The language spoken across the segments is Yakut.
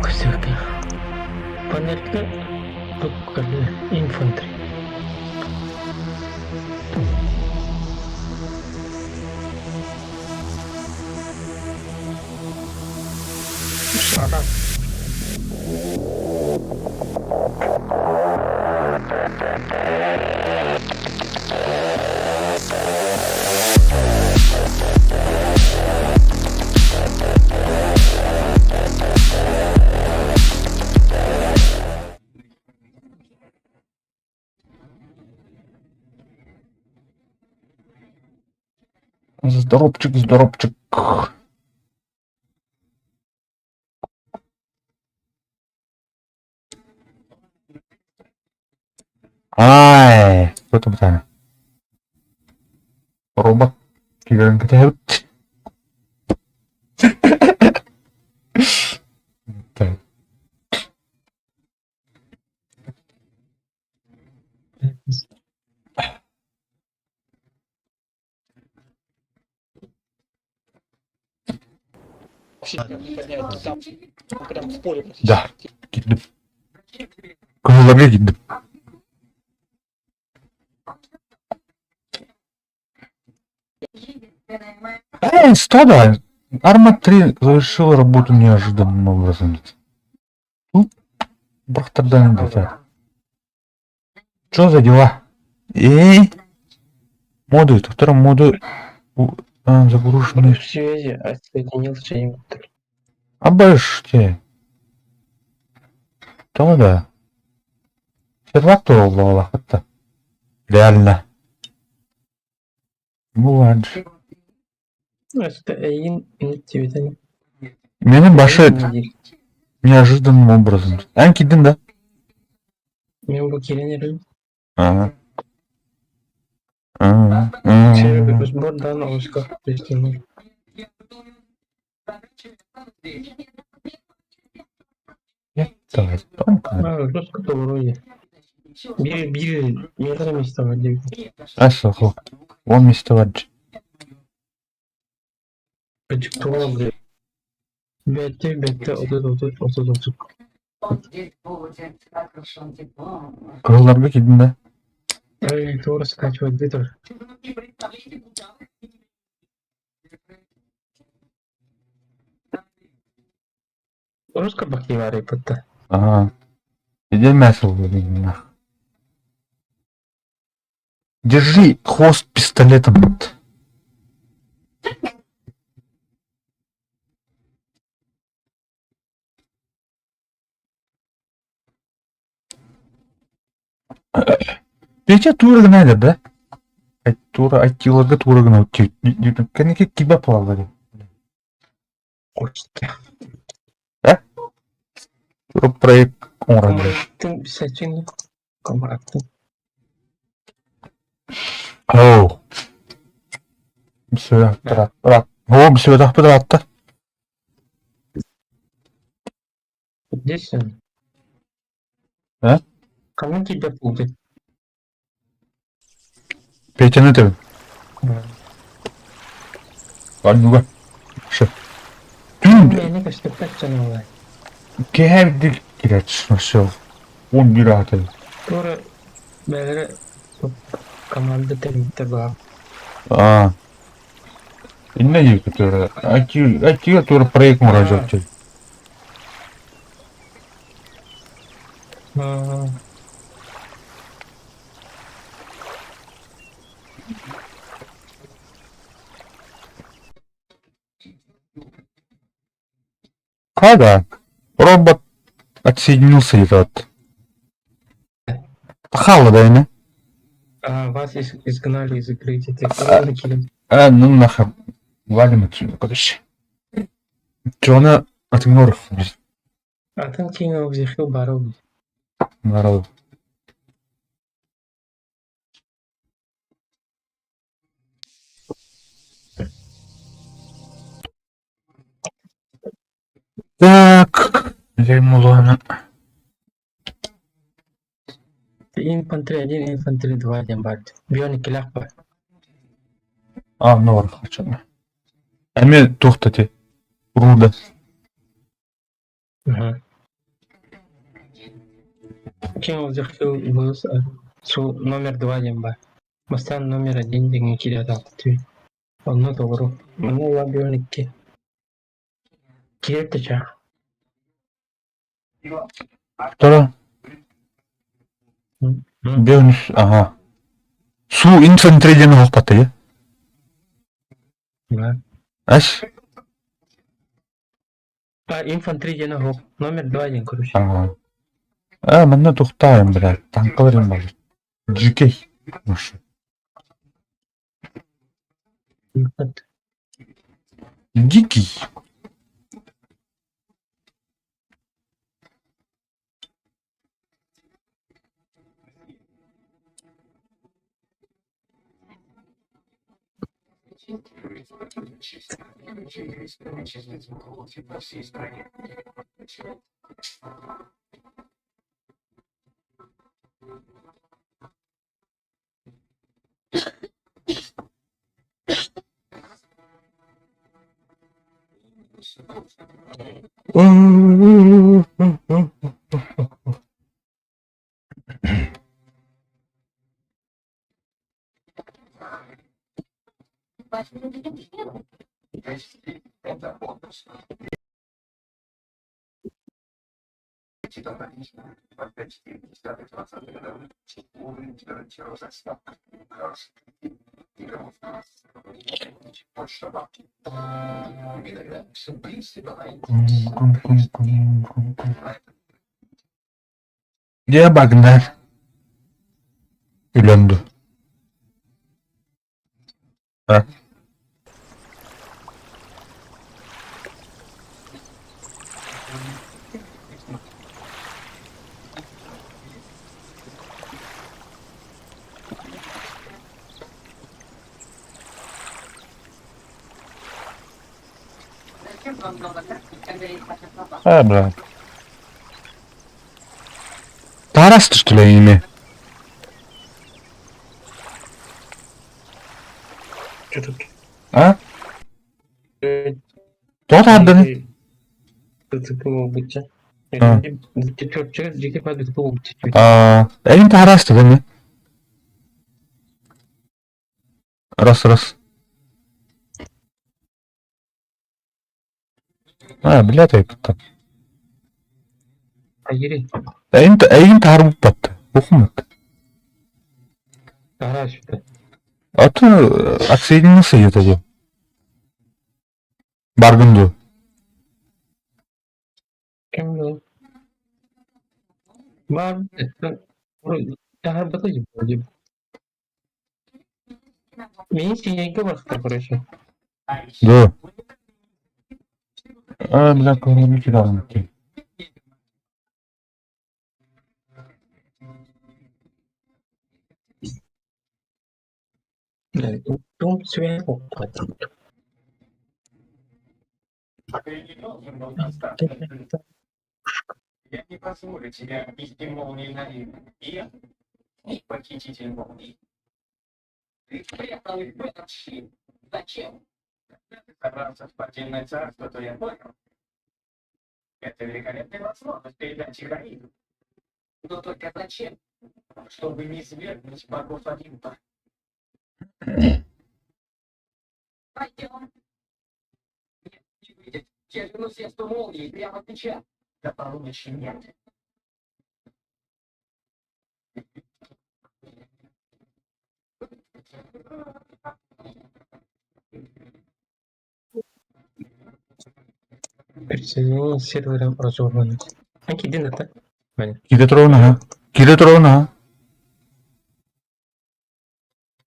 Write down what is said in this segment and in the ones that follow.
Көсөкө. Панелька туккалы инфантри. Здоровчик, здоровчик. Ай, кто там там? Робот киирэн кэтэһэбит. Так. Да, киирдим. Кыһылларга киирдим. Эй, что да? Арма 3 завершила работу неожиданным образом. Ну, бырахтардан где-то. Что за дела? Эй! Моды, втором моды загружены. В связи отсоединился им. Обожди. То да. Сервак то это. Реально. Ну ладно. Менин башы неожиданным образом. Эн киирдиҥ да? Мен бу киирэн эрэбин. Ага. Сбордан оҕуска Биир биир миэхэ миэстэ бар диэбит. Асохо. Он место бар. Бэттэ бэттэ отут отут отут отут. Кыһылларга киирдин да? Эй, туора скачивать где-то. Русская бактерия пытта. Ага. Иди мясо нах. Держи хвост пистолетом. Петя тура гына да? Тура айтиларга тура гына Кэнники киба плавали. Э? Тура проект оҥорон Сәчин комараттын. Оу. Все, рад, рад. О, все, да, рад. Здесь он. А? Кому тебя путать? Петяны ты. Аннуга. Шы. Мени көстөппөт дьоно Кэһэрдик кирет, все. Он bir аты. Туора бээлэрэ команда тэрийбиттэр баар. А. Инна дии которая. Айти, айти, который проект муражок. Когда? Робот отсоединился где-то от. Хала, да, не? А, вас изгнали из игры, ты накинули. А, ну нахер. Валим отсюда, короче. Джона от Атын King of the Hill барыл. Народ. Так, Мулана. Infantry 1, Infantry 2 диэн баар. Бионик илэх бар. А, ну хорошо. Эми туохта ти? Руда. Ага. King of the Hill was номер два диэн баар. Бастаан номер один диэҥҥэ киирэ сатаабыт Онно толору. Манна ылан икки. Киэр да чаа. Второ. Беунус, ага. Су инфантри диэн оһохпатый. Ас? А, инфантри диэн оһох. Номер два диэн короче. Ага. А, манна тухтаайым, блядь, танкаларым бар. Дьикэй. Дикий. Дьэ, Багнар Өлөн дуу А? Э, бля. Тарас что ли ими? Что тут? А? Тоҕо таһардыҥ? А. Эйин таһараастыгын ини. Раз раз. А, блядь, айбыттан. Эйин эйин таһарбыппат. Бухумат. А то отсоединился где-то где. Баргын дуу? Дуо? А, бля, кого кидал Я не позволю тебе обвести молнией на и похититель молний. Ты спрятал их в этот щит. Зачем? Когда ты собрался в подземное царство, то я понял. Это великолепная возможность передать их Аиду. Но только зачем? Чтобы не свергнуть богов Олимпа. Пойдем. Нет, не выйдет. Я верну сестру молнии прямо сейчас. До полуночи нет. Присоединение с сервером разорвано. А киди это? Ваня. Киирэ туругун аһа. Киирэ туругун аһа.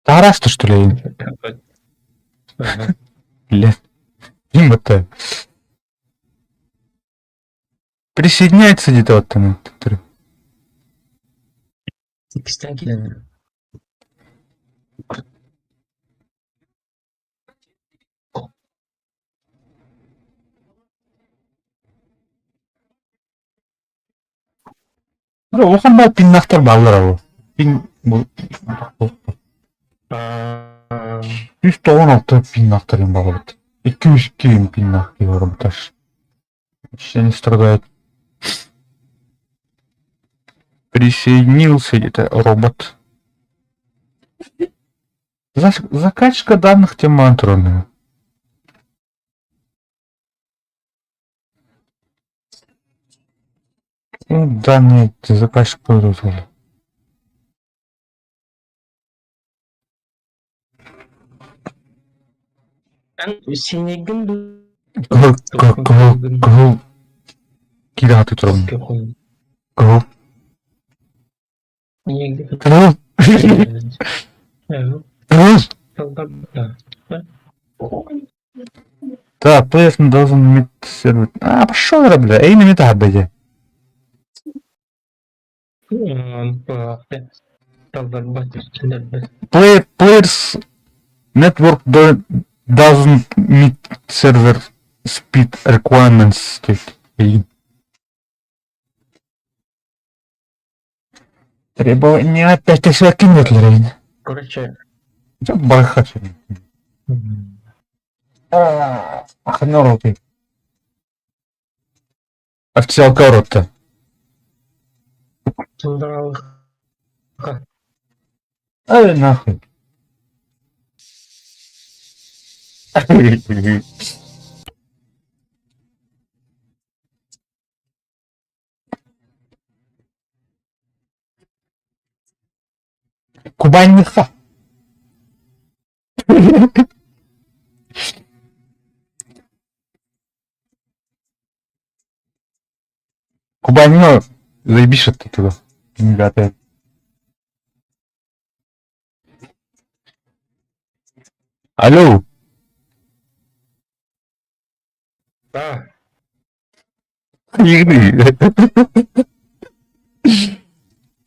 Таһараасты что ли эйин? Ага. Блядь. Ким это? Присоединяется где-то вот там. Иккистээн киирэн. Улахан баар пиннахтар бааллар ол. Пин бу 196 пиннахтар баалбыт. 202 пиннах киһи Не страдает. Присоединился где-то робот. Закачка данных тема антронная. Данные закачка вызвали. Синегин Кыһыл кыһыл кыһыл киирэ сатыы турабын. Кыһыл. Кыһыл. Кыһыл. Так, players должен meet server. А, пошел, бля, эй, на металл, бля. Players network doesn't meet server speed requirements диэт. Требования опять кинетлерин. Короче, Бархат. Ахнороты. Официалка рота. Ай, нахуй. Кубанниха. Кубанина заебись от этого. Ребята. Алло. Да. Игны.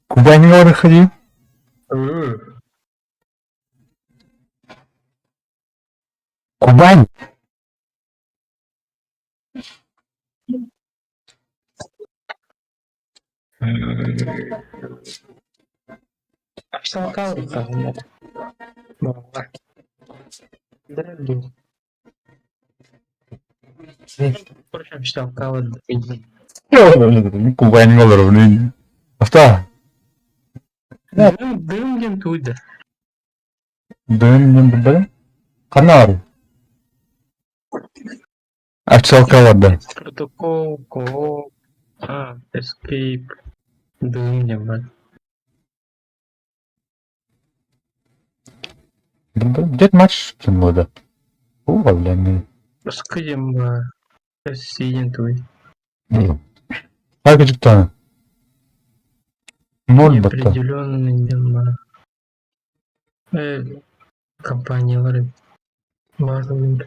Кубанина ходи. Кубань. Кубань олорор. Авто. Дым диэн туйда. Дым дым дым. Канар. Официалка барда. Протокол, ко, а, escape, дым диэн бар. Дед матч буолда. Уу, бля. Баскы диэн бар. SC диэн туй. Хайгыжыктан. Ноль батта. Неопределенный диэн бар. Компаниялар базовый.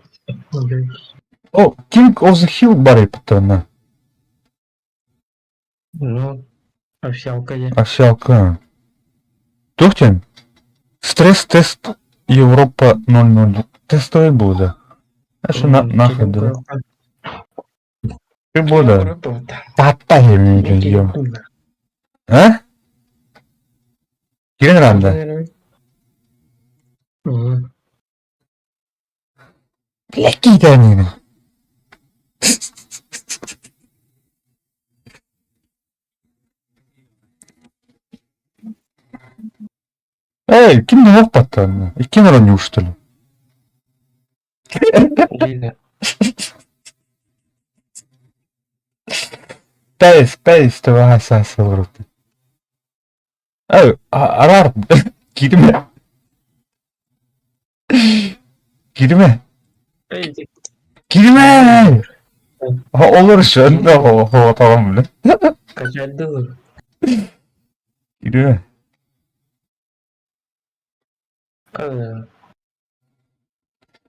О, King of the Hill бар эпиттана. Ну, овсялка диэн. Овсялка. Туох Стресс-тест Европа 00. Тестовый буолда. А что нахуй да? Ты буолда. Папа ем. А? Кирен ранда. Бля, кидай Эй, ким не баттан? Икки не что ли? Пейс, пейс, това сас Эй, арар, кирме. Кирме. Кирме! Olur şu anda tamam bile. Качальдылар. Кирме.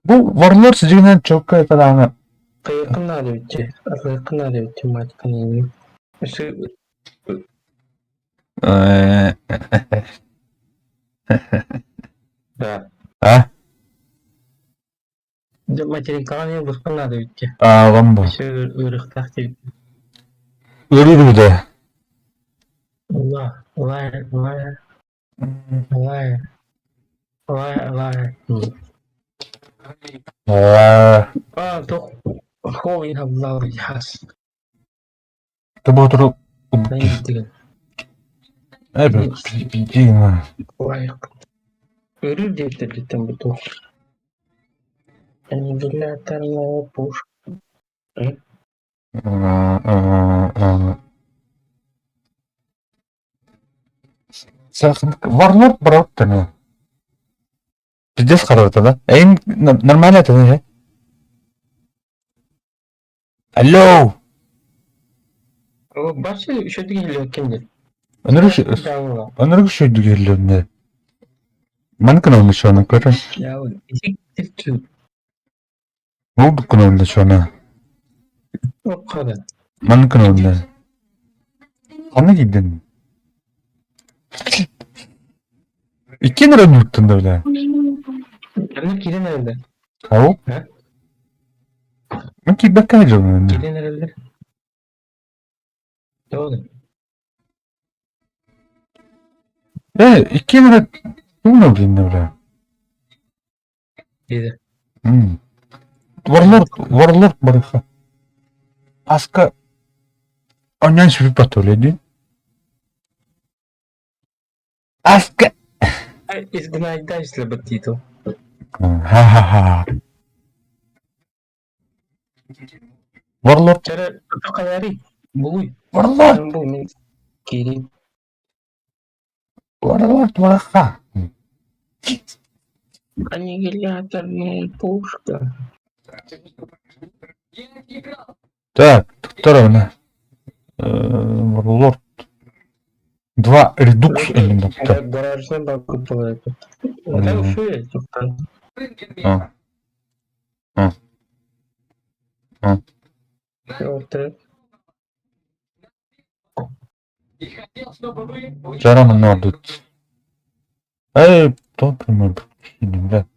Бу Warlords дьиҥинэн чокка этадааны Кыйкыннары битти. Кыйкыннары битти мать канини. Да. А? Материнканы бусканнары битти. А, ламба. Өссө ырыхтах дип. Ырырды. Ла, ла, ла, ла, ла, ла. А, А, тох хол хаблал хас. Ты был Деген. Э, бля, Лайк. Өрүү диэбиттэрдиттэн бу туох? Аннигиляторная пушка. Варлорд баралык Пиздец харата, да? Эйм нормально это, не? Алло! Башы үчүгэй кэллэ. Өнөрүк үчүгэй кэллэ. Маны кына чуона көрөр. Ол кына чуона. Маны кына Ханна киирдин? Иккиэн эрэ ньууттан да бля. Кэннэ киирэн эрэллэр. Ау? Мин киирбэккэ дьонун. Киирэн эрэллэр. Тоҕо? Э, иккиэн эрэ тугун билиннэ бля. Диэдэ. Варлорд, Варлорд барыха. Аска онньон сүпүт батоле Аска Изгнайдайся баттито. Ха-ха-ха. Варлорд. Чара хайари. Булуй. Варлорд. Бу мен киирин. Варлорд барыха. Аннигиляторная пушка. Так, второе. Варлорд. Два редукс элемента. Гаражная бабка была это. Это ушли, А. А. А. Вчера надо. Эй, то прямой бля.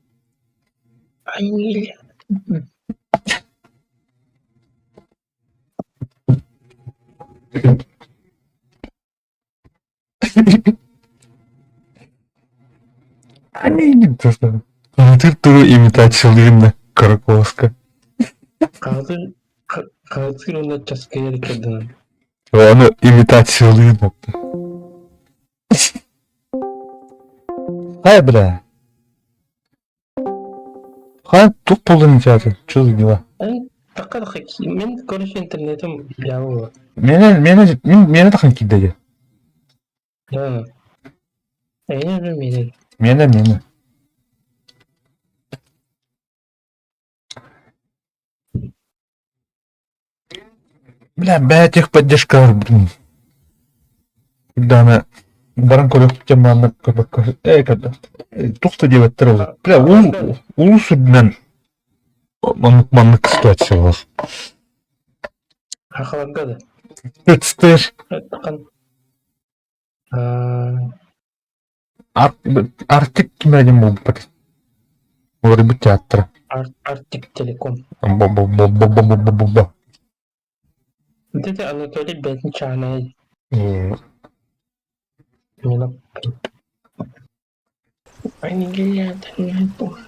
Они не то что. Ты имитация Караковска. Хаатыр онно часкайар кэрдэнэн. Аны имитациялыыр Хай, бля. Хай, тух буолан театр, что за дела? Мен короче интернетим жабыла. Меня, меня, меня тахан кидали. Да. Эйне менен. Меня, меня. Бля, бля, техподдержка, блин. Когда она баран көрөх теманы э когда тухта диэбэттэр ол бля уу уу сүрдүнэн маннык маннык ситуациялар Хахаларга да. Тестер Арктик кимэ диэн буолбут уларыйбыт театра Арктик Телеком. Бо-бо-бо-бо-бо-бо-бо. Вот это Анатолий Бятничанай. Аннигиляторная пушка.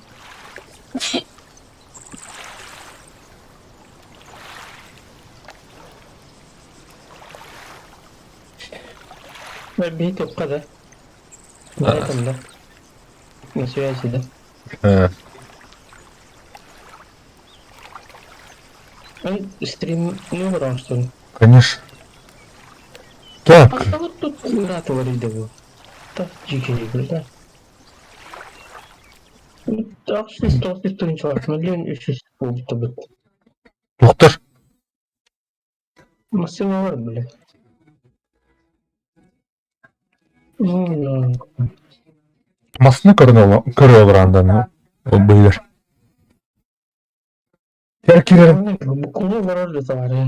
Бейт да? На этом, да? На связи, да? Стрим не убрал, что ли? Конечно. Так. А вот тут ратовали его. Так, дикий, да? Ахсыз тоғыз төртінші миллион үш жүз болды. Доктор. Машина бар, бля. Ну, Массыына көрө олорон ол быйылар. Кирер. Буквально барар да.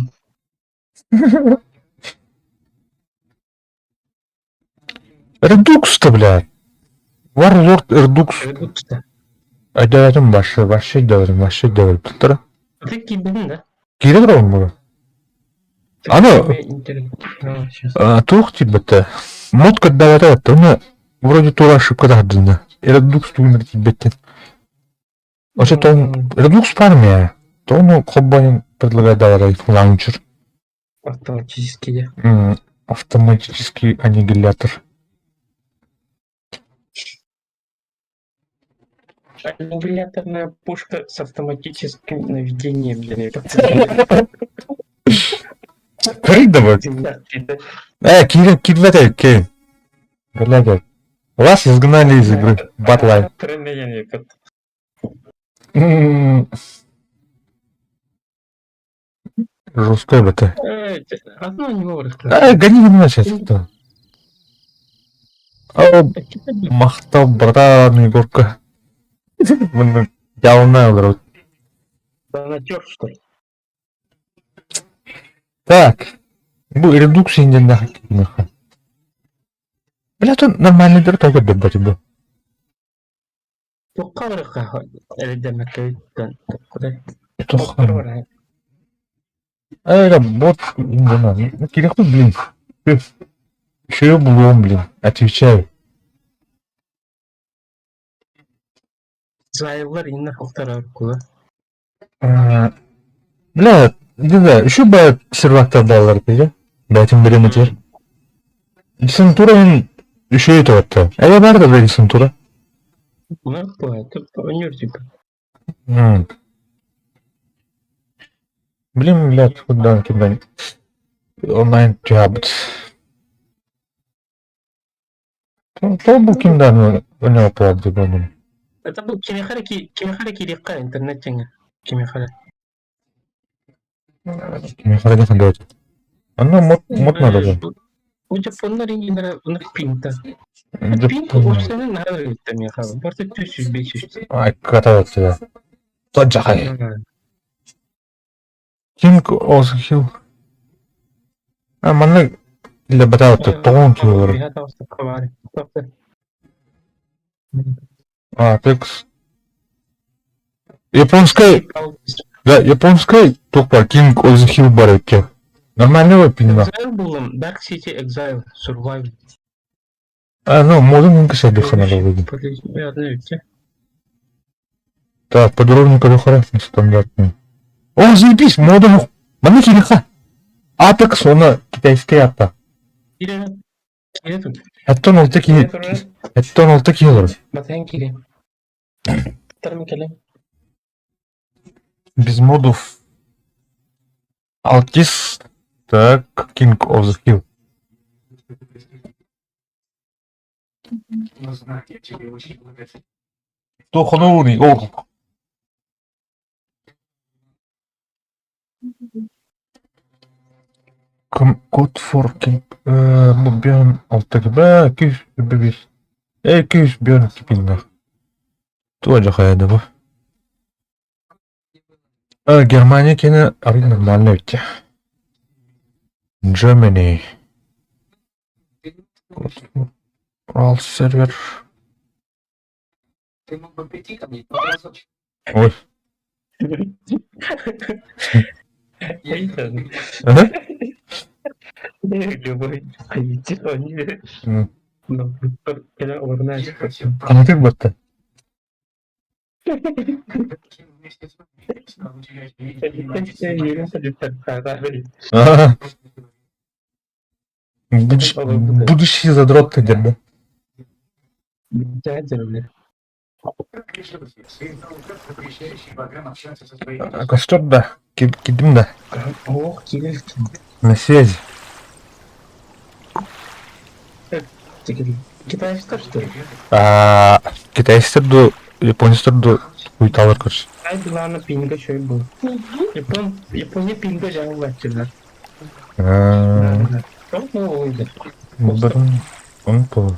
Редукс-то, бля. Варлорд Редукс. Редукс-то. Өйдөөтүм башы, башы өйдөөтүм, башы өйдөөбүт. Ты киирдин да? Киирэ турабын буга. Аны туох тиийбэтэ. Мод көрдөөбөтө эбит. Уну вроде тура ошибка таһырдынна. Редукс тугунар тиийбэттин. Очо Редукс пармия. То ну холбонун предлагает давай лаунчер. Автоматический. Автоматический аннигилятор. Аннигиляторная пушка с автоматическим наведением для Кырый Э, кирбэт кей. Блядь. Вас изгнали из игры. Батлай. Жесткой это. Одно не может. Э, гони не сейчас. Махтал, братан, Егорка. Явно олорор. Донатер, что ли? Так. Бу редукс инден Бля, то нормальный дыр только бебати бу. Туохха барыахха эрэйдэммэккэ кудай. Туох Э, бот, не кириэхпит, блин. Еще булуом, блин, отвечаю. Заайлар инна хохтарар кула. Бля, не знаю, еще бы сервактар баллар пиде. Бәтин берем этер. Десантура еще это вот. А я бар да десантура. Ну, это өнөр типа. Блин, блядь, куда куда онлайн тябыт. То был кимдан у него плат дегонum. Это был кимихара кимихара кирикка интернет теңе. Кимихара. Кимихара не хандает. Ана мод мод надо же. У Японнар иннера уна пинта. Пинт офсенен нары итте михара. Барты 300 500. Ай, катает тебя. Тот жахай. King of the Hill. А, манна для баталта тоон килор. А, текс. Японская, да, японская только King of the Hill барыке. Нормального пинна. Exile булым, Dark City Exile, Survival. А, ну, можем не касать дыха надо выйти. Так, подробнее корохора стандартный. О, заебись, мода. Манна кириха. Apex она китайская апа. Хаттон олта ки. Хаттон олта килор. Без модов. Алтис. Так, King of the Hill. Но знать я тебе очень благодарен. То хонорный, о. Код for King. Бьон алтагба, киш бибис. Э, киш бьон кипинна. Тоже хайда бу. Германия кene арый нормально ведь. Germany. All сервер. Ты мог бы прийти ко мне хоть разочек. Ой. Ага. Любой. Я хотел Анатыр батта. вместе с вами стал уделять внимание. Ага. Будущий задрот ты, да? Костер, да. Кидим, да. Ох, кирил. На связи. Китайцы что ли? А, китайцтар ду, японецтар ду хуйталар короче. Ай, главное, пинга что и был. Япон, Япония пинга жауып А, Ну, ойды. Блин, он по.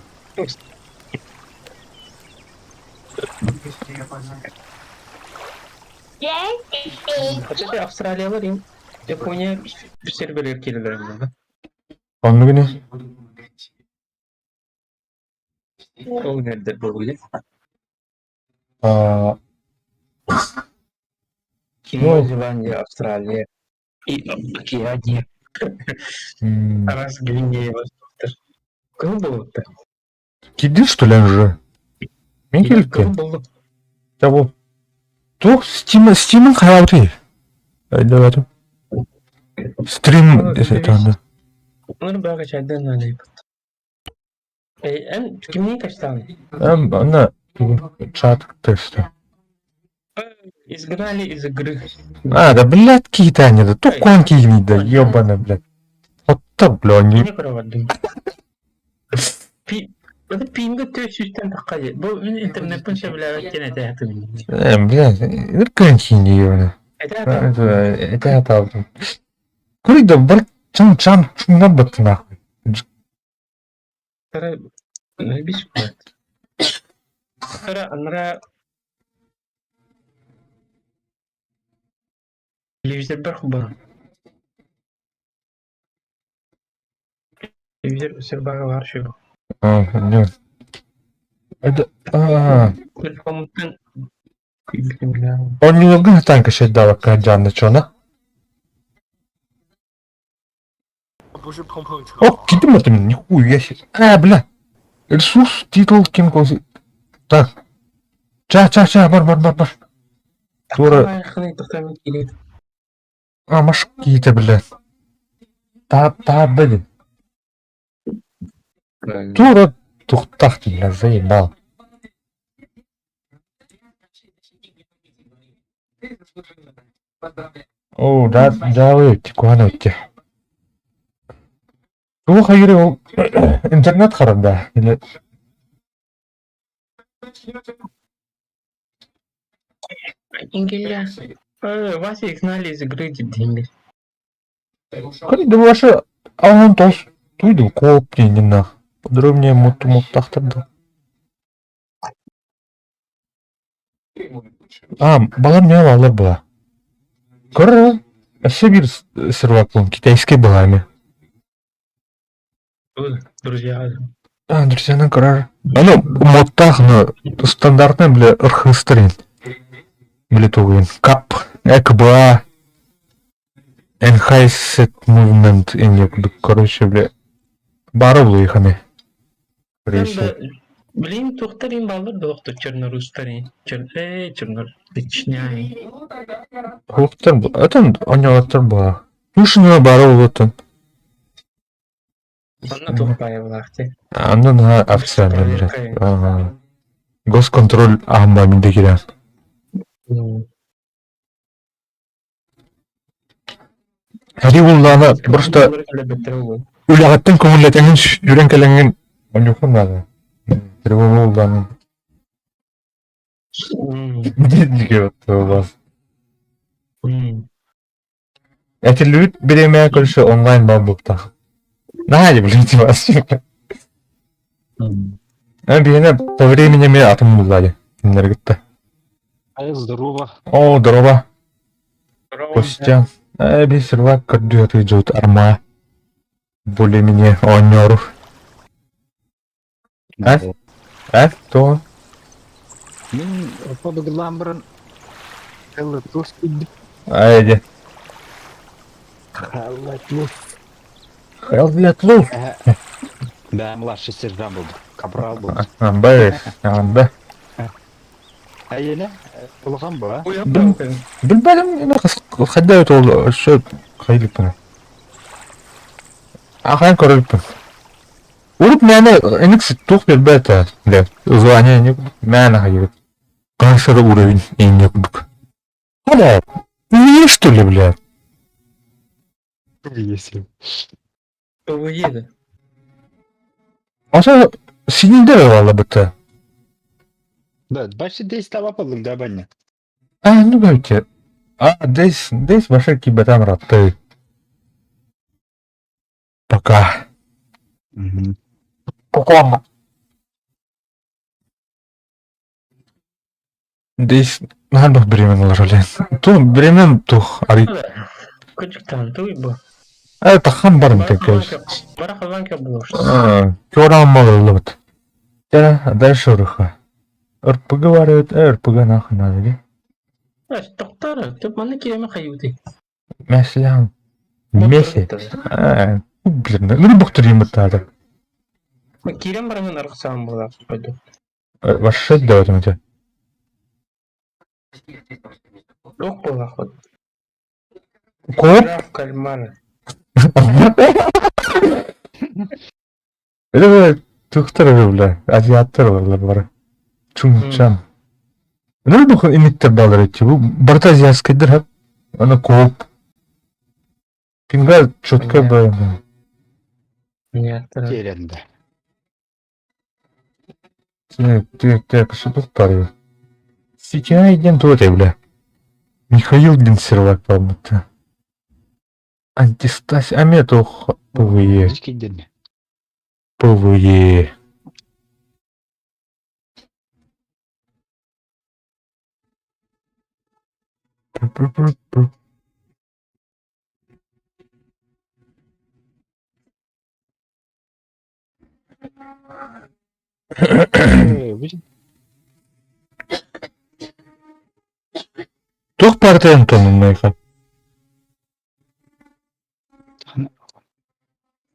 Хотя Австралиялар им Япония серверлер келелер. Онны гүнэ. Ол нерде был где? А, Новая Зеландия, Австралия и Океания. Раз Гвинея, Востоктор. Кого было-то? Киди что ли уже? Мен келіпті. Кого было? Того. Тух Steam Steam'in хайалты. Айдаватым. Стрим это Оны бага чайдан алайып. Эй, эн кимни каштан? Эм, ана чат тесті. Изгнали из игры. А, да, блядь, киһитэ да, тухкуан киһини да, ебана, блядь. Хотто, бля, не... Не проводим. Пи... Это пинга 400-тэн тахха дии. Бу мин интернеппин сөбүлээбэт диэн этэ сатыыбын. Э, блядь, ыркын киһини ебана. Этэ сатаабытым. Это сатаабытым. Курый да бар чан чан чуҥнар баттын нахуй. Тара бис Тара анара телевизорбар холбонон. Телевизор сырбаага баар сүбэ. А, нет. Это... А, Телефоммуттан күйбүтүм бля. Онньуурга сатаан кэшэйдаабакка дьаанна чуона. О, кидим это нихуя себе. А, бля. Ресурс, титул, ким кози. Так. Ча, ча, ча, бар, бар, бар, бар. Тура. А, маш какие-то, бля. Та, та, блин. Тура тухтах, бля, заебал. Оо, да, дьаабы куһаҕан эбит Туох хайыырый ол интернет харанда или Ингеля. Вася изгнали из игры деньги. Ваша аҕан тос туйду коп диэннэх подробнее муттахтар да. А, балар не алалар была. Көрө, өссө биир сервак китайский была эми. Друзья. А, друзьяны көрөр. Аны моттаах, но стандартный, бля, ырхыстырын. Бля, тугуин. КАП, ЭКБА, Enhanced Movement, инник, короче, бля, бары булуйханы. Блин, тухтарин баллар доохту чернорустарин. Чер... Э, чернор... Точняй. Хуктар, это оньолоттор була. Ушуна бары болотун. Онно туох баайылаахтый. Анна на официально, блядь. Ага. Госконтроль аһымба минде кирэн. Хари буллаана просто үлэҕиттэн көҥүллэтэҥин сүрэн кэлэҥҥин онньуоххун наада. Тревога буллаана. Диэки вот Этиллибит бириэмэ көрсө онлайн баар буолуохтаах. Наһаа блин типа. Биһиэнэ по времени эмиэ атын булла дии кинилэри кытта. Здорово. О, здорово. Костя. Э, би сервак көрдүү сатыы арма более-менее оонньоору. А? А? То? Мин подугулаан баран Хеллатус киирдим. Ай, дьэ. Хеллатус. Хеллатус. Да, младший сержант был, капрал был. Амбай, амбай. Айена, улахан ба? Билбэтим, хайда ол өссө хайылыппын. Ахайын көрөлүппүн. Урут мээнэ эник туох билбэт бля, звание не мээнэ хайыбыт. Каншара уровень инне курдук. Бля, не что ли, бля? Если. Уеда. Аса синилдер валла бытта. Да, бачи десь таба палык да баня. А, ну давайте. А, десь, десь ваша кибетан ратты. Пока. Пока. Десь наһаа бириэмэн олорор Ту бириэмэм тух ари. Кычыктан туй бу. Э, тахан барым такой. Барахаланка было что. Кёрам малылыбыт. Да, дальше руха. РПГ варят, РПГ нахуй надо, ди. Тоқтар, ты маны киреме хайуты. Мәселен. Меси. А, блин, ну бухтырым бытады. Кирем баранын аргысаан була. Вообще давайте мы тебя. Ох була ход. Коп? Граф кальмара. Это тухтар бля, азиаттар бар бар. Чунчан. Ну, бу имиттер балар эти. Бу барыта азиатскайдар хап. Аны кооп. Пинга четко Понятно. бы. Понятно. Тиэрэнде. Так, что тут Ситя идем тут, бля. Михаил блин сервак по-моему. Антистась, а метух ПВЕ. Киддин. ПВЕ. Пу-пу-пу-пу. Туох партия Антоновна?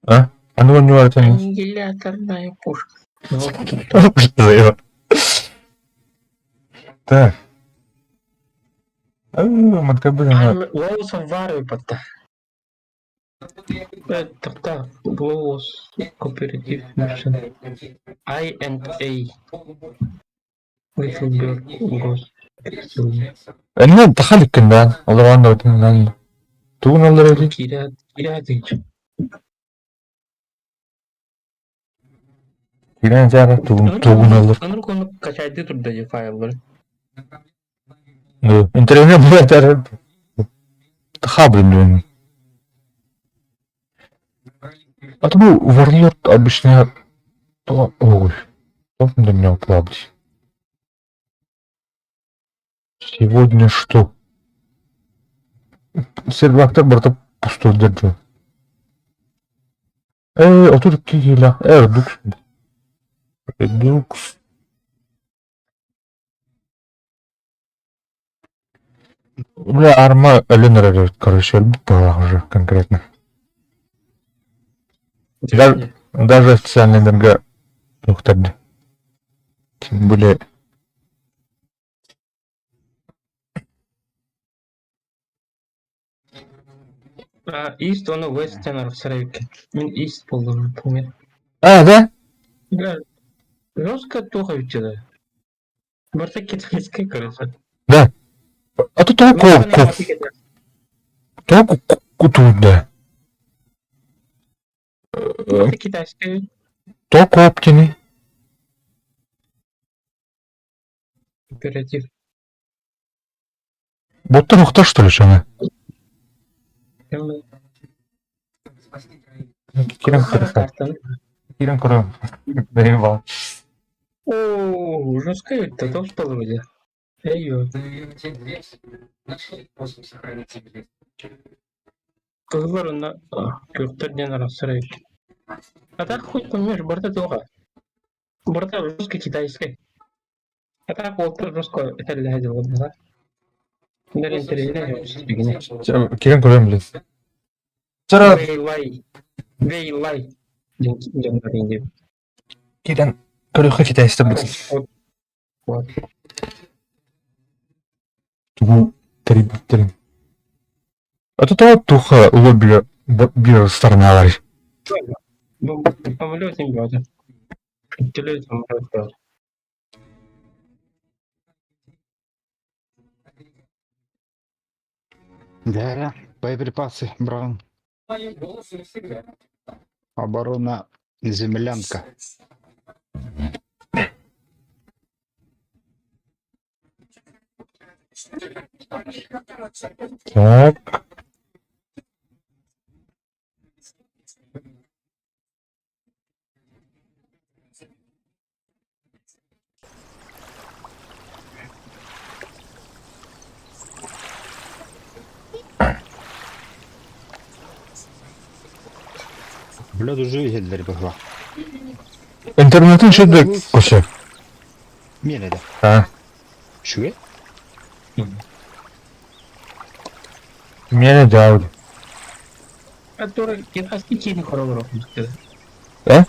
А? А ну не варте. Аннигиляторная пушка. Так. Матка блин. Лоус of War патта. Тоқта, Лоус Кооператив Merchant. I and A. Little Bird Ghost. Энне тахалыккын да. Олорон да өтүннэн. Тугун олор эти? Киря, Киря дыч. Кирен жара тугун тугун олор. Аныр кону качайды турда же файллар. Интернет булар. Тахабрын блин. А то был Warlord обычно... Ой, что на меня уплавлюсь? Сегодня что? Сервактар барта пустой держу. А тут кигеля. Редукс. Редукс. Бля, арма Ленера, короче, была уже конкретно. Даже, даже официальный НРГ доктор. Тем более. East оны West-тен арахсарайык. Мен East болдум, например. А, да? Бля, жестко туха ведь да. Барта китайская, короче. Да. А тут толку, толку куту, да. Барта китайская. Толку оптини. Кооператив. Боттар ухта, что ли, шана? Кирен Кирен көрөм. Заебал. О, жестко это тоже вроде. Эй, Кызлар онна көктөр ден арахсарайык. А так хуй кумеш, барта туха. Барта жестко китайская. А так вот жестко это для дела, да? Кирен көрөм, блин. Чара. Вейлай. Вейлай. Кирен көрөхө китайста бит. Вот. Тугу терин. А тут вот туха лобби бир стороналар. Самолетим база. Самолет. Да, боеприпасы, Браун. Оборона землянка. Так. Бля, уже иһэллэр быһла. Интернетин шедек косе. Миэнэ да. А, Үчүгэй? мени дауд. Который китайский кини хорограф. Э?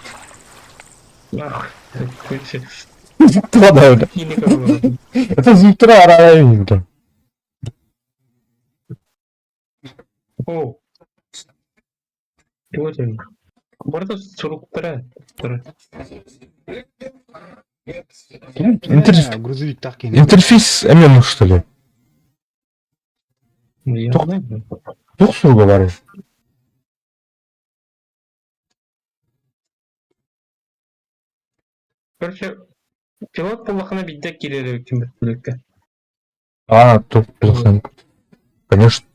Туа дауд. Кини хорограф. Это звуктра араа. О. Вот он. Барта суруктара. Интер... Грузовиктаах киһини. Интерфейс эмиэ что ли? Туох суруга баарый? Короче, пилот буоллахына биирдэ киирэр эбиккин бөртөлүөккэ. А, туох туох Конечно.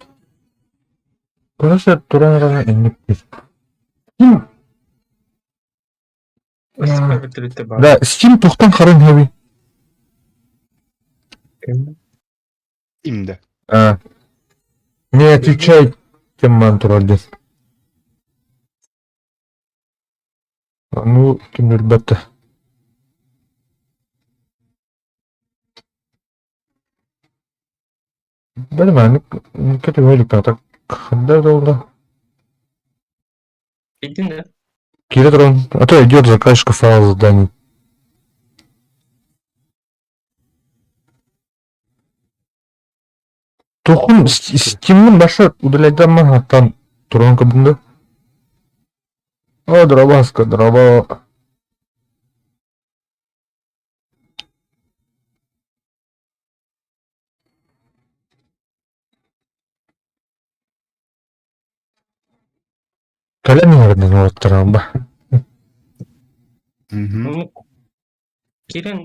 Короче, туран эрэн инник Steam. Да, Steam туохтан харан иһэбий? Steam да. А, не отвечай, тем турар диэн. Ну, ким билбэт да. Билмэник кэтүһэ так ханна долла? Иди да. Киирэ туран, а то идет заказчика файл заданий. Тухун Steam'ин башы удаляйдаммын хаттан туран кыбынды. О, дробаска, дроба. Кэлэн иһэринэн уоттараан ба. Мгм. Кирин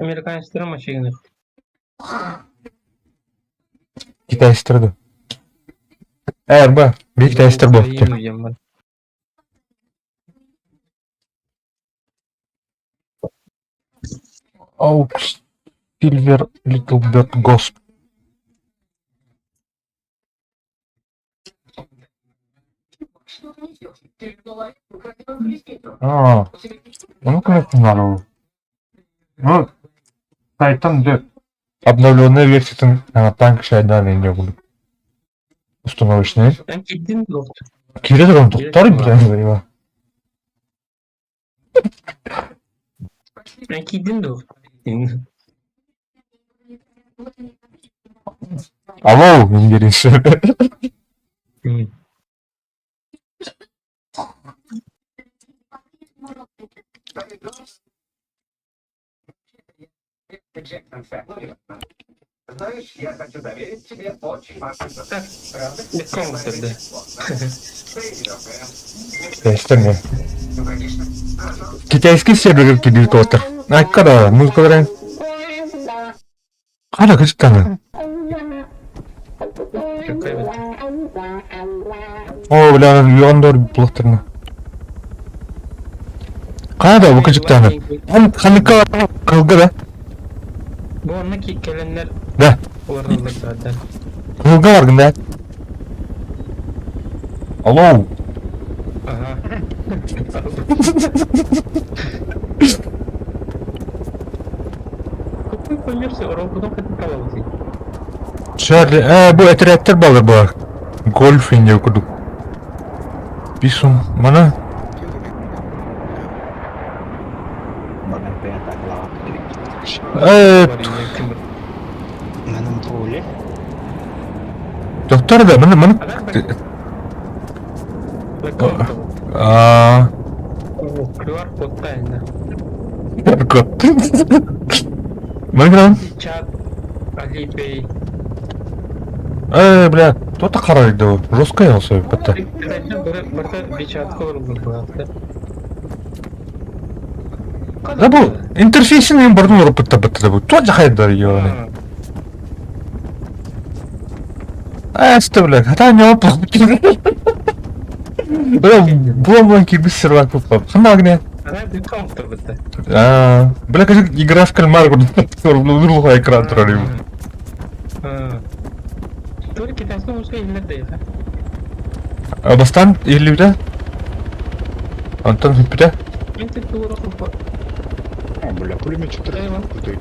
американецтары машина. Китайстар да. Эр ба, биир китайстар буолуохтар. Aux Silver Little Bird Ghost. Аа, ону кынаттын Ну, сайтан дө обновленная версиятын танк шайдан инде курдук. Установочный. Эн кирдин дуохту. Киирэ туран тохтор бля. Эн киирдин дуо? Алло, интересно. Знаешь, я хочу доверить тебе очень важный Так, Правда? легко тогда. Китайстар Ну, конечно. Хорошо. Китайский сервер кирбит отыр. Айккара, музыка берен. Хара кычыттаны. Какая вот. О, бля, юандор булактырна. Када бу кычыттаны. Ан ханыка кылга да. Бу онно кэлэннэр Да. олороллор да. Кылга баргын да. Алло. Ага. Какой коммерция оролбутун хотин талабытый? Чарли, бу этэрээттэр балар бар. Гольф инде курдук. Бисум, мана. Манан поле. Доктор да, мана мана. Аа, QR код тайна. код. Мана Чат, Alipay. Бля, кто-то харайды, жестко я все, это. Барта WeChat олороллор буолла. Да бу интерфейсин им бардын уруппут бытта бу. Тоже хайдар ёны. А, что, бля, хата не опа. Бля, була кирбис сервак попап. Хана огня. Она беком бытта. А, бля, кажи, игра в кальмар, ну, экран троллю. Только китайского музыка или да? Бастан или бля? Антон бля? Мен тек А, бля, пулеметчик Эйвен. крутой.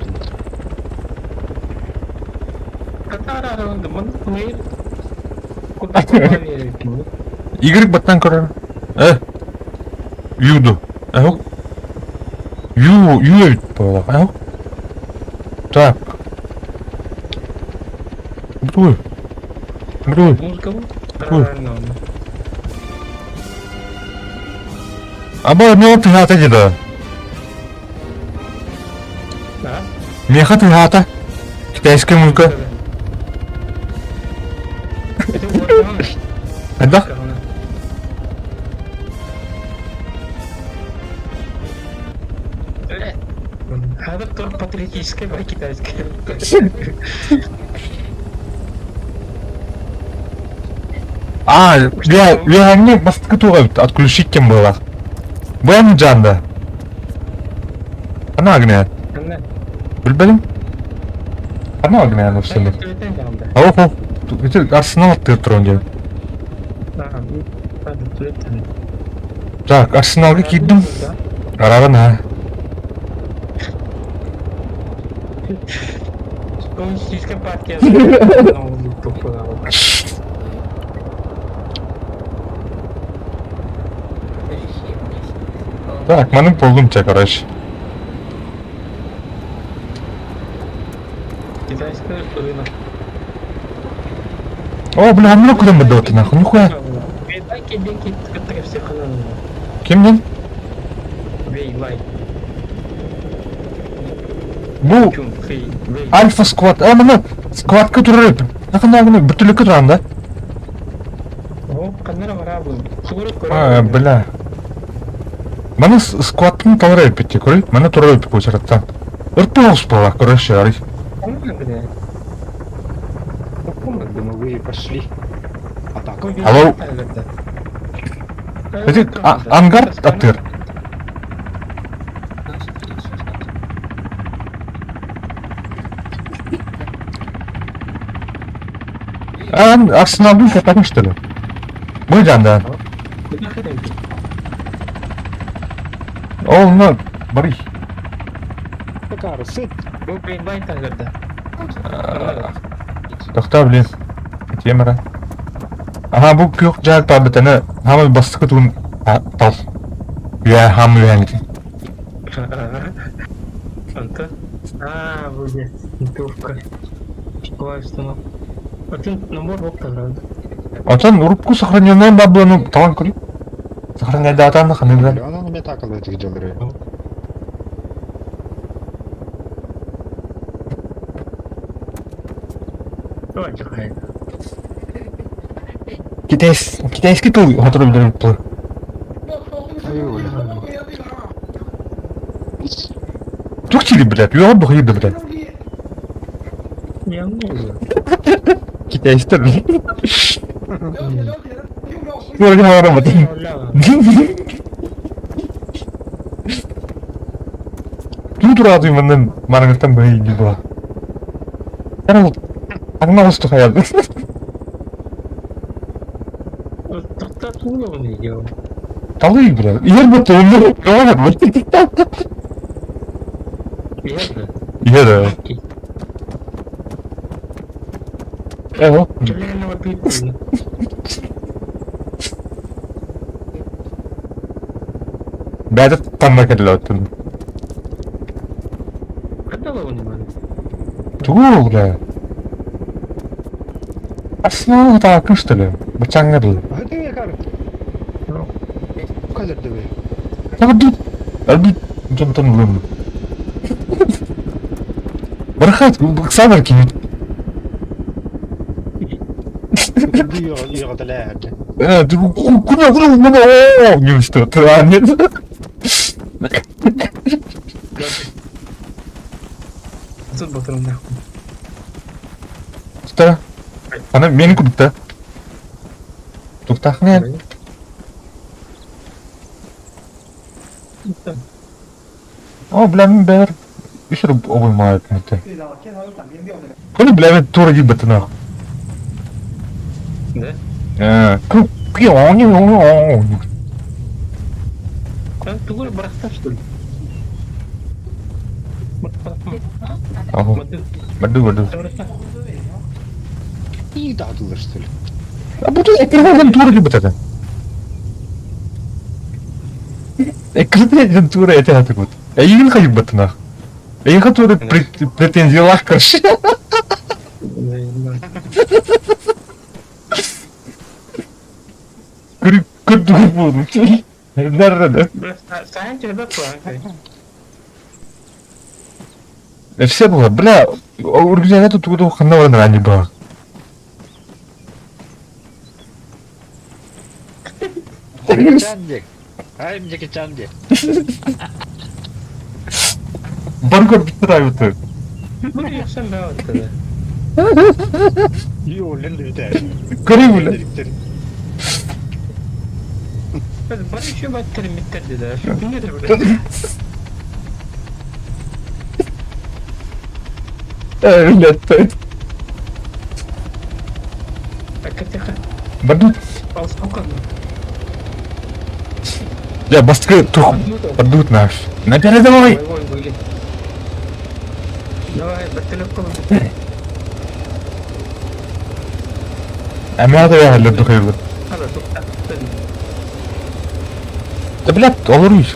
Игорь баттан көрөр. Юду. Ау. Ю, ю буолла. Ау. Так. Бутуй. Бутуй. Музыка бу? Ой. Аба не опыт да. Миэхэ тыаһаата. Китайская музыка. Хайдах? Хадыр тур патриотическая бар китайская. А, үөһээҥҥи бастакы туох эбит, отключить кем была. Бэм жанда. Ана агнеят. Билбэтим. Ана агнеят вообще. Ох, ох, это Арсенал аттыыр туран диэн. Так, Арсеналга киирдим. Араран ha. Коммунистическая партия. Так, манын полдум чэ, короче. Китайская рынок. О, бля, ну куда мы доты нахуй, нихуя. Кимнин? Бу Альфа сквад, а маны сквадка турар Нахана бүтүлүккэ туран да? А, бля. Маны сквадтын талар эппитти, көрүй? Маны турар эппит кучараттан. Ыртпы оспала, короче, арый. Дымовые пошли. Атака. Алло. Эти ангар аттыр. А, Арсеналдың кататын что ли? Мы да. Ол, ну, барый. Такара, сыт. Тохтоо, блин. Темера. Аха, бу күөх дьаак баабытаны хаамай бастакы тугун тал. Үө хаам үөһэҥҥитин. Антон? А, будет. Винтовка. Школа установка. Атын набор опта, Отон урукку сохраненная бабланы талан көрүй. Сохраняйдаатаан ханныгар. Она меня так этих делает. Китайс, китайский тыл хотору билэр тыл. Туох чили, блядь, үөҕэ бухайда, блядь. Китайстар. Туох хараbatın. Туу тураатый маннан марангаттан быһый дии була. Аңна усту хаял. Талый, бля. Иер бу тылны. Иер. Эво. Бәді тамма кәділі өттін. Тугу, бля. Арсенал таакын что ли? Бачаңҥа дылы. Табы Арби дьонтон ылым. Бархат, Оксана кини. Куда, куда, куда, не что, нет. Что? Ана мени курдукта. Туктахне. О, бля, мен бәр. Үсір обоймает это. Коли, бля, мен тура дибет нахуй. Да? Тугур барахта, что ли? Ага. Баду, баду. И дадылар, что ли? А буду экранын тура дибет это. Экран тура это вот. Эйигин хайбат нах. Эйиха тура претензиялах короче. Көрдүгү буолун. Наррада. Все было, бля, ургузяна тут тугу ханна баран ранее было. Джеки Чан диэк. I'm Джеки Чан диэк. Баргор бүттэр Бу сен баҕаттара. Йоо, лен бүтэ. Көрүй бля. Бары еще баттер миттерди да. Күнде де бля. Блядь. Акатыха. Бардут. Алсалкан. Я бастыкы тух. Бардут наш. На передовой. Давай, вертолет кылын. Әмә да я духайлы. Хана, тукта. Да блядь, олоруй.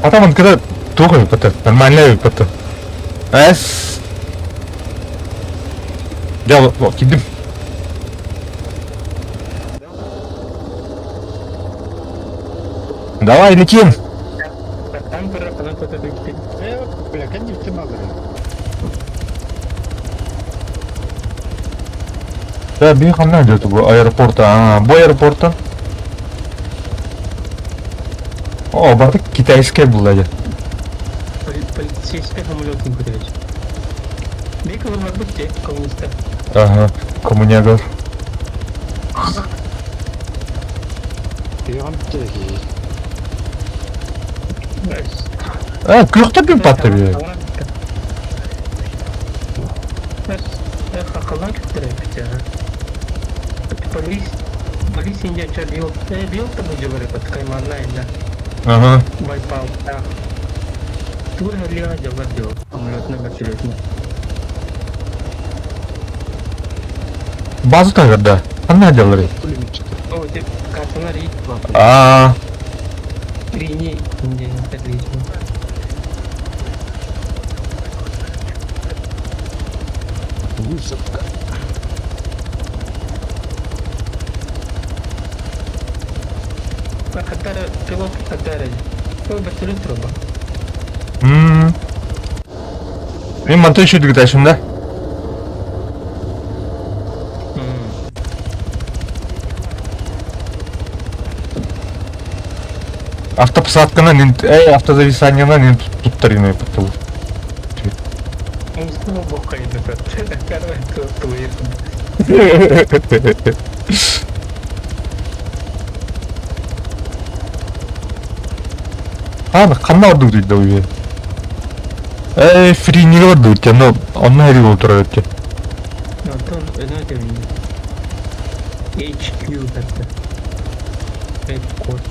Потом он когда тухай, потом нормально потом. Эс. Я вот кидим. Давай, летим. Там бір ана көтөдө китти. Бля, кән алыр. Да, бир ханна идет бу аэропорта. А, бу аэропорта. О, бардык китайская була я. Полицейская самолетын көтөдө. Бек олар битти, коммунист. Ага, коммунягов. Йоғам бітті. А, күрөхтөр бин патты би. Хакалар киттер Полис, полис индиача бил, бил там говорит, под кайманна да. Ага. Байпал, да. Тур лево делал, самолет на вертолете. Базу тогда. Ханна делали. Пулеметчик. О, ты картона ри. А, Рини, не, отлично. Высадка. Хаттара, пилот Хаттара. О, вертолет труба. м. Мен манта еще дигдашым да. Автопосадканы, эй, автозависанияны не туттар потом. Он снова бокает этот. Первый тут А, ханна ордук дейdi уе. Эй, фри не ордук, но он на рил отырады. Антон, знаете, HQ это. Headquarters.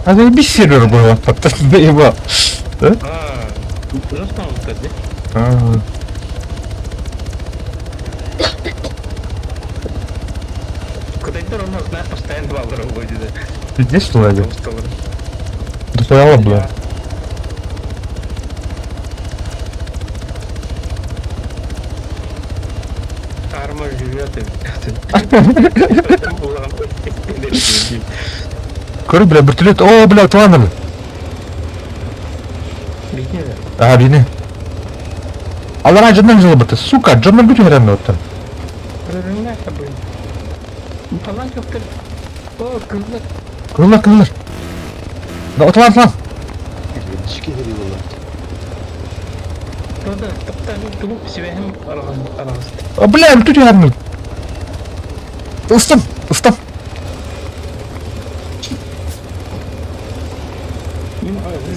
А заебись сервер был, заебал. Да? А, жестко он да? А. Куда это у нас, знаешь, постоянно 2 доллара будет, да? Пиздец, что ли? Да стояла, бля. Арма живет. Көрі, бля, вертолет. О, бля, туаныр. Ага, бини. Алар жындан жылы бітті. Сука, жындан күтіп беремін оттан. О, кызлар. Кызлар, кызлар. Да, отlan, отlan. Дишке хери болар. Тода, топта, тугуп себехим араган арагыз. О, бля, бүтүп беремін. Ыстым, ыстым.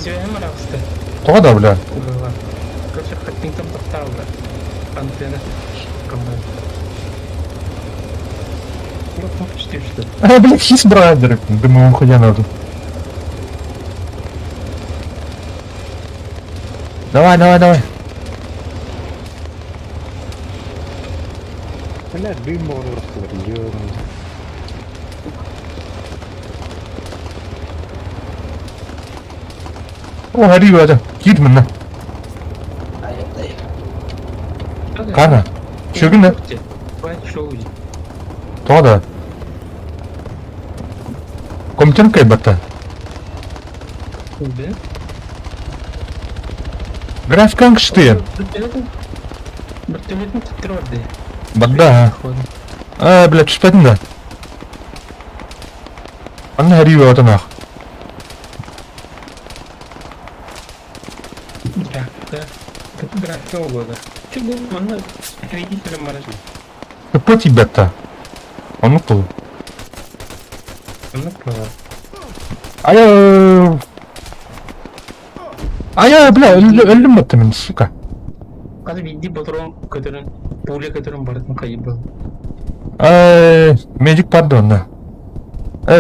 Себехим арагызды. Тоға да, бля. Короче, хаттың там тоқталды. Антенна. Команд. Ну, почти что. А, бля, хис брадер. Думаю, уходя надо. Давай, давай, давай. Бля, дым olur. Йоғам. О, гори, это. Кит мына. Кана. Чөгүнө. Тоға да. Комтен кай бата. Да? Графикаҥ кыштыйан. Бөртөлүөтүн туттар барды. Барда аа. Бля, түспэтин да. Анна хэрии бөҕөтөн аах. Графика. Графика оҕолор. Чү бу манна видителем барар. Тупо тиийбэт Оннук тыл. Оннук буолар. Айа! Айа, бля, өллүм баттым мин, сука. Хас биирдии ботурон көтөрүн, пуля көтөрүн барытын хайбыл. Ай, медик пардон, да.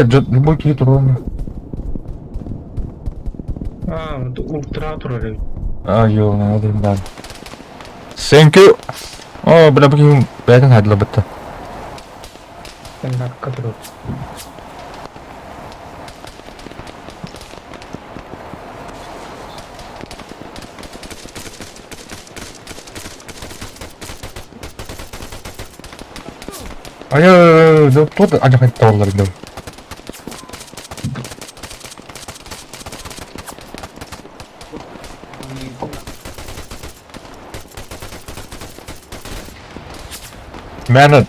Любой киһи туруон. А, ультра турар эбит. А, йоо, надо да. Thank you. О, бля, бу бэйэтин хайдылабытта. Стандартка турар. Айа, да тот адьахайт табаллар да. Мээнэ.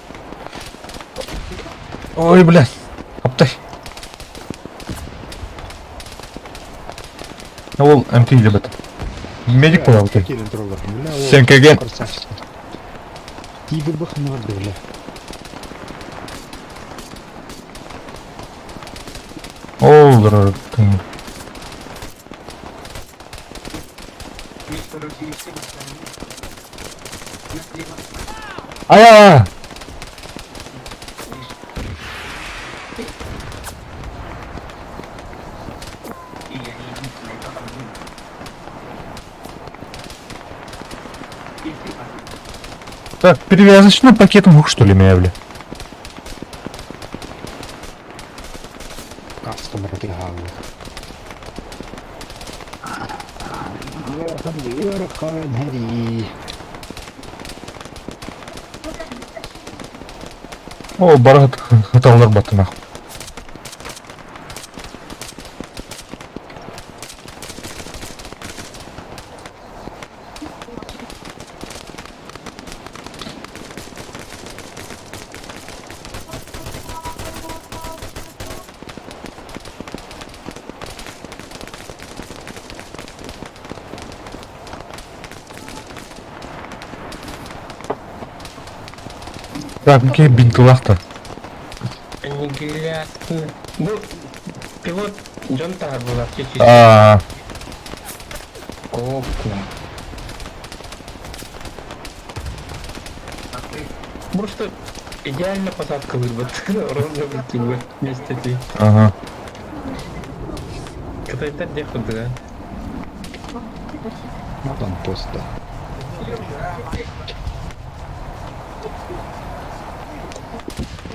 Ой, бля. Аптай. Ол МТ илебет. Медик буолабыт. Киирэн тураллар. Бля, ол Сенкеген. красавчик. Тигр бахнарды, бля. Ол Ая! Так, перевязочным пакетом ух, что ли, меня, бля? Каскам ротыгалы. Ыарахан хэрии. О, бары хаталар баттына. Так, окей, бинтылахта. Аннигиляция. Бу пилот Джон Тар была. А, Опа. Просто идеально посадка выработана. Ровно вылетела вместе ты. Ага. Когда это где да? Вот он пост, да.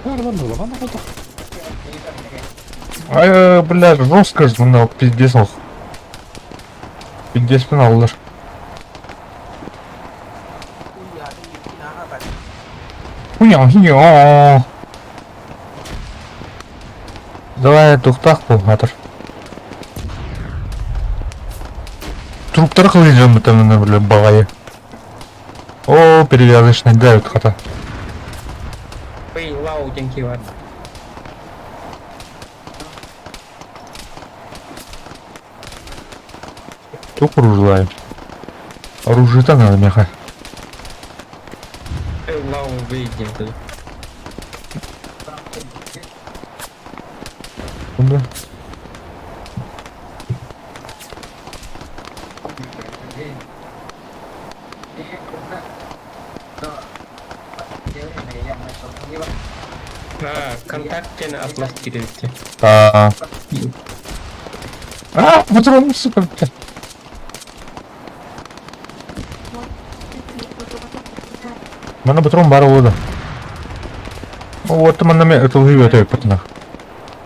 Рванула, вон вот. Ай, бля, жестко же, ну, пиздец, ох. Пиздец, аллар. Хуя, хуя. Давай, тухтах был, атыр. Труптар кылыйжам там, бля, багайы. О, перевязочный, да, вот хата. Эй, лау, деньги бар. Только оружие. Оружие-то надо, меха. Эй, лау, выйди. Да. А, контакт на Атлас кирилти. А, а, патрон, сука, блядь. Мана патрон бар олды. Вот манна ме это лживый это патнах.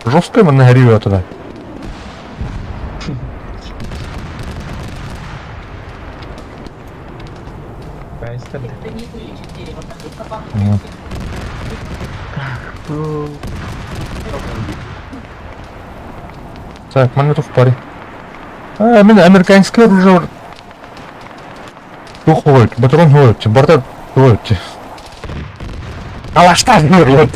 Жестко манна горевет туда. Так, манна тут в паре. А, мен американское оружие. Туох буолуой? Батарон буолуой? Барыта буолуой? Алаштар буолуой?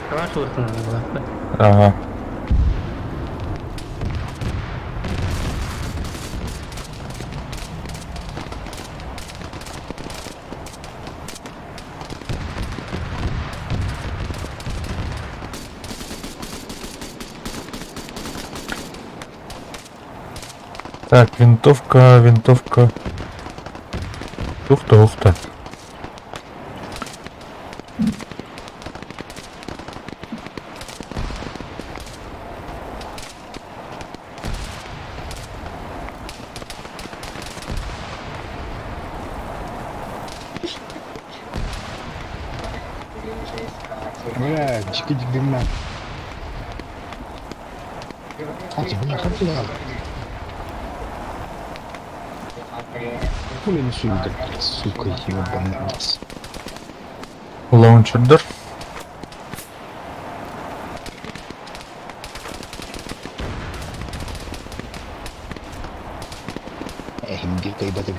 Калаш ылыахтан надо. Ага. Так, винтовка, винтовка. Ух-та, ух-та. Бля, чики-дигдигна. А, бля, как Хули не суют, сука, ебаный. Лаунчердер. Эх, где-то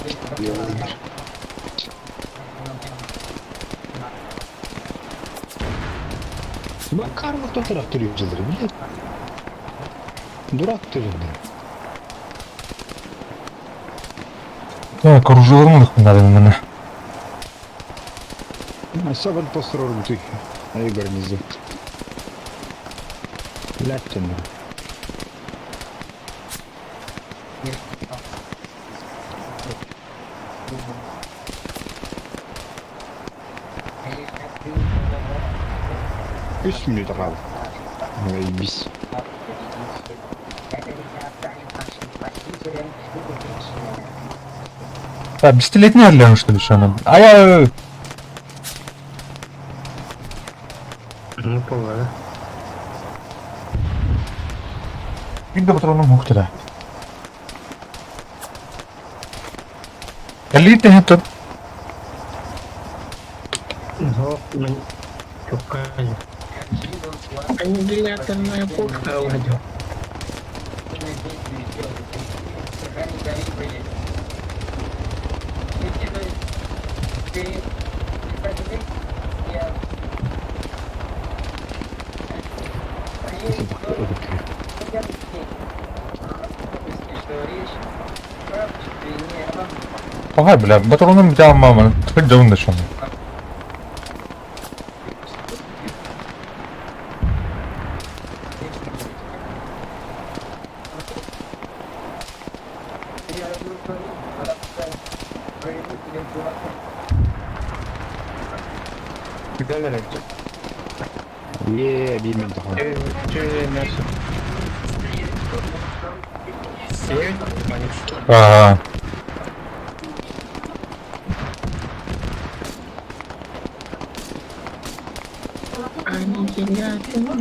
Макар вот тот taraf duruyor, блядь. Дурак ты же, блядь. Так, оружиеларын надо на. Сабан построил ты. А Игорь внизу. Блядь, ты, ну. Үс минут қалды. Заебись. А, пистолет не орлен, что ли, что она? А я... Ну, полада. Биир патроном ух ты. Элит это. Ну, чукай. Аннигиляторная пушка ладил. Ага, бля, патроном взял мама. Хоть да он нашел. Е, биир минут қалды. Мясо. Ага. Аннигилятор.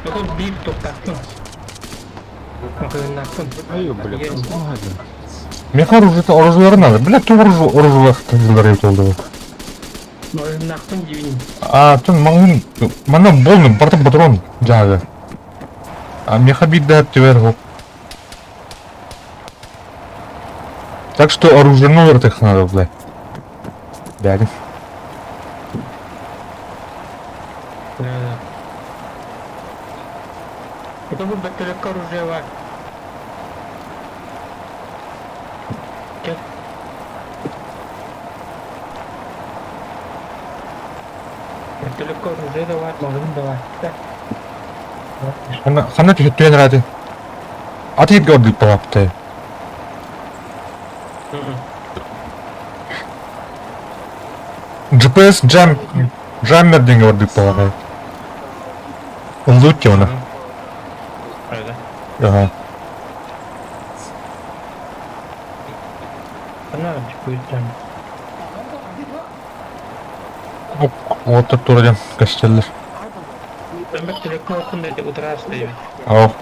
Тут биир туттахпын. Макыннахпын. Ай, блядь, ладно. Меха оружие, оружие надо. Бля, то оружие, оружие толду. Макыннахпын дивин. А, тун маңын, мана болны, барта патрон жағы. А меха бидда твер. Так что оружие номер их надо, бля. Дядя. Да. Это будет батарейка оружия бар. Кел. Вертолетка оружие да бар, магазин да бар. Да. Хана хана түһүттүөн рады. Аты гордый палапты. GPS джам джаммер деген гордый палапты. Лутти оны. Правда. Ага. Она GPS джам. Оттор тура костеллер. Вертолетка окунда деп утырасыз дейбит. Ау.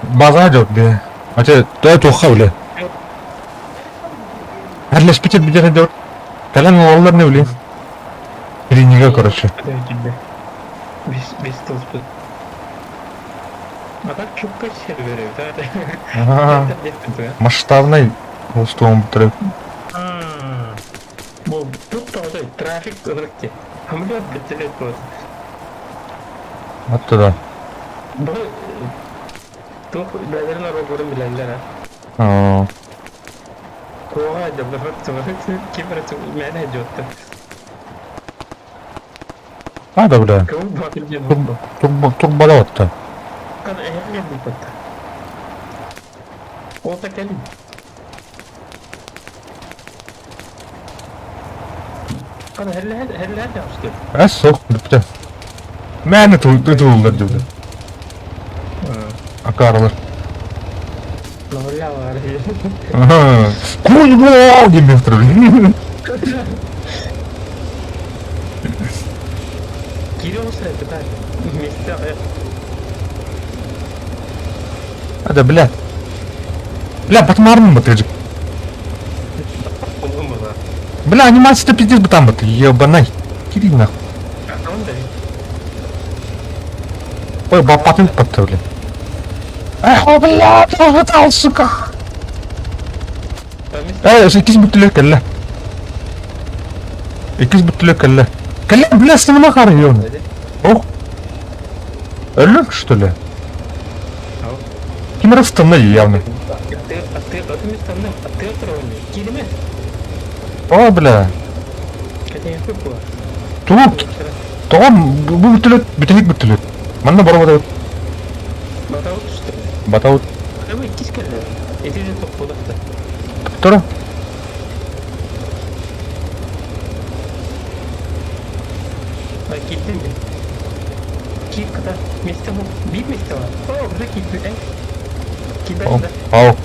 База жоқ бе. Ате, той тоха бля. Әрлеспетер бидер деп. Кэлэн уоллар не блин. Клиника, короче. Без, без толпы. А так чукка сервері, да? Ага. Масштабный холстом трек. Бу тут тоҕо трафик ырыкти. Хамлет биттерет вот. Вот туда. Бу туох бэлэрин оруолларын билэллэр Аа. Туоҕа дьабдахат ким эрэ мээнэ дьуотта. А, да, бля. Кыл баатыр диэн буолла. Турбалаватта. Кан эһэргэ булбатта. Ол та кэлин. Кан херлэһэ херлэһэ дьаҕысты. Эс суох бүттэ. Мээнэ тууллар дьүлэ. Акаарылар. Куй диэн бэхтэр. Кирилл это вместе. А да, бля. Бля, батмарным батыржик. Бля, анимация-то пиздец бы там вот, ебанай. Кири нахуй. Ой, бапатын подтырли. Эх, о, бля, пытал, сука. Э, иккис бүттүлэр кэллэ. Иккис бүттүлэр кэллэ. Кэллэ, бля, сымына харыйон. Ох. Өллүк, что ли? Ким эрэ станна явно. О, бля. Тугу тоҕо бу бүттүлүт, бүтэһик бүттүлүт. Манна боробот Батаут. Тура. Ау.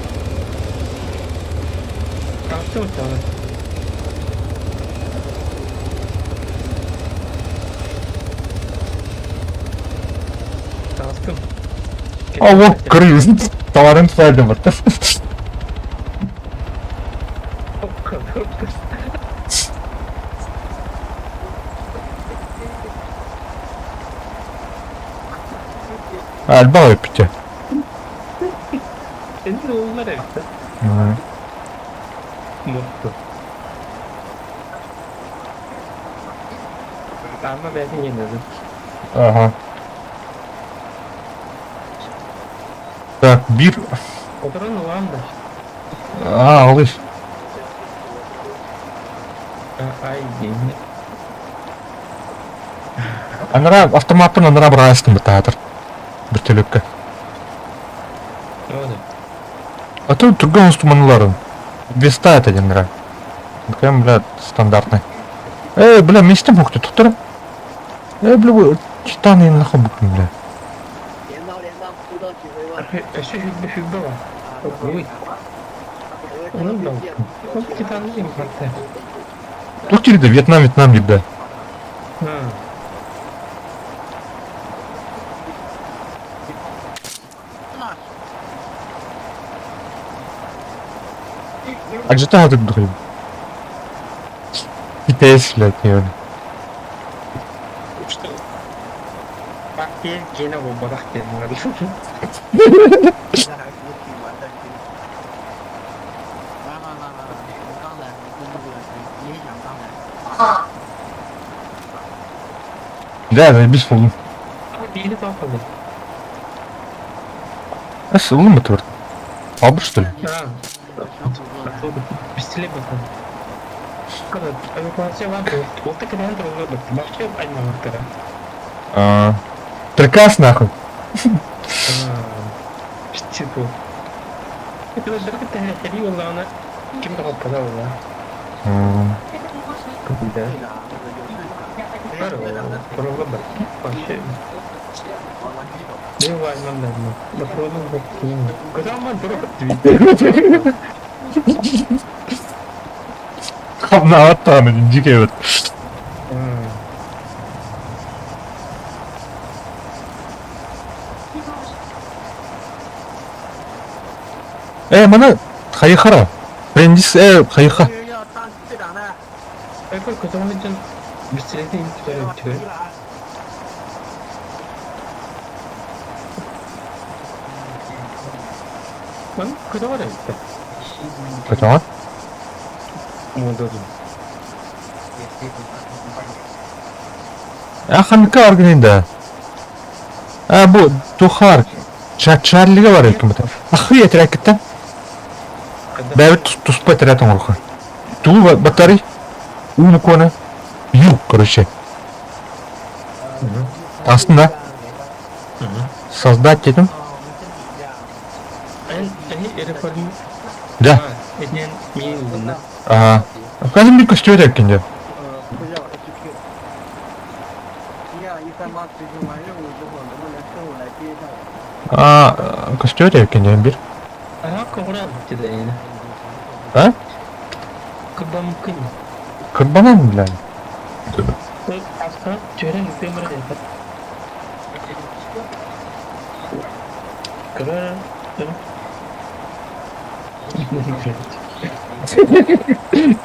Ау, крыс. Товарым сәлдім бір. Альба өппүтэ. Ага. Так, биир... Аа, алыс. Анараа автоматтан анараа быраастын бытаатыр. Бөртөлөккө. А то түргэн устумануларын. Веста это один раз. Прям, бля, стандартный. Эй, бля, местем хукты туттар. Эй, бля, титаны нахуй буквы, бля. Туох киирдэ Вьетнам, Вьетнам киирдэ. Агдьата сатыыр Китэйс, блядь, ёбаный. Да, заебись буоллум. Эс, ыллым бытыбыт. Албыр, что ли? А, Приказ нахуй. М. Хамнаабат даҕаны дьиҥ эбит. Ээ, маны хайыхара. Брендис ээ хайыха. Экөр көтөҕөн сылдьан бэстилиэтин иһин тутар эбит үһү. Маннык көтөҕөр эбиттэр. Көтөҕөн? Муодатын. А ханныка орган да? А бу тухар Чарлига бар эбиккин бата. Ахы этэрээккиттэн. Бэйэбит туспа этэрээт оҥоруха. Тугу батарый? Ууну куона. Ю, короче. Астын да? Создать дедим. Да. Ага. Қазір бір көстүбэт эбиккин дьэ. А, көстүбэт эбиккин диэн бир. А? Кырбанан, блядь.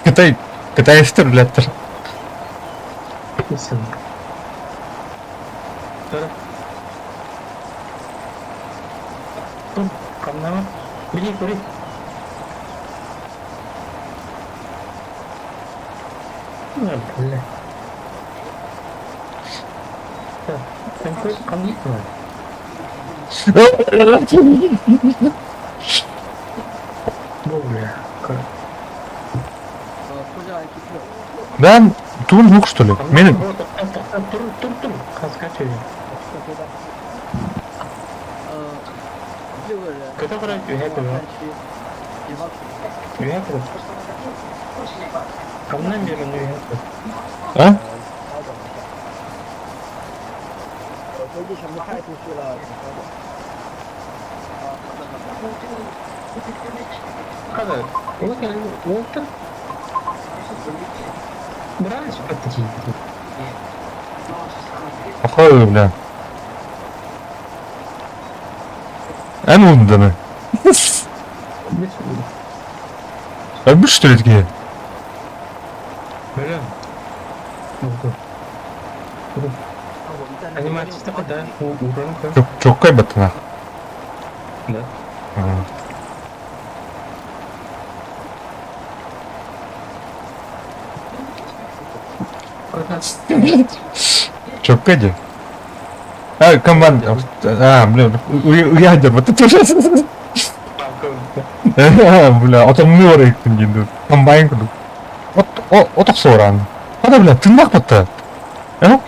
Кытай, кытайстар, блядь. Били көрүй. Бля. Ben тугум суох что ли? Мен Тур, тур, тур. А? Охой, бля. Эн унданы. Өлбүт что ли такие? Чоккай баттана. Да. Чоккай де. А, команда. А, блин, уядер, вот это уже. Бля, отомнур иттим диэн комбайн курдук. От от охсуораан. Хата бля, тыыннаах батта. Э?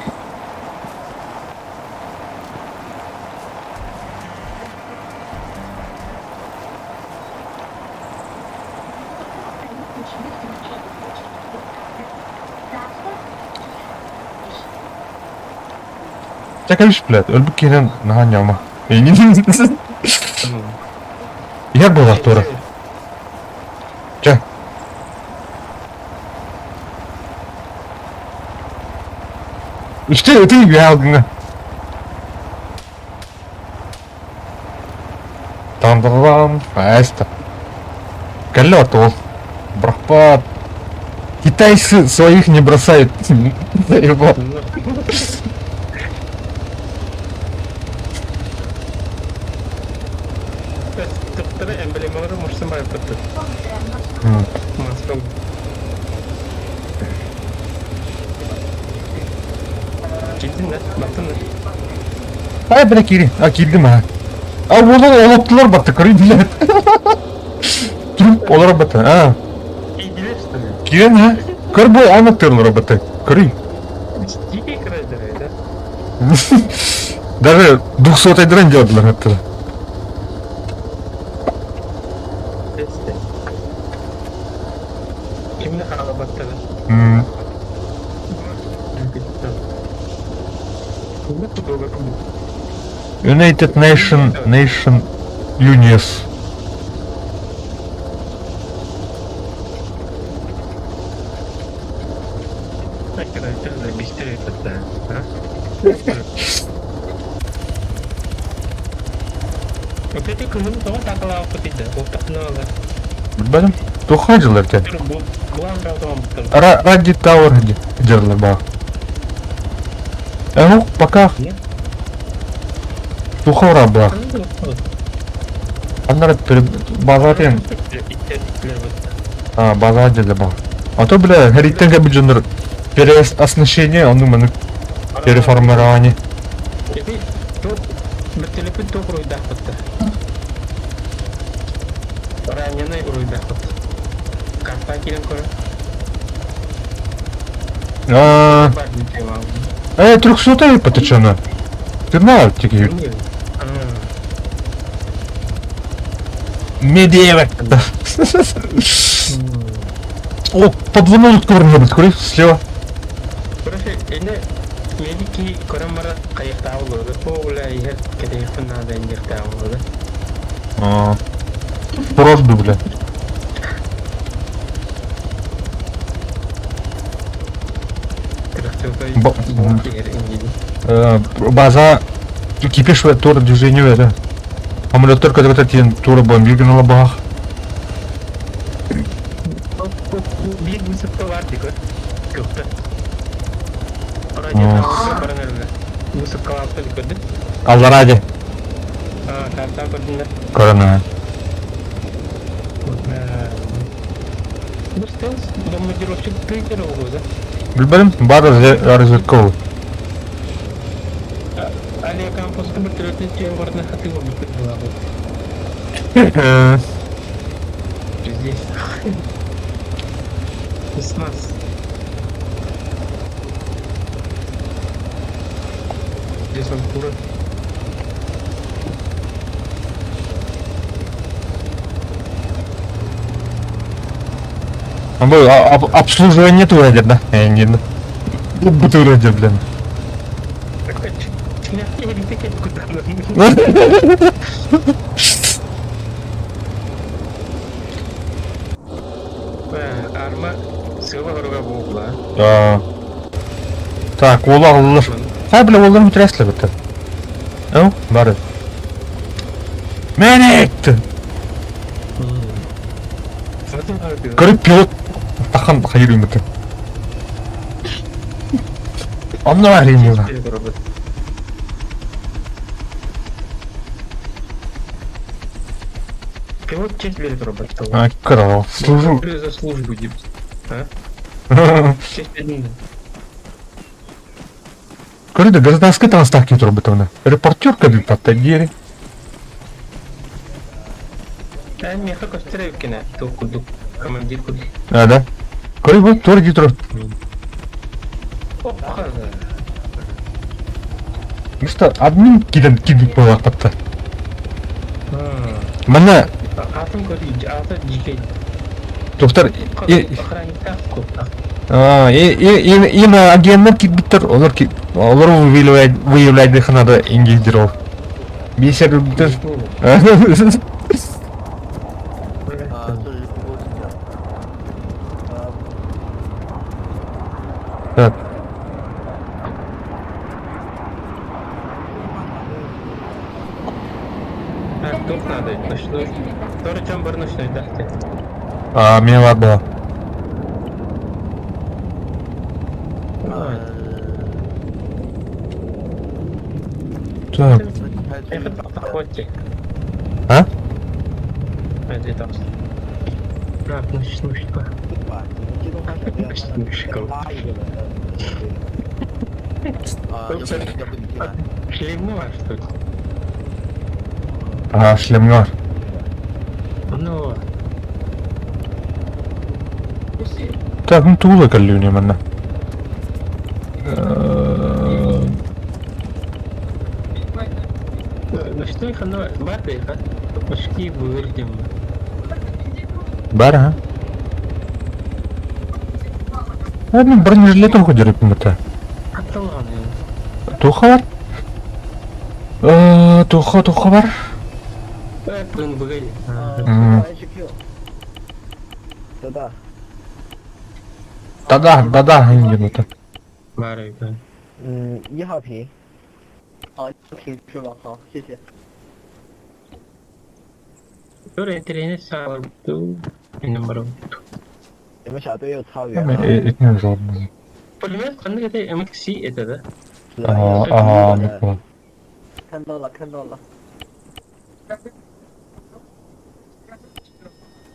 Чэ кэбис, блядь, өлбүт киһинэн наһаа ньама. Иһэр буолар туора. Чэ. Үстэ ытый үөһэ алгыҥа. Тандалам, аста. Кэллэ отол. Брахпат. Китайцы своих не бросают. Заебал. Тыктары эмблемалары мурсан барыппыт. Киирдин да, баттын да. Ай, бля, киири. А, киирдим, а. А, олор олоттулар батты, көрүй билет. Труп олор батты, а. Киирдилер, что ли? Киирен, а? Көр бу аны тырлар батты, көрүй. Дикий край, да? Даже двухсотый дрон делали это. Кимне хаалабаттара? United Nation Nation UNIS. Вот эти кыһын тоҕо саакалаабыт да, уоттахына. Билбэтим. Туохха дьыллар этэ? Булан балтамамыттар. Ради Тауэр дьыллар баа. Э, пока туха ура Аннара базатын а база дьыллар баа. А то, бля, хэриттен кэбит дьоннор переоснащение, ону маны переформирование. Эби туох бөттөлөпүт туох уруйдаахпытта. Раненый уруйдаахпыт. Карта киирэн көрө. А, э, трехсотый потечена. Ты знал, тики. Медевек. О, подвонул көрүнөр көрүй слева. Короче, эне медики көрөн баран хайыктаабы болду. О, бля, иһэр кэтэйихпин наада индиэхтээҕи болду. А, Просьбы, бля. Трехсотой иһэр индиди. База кипиш тур движению это. Самолеттар көтө тиен тура бомбигин бах. Биир высыпка бар дии көр. Көктө. Радио баран эрэллэр. Высыпкалаабыта көрдүн. Алларади. А, карта көрдүннэр. Корона. Бу стелс бомбардировщик трейдер оҕо да? Билбэтим, баар разведка ол. Авиакампуска бөртөлөтүн түһэн барытын хатыы буолбут быһыылаах. Здесь. Спецназ. Десантура. Бу обслуживание тура да? Не, бу тура блин. Арма сыла хоруга буолла. Так, ола аллар. Хай, бля, олар мүтірәсілі бітті. Ау, бары. Мен Көріп пилот тахан хайыр үміті. Онно әрине. Пилот честь берет робот. А, крал. Служу. За службу, типа. А? Честь один. Көрді, гражданский транспорт турбутовна. Репортер кабин подтадери. А, меха костревкина. Тух кудук. Командир кудук. А, да? Көрі бұл тур дитро. Опа. Что, админ киден киден была тапта. Мана. Атым көрі, аты жеке. Доктор, Охранник А, и на агенттер китбиттер, олар олар выявлять выявлять надо ингидеров. Бисер битер. Так. Так, тут надо, ночной. Второй чем бар ночной, да? А, мне ладно. Так. А? Где там? Так, ночнушка. Ночнушка. Шлемнула, что ли? А, шлемнула. Ну. Так, ну тула калюня манна. Ночной хано баты, очки вырдем. Бар, а? А, мен бронежилет ходер это. Аталан. Туха бар? Туха, туха бар? Блин, выгони. Да-да. Да-да, да-да, именно. Бар, да. 嗯，一号屏。哦，屏是吧？好，谢谢。 Тур интернет саалар. Иннин барабын. 你们小队又超员了。 Итинэн жалобно. Пулемет ханнык этэй МХС этэ да? 是啊， Ага, ага, 看到了，看到了。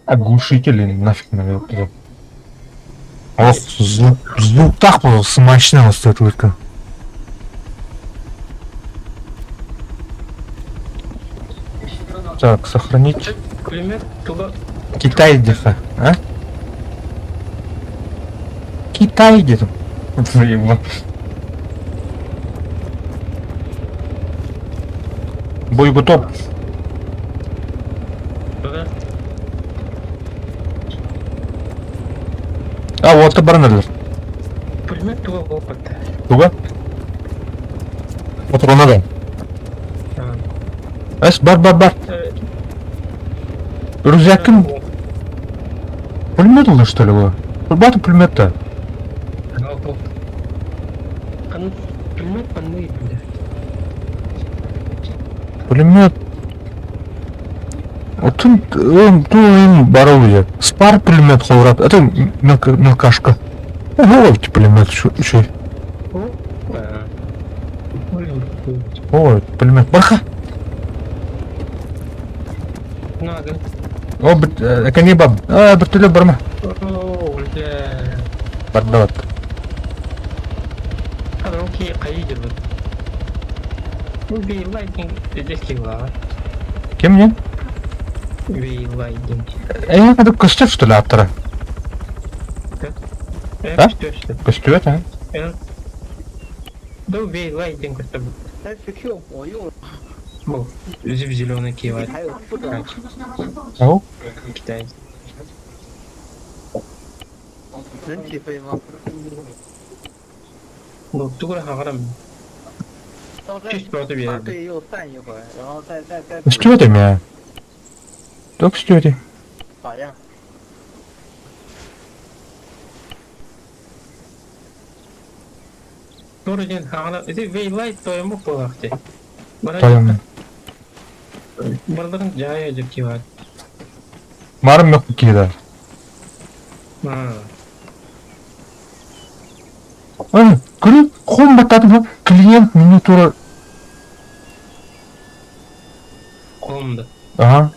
Оглушители нафиг наверное. Ох, звук, звук так был смачный стоит только. Так, сохранить. Пулемет туга Китай где-то, а? Китай где-то. Заебал. Бой готов. Да. А, вот и барнеллер. Пулемет туга опыт. Туга? Вот надо. Эс, бар, бар, бар. Рюкзакын пулемет ылла, что ли, его? Ребята, пулемет-то. Пулемет панны, бля. Пулемет. Вот он, он, ту им барыл Спар пулемет холрат. Это мелка, мелкашка. Ого, пулемет еще. О, пулемет. Барха. О, кани баб. А, бертөлө барма. О, бля. Бардават. Окей, кайы Убей лайтинг, здесь килла. Кем мне? Убей лайтинг. Это костюм, что ли, автора? Да? Костюм, а? Да убей лайтинг, чтобы... 但是 Q 我用 Был зеленый кивает. 还有副的， Ау? Китай. 能起飞吗？ Ну, тугура хагарам. 到这 Чуть просто 把 берет. 队又散一回，然后再再再 Что это меня? Так что это? 咋样？ Тура ден хагара. Это вейлайт тоему полахте. Тоем. Барларын жая деп кивает. Марым yok кида. А. Ой, көріп қолым бататын клиент меню тура. Қолымда. Ага.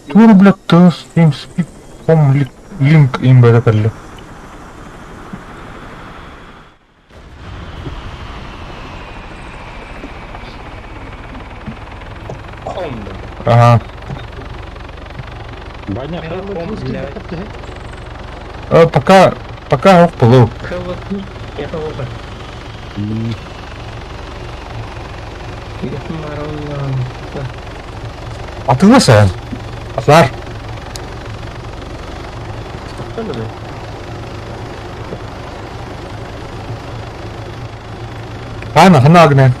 Тура, блядь, тс, TeamSpeak, ком, линк им бәрі кәлі. Қолымда. Ага. Баня, Ком, блядь. Пока, пока ох, полу. Хеллоу, я того. Атыла сен. Атар. Ана, хана агне.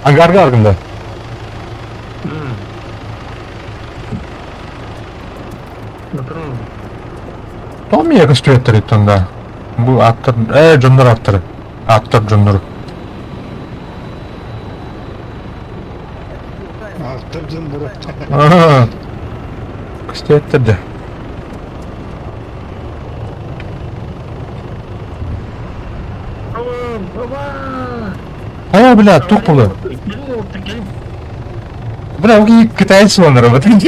Ангарга аргында. Том я конструктор тонда. Бу аттар, жоннор аттары. Аттар жоннор. Аттар жоннор. Ага. Конструктор да. А, бля, тухпулы. Бля, у китайцы он работает.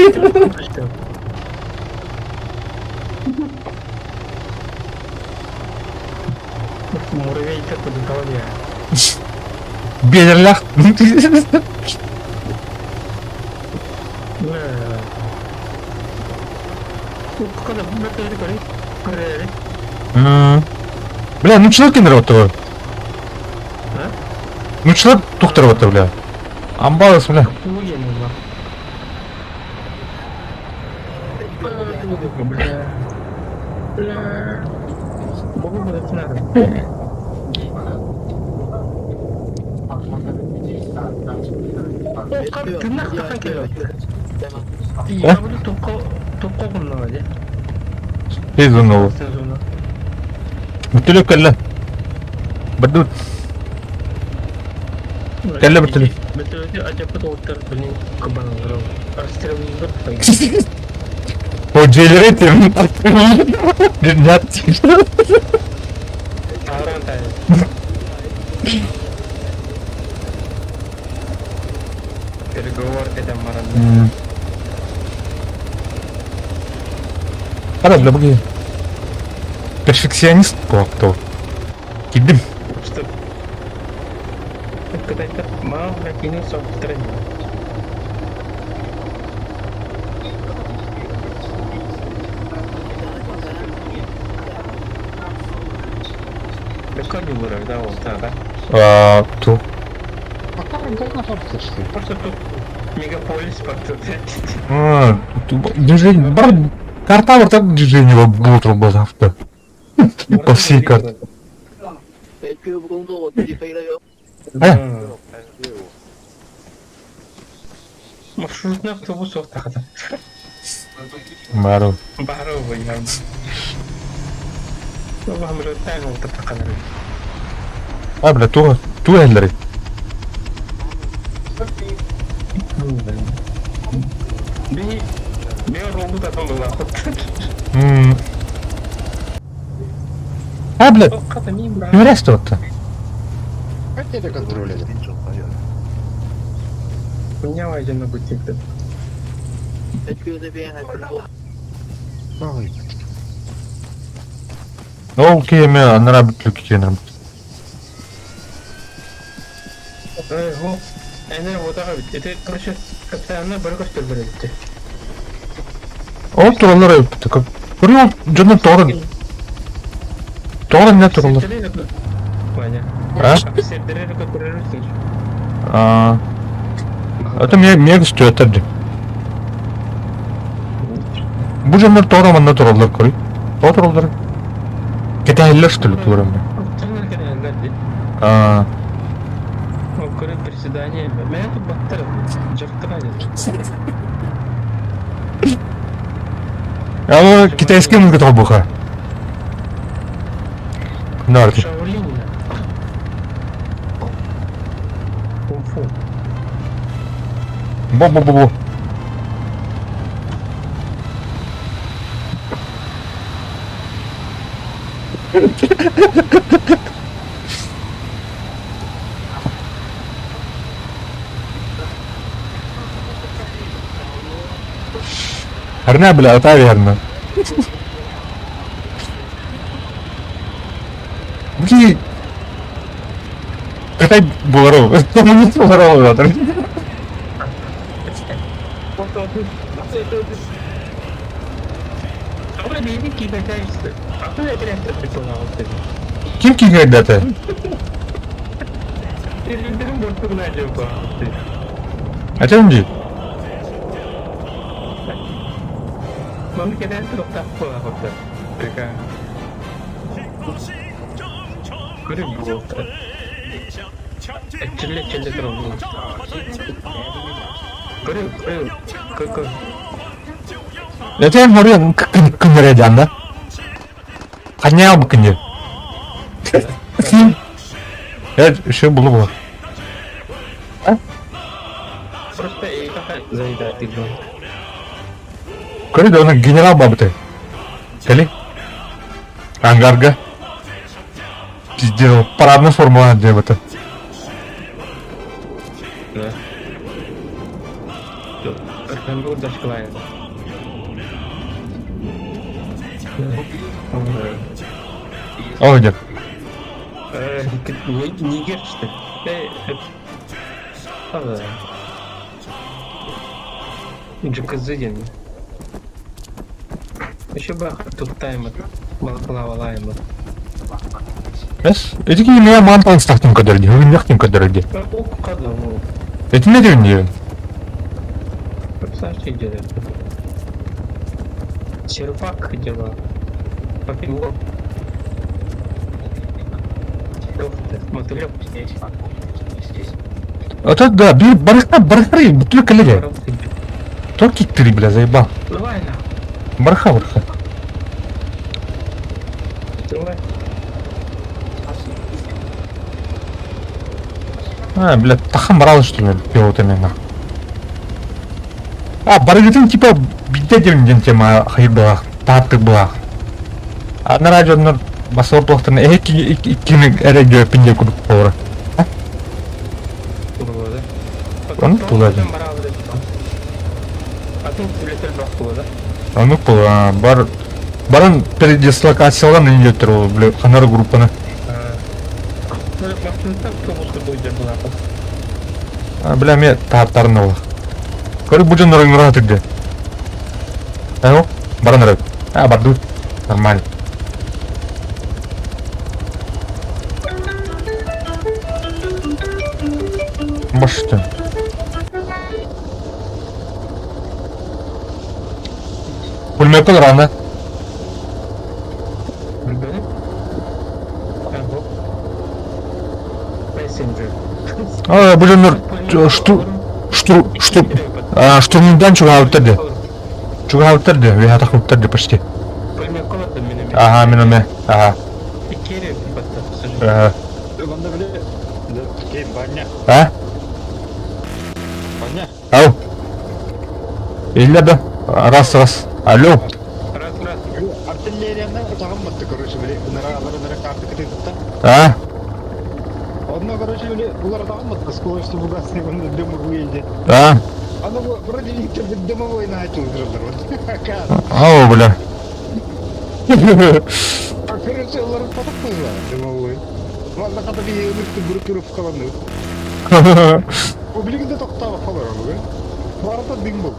Муравей такой в голове. Бедерлях. Бля, ну человек не работает. Ну человек тухтар работает, бля. Амбалас, бля. Бля. Бля. Богу будет надо. Я буду только гынна Сезонова. Бүтүлүк кэллэ. Бардут. Кэллэ бүтүлүк. Бөтүөтү адьаппыт уолаттар блин кыбаналлар расстреливают. О, дьиэлэри тем Ааран таай. Переговор этэн баран. Хара, бля, бу перфекционист буолуохтоо. Киирдим. Что? Кытайдар маа кини соптара А, ту. Просто тут мегаполис под А, движение. Бар карта вот так движение будет завтра. По всей карте. 你票工作我自己飞了哟。 Э? Маршрутный автобус тахата. Бару. Барова я. А, бля, ту, ту эллери. Би би ролду татан была. А, бля, Юрес тут. Хотели контроль. Меня один на бутик. HQ 这边还不错。 Ол кеме анара бүтлүк кенем. Э, Энер вот Это, короче, капитанна бары көстөр берилди. Ол туралар өттү. Көрү жонун торун. Торун не туралар? Ваня. А? Сердерер көтөрөрсүң. А. Это мне мег стоит. Бу жоннор тора манна туралар көрү. То туралар. Кетелер что ли турам. А. Көрү приседание. Мен тут баттыр. Жыртыга. А китайский музыка толбуха. Нарты. Шаолинь. Кунг-фу. Бо-бо-бо-бо. Харна, бля, таверна. Бли. Кытай буларов. Буларов жатыр. Ким кигердети? Ачамжи. Этен морен күннере жанна. Ханял бу күнне. Э, еще булу булу. Просто заедает Көрү оны генерал бабыты. Кали? Ангарга. Пиздец, парадная форма деп это. Да. О, нет. Нигер, что ли? Джаказыдин. Еще бы тут таймер. Балаклава Эс, эти меня мантан стахтым кадырди, хыгынняхтым кадырди. Эти не дерни. Представьте, где Сервак дела. Попило. Мотылек. А то да, би барха барха, бутылка коллеги. Токи три, бля, заебал. Давай на. Барха барха. Давай. А, блядь, тахан барал что ли, пилотами на. А, барыгытын типа бидде диэн диэн тема хайбылах, тааттык былах. А на радионнор басылып туохтан эһи иккини эрэ дьөппүн диэн курдук буолара. Оннук буолар. Оннук буолар. Бар баран передислокациялан инжектер ол бile ханар группаны. Бля мен тааттарын ол. Көрүк бу дьоннор ыҥыра түрдө. Ау, баран эрэ. А, бардыбыт. Нормально. Башты. Пулеметка рано. А, бу дьоннор шту штур штур а, штурмдан чугаһаабыттар дии. Чугаһаабыттар дии, үөһэ тахсыбыттар дии почти. Ага, мин эмэ. Ага. Ага. А? Ау. Илле да. Раз, раз. Алло. Раз, раз. Артиллерияны утаҕын короче, били, ынара ынара карта кытыытта. А? Одно, короче, били, улар атаҕын батта, скорость фугасный он дымовой иди. А? Аны вроде дымовой начал вот. Ау, бля. Короче, улар потопнула дымовой. Ладно, хата би ынырты группировка каланы. Билигин да тохтаабакка олоробун. Барыта дым был.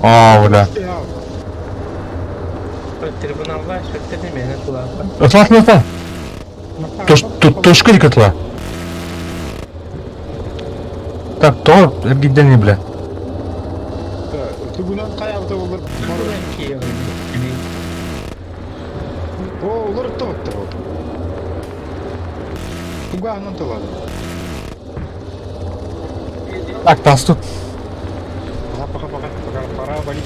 Аа, бля. Трибуналга шөттен мени кулаакка. Ытла ытла. Тошка ытла. Так, то эргиддени бля. Тугунан хайабыта болар. О, олар тоттор. Тугаанан тылады. Так, тас тут. Пока, пока, пока, пора валить.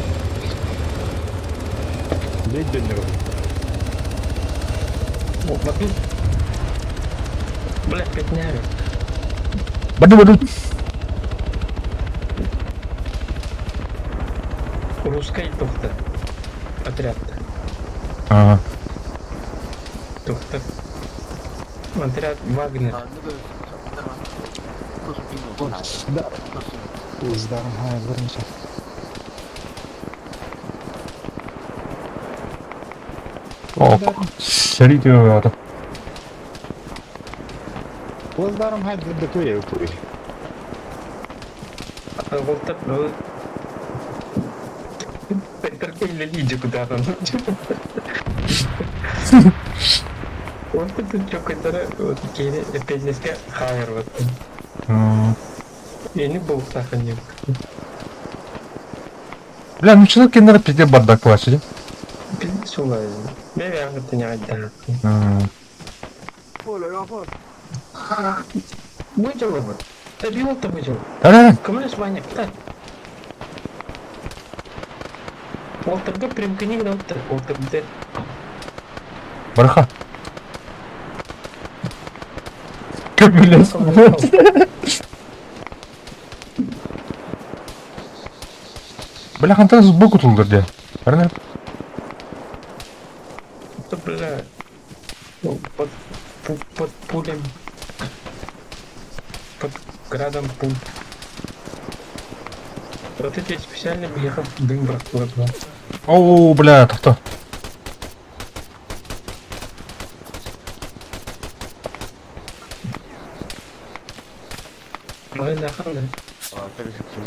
Ледь дönüyor. Бля, пятняри. Баду, баду. Русскай тухта. Отряд. Ага. Тухта. Отряд Вагнер. Да. Уздарым hayallarımca. О, сэрии диэн Уздарым hayallarımda көй көй. Волтер, ну... Терпели куда там. Вот это что, который вот кини пиздецке хайр вот. Я не был сахарник. Бля, ну что киндер пизде бардак плачет. Пиздец улай. Я это не отдам. Выдел его. Добил-то выдел. Да-да. Кому Ваня? Да. Уолтерга примкни к Уолтер где? Барха. Как меня Бля, хантан сбоку тулдыр де. Правильно? Да, бля. Ну, под, под пулем. Под градом пуль. Вот эти специально въехал дым бросил. О, бля, тоқта.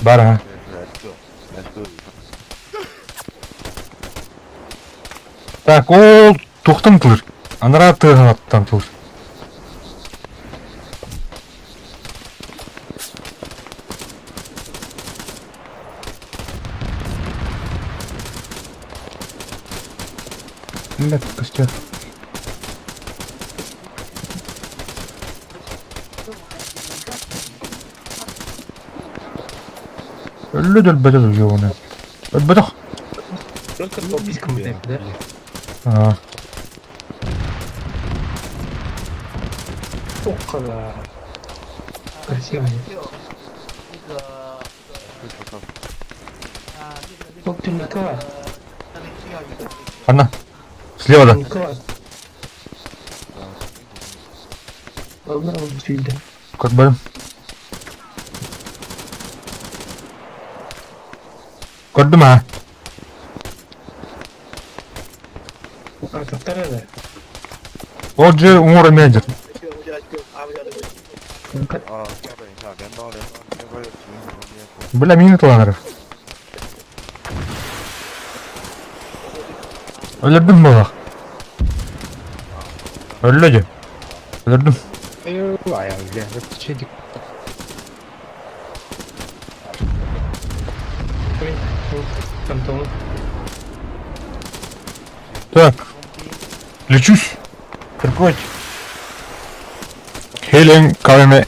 Бар, а. Так, ол тухтан тылыр. Анара тыгынаттан тылыр. Бля, костер. Өллө өлбөтө жугуна. Өлбөтөх. Только по писькам да? А, Около. Красивая. Ол түннүккэ бар. Ханна? Слева да. Түннүккэ бар. Онно ол сүүрдэ. Көрбөтүм. Көрдүм аа. Атахтар эрэ. Ол дьэ уҥуор эмиэ дьэр. Бля, миигин ытылаан эрэр. Өлөрдүм буоллах. Өллө дьэ. Өлөрдүм. Антон. Так. Лечусь. Прикройте. Хелен калеме.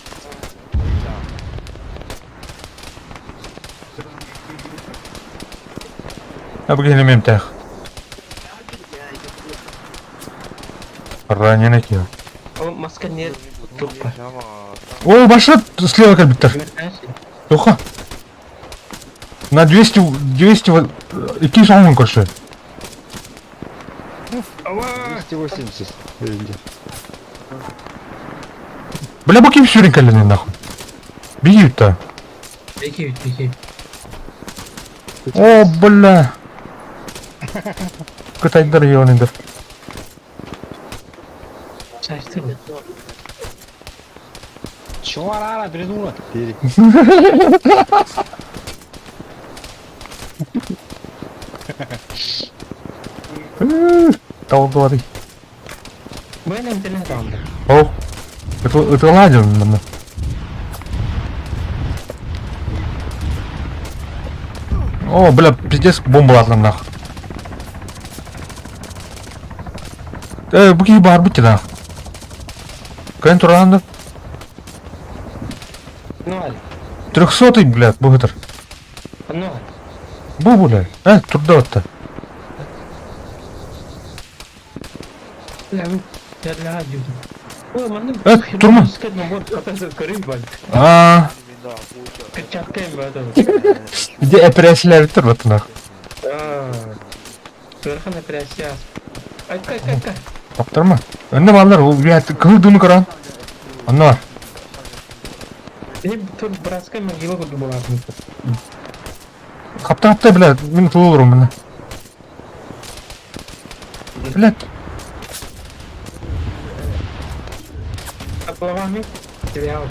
Абгенем эмтээх. Ранен киһи. Ол маска не туппа. О, башат слева кэлбиттэр. Тоха. На 200, 200, икки соҕуҥ көрсө. 280. Бля, бу ким сүүрэн кэллин нахуй? Бийют-то. Беги, беги. О, бля. Кытайдар ебаныйдар. Чачты бу. Чуварара, придурок. Толдуарый. Бу интернет алды. О, это ладен манна. О, бля, пиздец, бомба нахуй. Э, бу киһи баар бит нах. Кэн тураанды. Трехсотый, блядь, бу хытыр. Бу, бля. Э, турда отта. Э, турма. А. Где операция тур нах. Сверхан операция. Айка, айка, айка. Таптырма. Önde ballar, o блядь, кыл дымы көрөн. Онно бар. Тут братская могила курдук буолар. Хапта хапта, блядь, мин тулурум мына. Блядь. Головами терял.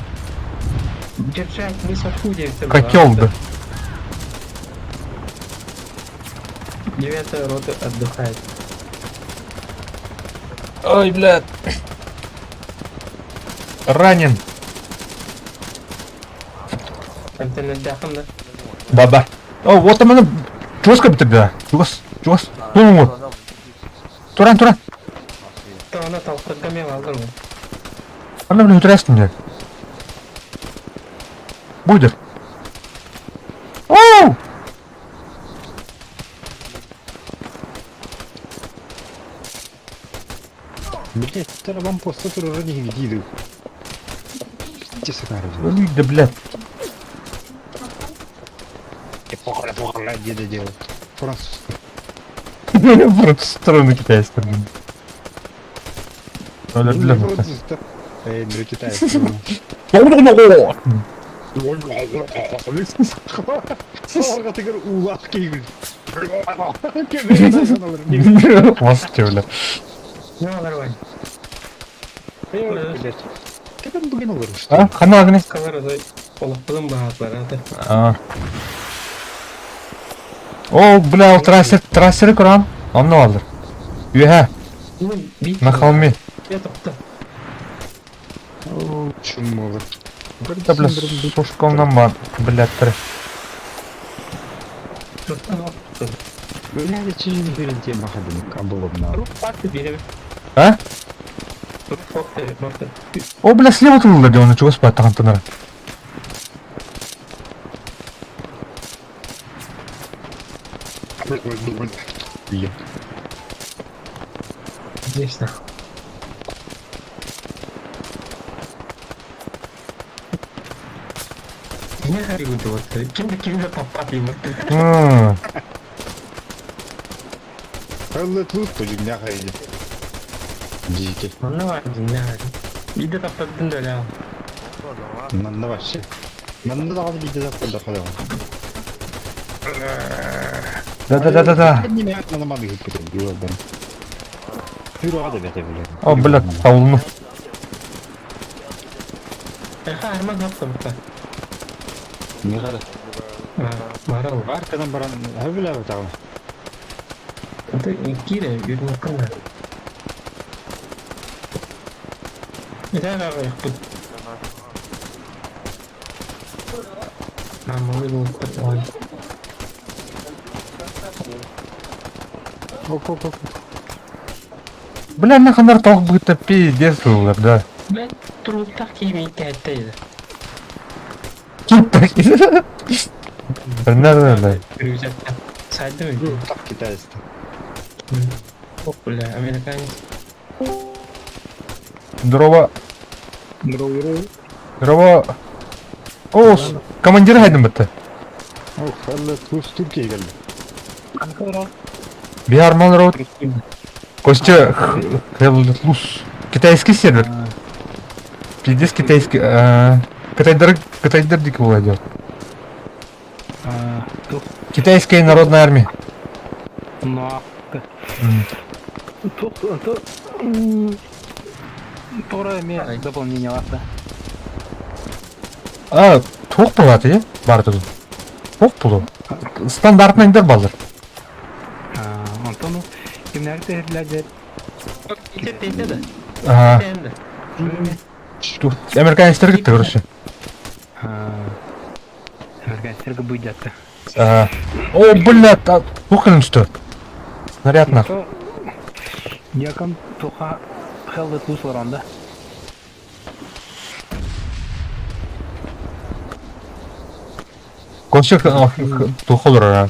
Держать высоту Котел, да. Девятая рота отдыхает. Ой, блядь. Ранен. Интернет да? Баба. О, вот там она. Чугаска битер Чугас, чугас. Тулуңу. Туран, туран. Она толкагаме алдың. Ана, блядь, утрясни мне. Будет. Оу! Блять, это вам просто уже не видел. Да, блядь. Деда делает. Француз. Француз стороны китайский. Бля, Эй, бля, китайец. Вас бля. Ну, нормально. А, хана агни. А. О, бля, ол трассер, трассері көрам. Онно алыр. Үйе, на холме. Чумолы. Да, бля, сушком бар, бля, тр. Бля, чижин беренте махадын кабылымна. А? О, бля, слева тулла, где он, чего спать, там тонара. Здесь нахуй. Дьиҥэ харыйбыт Ким да ким да таппат иммит. Хеллет лут дьиҥнээх эйгэ. Дьиики. Манна баар дьиҥнээх харый. Биирдэ таптардын да өлөҕүн. Манна вообще. Манна даҕаны биирдэ таптардахха даҕаны. Да-да-да-да-да. О, блядь, таулну. Эхэ, арман хаптабыта. Не хара. Марал. Аркадан баран, хөбүлээбэтэҕим. Это киирэ үрүҥкүн да. Это аҕайахпыт. Мамалы буолбут ой. Оп, оп, оп. Бля, наханар тоқ быта пиздец ыллар, да. Блядь, туруктах киимин кээттейdi. Ким так? Да, да, да. Рюкзакта. Сайды mı? Так китайцы. Ох, бля, американец. Здорово. Здорово. Здорово. О, командир хайдым бітті. Ох, әлі туз Түркия келді. Биарман роуд. Костя, Хеллус. Китайский сервер. Пиздец китайский. Кытайдар, кытайдар дик владел. Китайская народная армия. Тора эме дополнение ласта. А, туох болады, е? Бар тут. Туох болу. Стандартный индер балдар. Онтон кимнер tehirlerde Ите да. Ага. Американецтер кетті, короче. Американецтерге быйдатты. Ага. О, блядь, а, туох кэлэн түсті. Снаряд нах. Якон туха хеллет лусларанда. Костя туох олорор.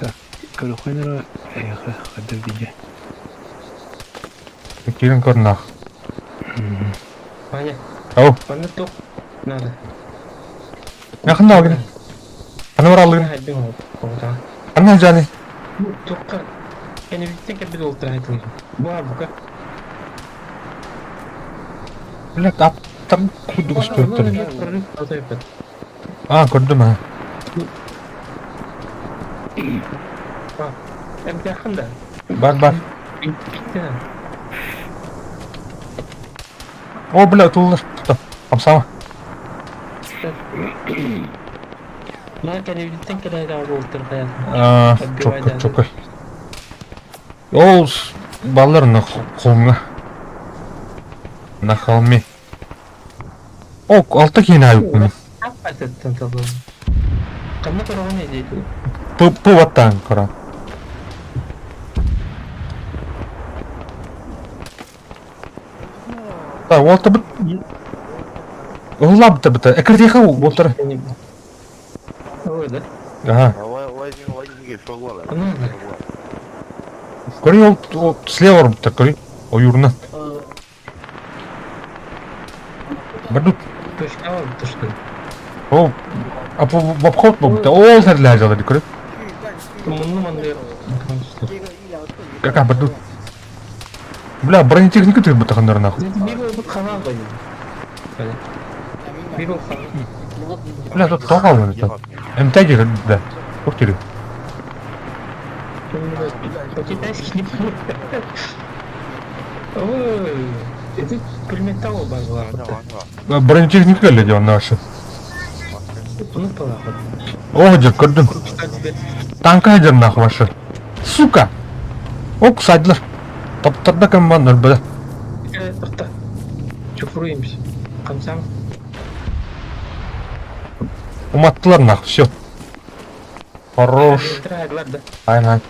Так, көрөхөнөрө эхэ хадыр диде. Кирин көр нах. Ваня, Ау, манна туох надо. Якында алгын. Аны бар алгын. Хайдың ол. Аны жаны. Туохха кэнибиттэн кэлбит уолтар айтылар. Бу бука. Блядь, аттам кудук үстүөттөр. А, көрдүм а. Эмтяхын да. Бар, бар. Bitti. О, бля, туллар. Топ. Хамсама. Мына кэнибиттэн кэлээд уолтар хайа. А, чокка, чокка. Ол баллар на холмга. На холме. О, алта киин айыппын. Аппататтан табыл. Канна көрөҕүн эдиэту. Пу ваттаан кора. Так, уолта бит. Улап бит. Экртиха уолтар. Ой, да. Ага. 我我已经我已经给说过了。 Ну, да. Көрүй ол слева орбуттар, көрүй. Ойурна. Бардут. Точка алып что ли? О, а в обход болбут. Ол сәрләр жалады, көрүй. Мунну манды. Кака бардут. Бля, бронетехника ты бутахандар нахуй. Бир болбут хана албайм. Бир бол хана. Бля, тут тоқ алып это. МТ да. Ух ты. По-китайски не понимаю. Ой, это пулемет база. Бронетехника люди он наша. Ну, палахот. О, дед, көрдүм. Танка дед нахуй ваша. Сука! Оп, садилар. Топтарда кім нөлбөдө. Тоқта. Чупруемся. Камсам. Уматтылар нахуй, все. Хорош. Да. Ай, ай.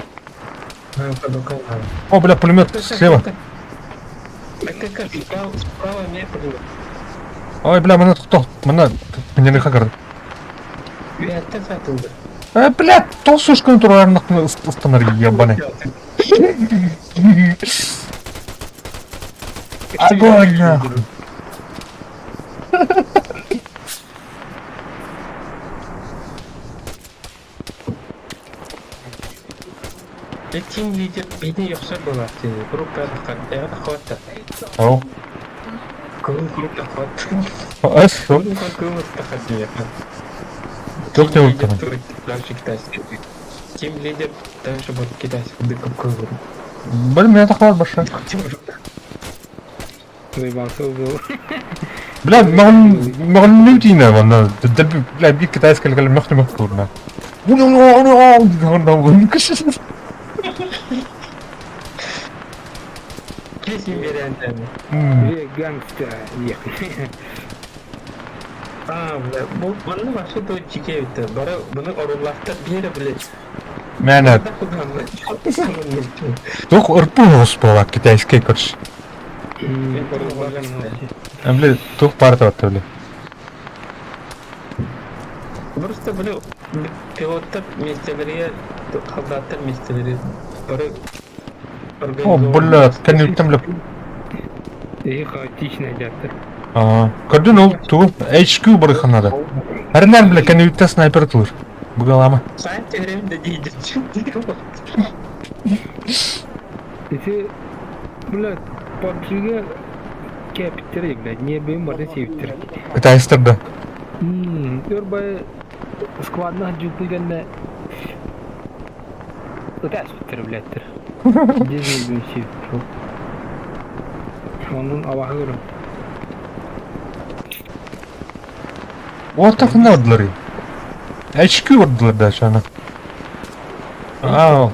О, бля, пулемет слева. Справа меня пулемет. Ой, бля, мына кто? Мына мне хакер. Э, бля, то сушканы турарнак ыстанар ебаный. Огонь нахуй. Тим лидер биһини ёхсор буолаахтыы. Группа таххар. Ол. Кылын куруук таххат. Ас сол. Кылын таххат диэхэ. Туох не ултан. Дальше китайский. Тим лидер дальше вот китайский дыком кылын. Блин, меня таххат баша. Заебался был. Бля, маған не дейін ванна. Бля, bir китайский кәлі мөқты мөқты көріне. Кесин берен. Бля, гангстер ехали. А, бля, бу bunu вообще то чике битти. Бары буну оруллахта бире биле. Мәне, тух ырпы оспала китайский короче. Бля, тух парта атты, бля. Просто бля, пилоттар местелери, солдаттар местелери бары О, бля, кәнүттен бля. И хаотичная дядя. А, көрдүн ол ту HQ барыханада. Әрнәр бля кәнүттә снайпер тулыр. Бугалама. Сайн терем де дейді. Ити, блядь, PUBG-ге кәпиттер, блядь, не бейм барды септер. Китайстарда. Өрбай складна жүктілгенде өтәс біттір, блядь. Дезін бейм септер. Onun Allah'ı görüm. Ортақында ордылар. HQ ордылар да шаны. Ау,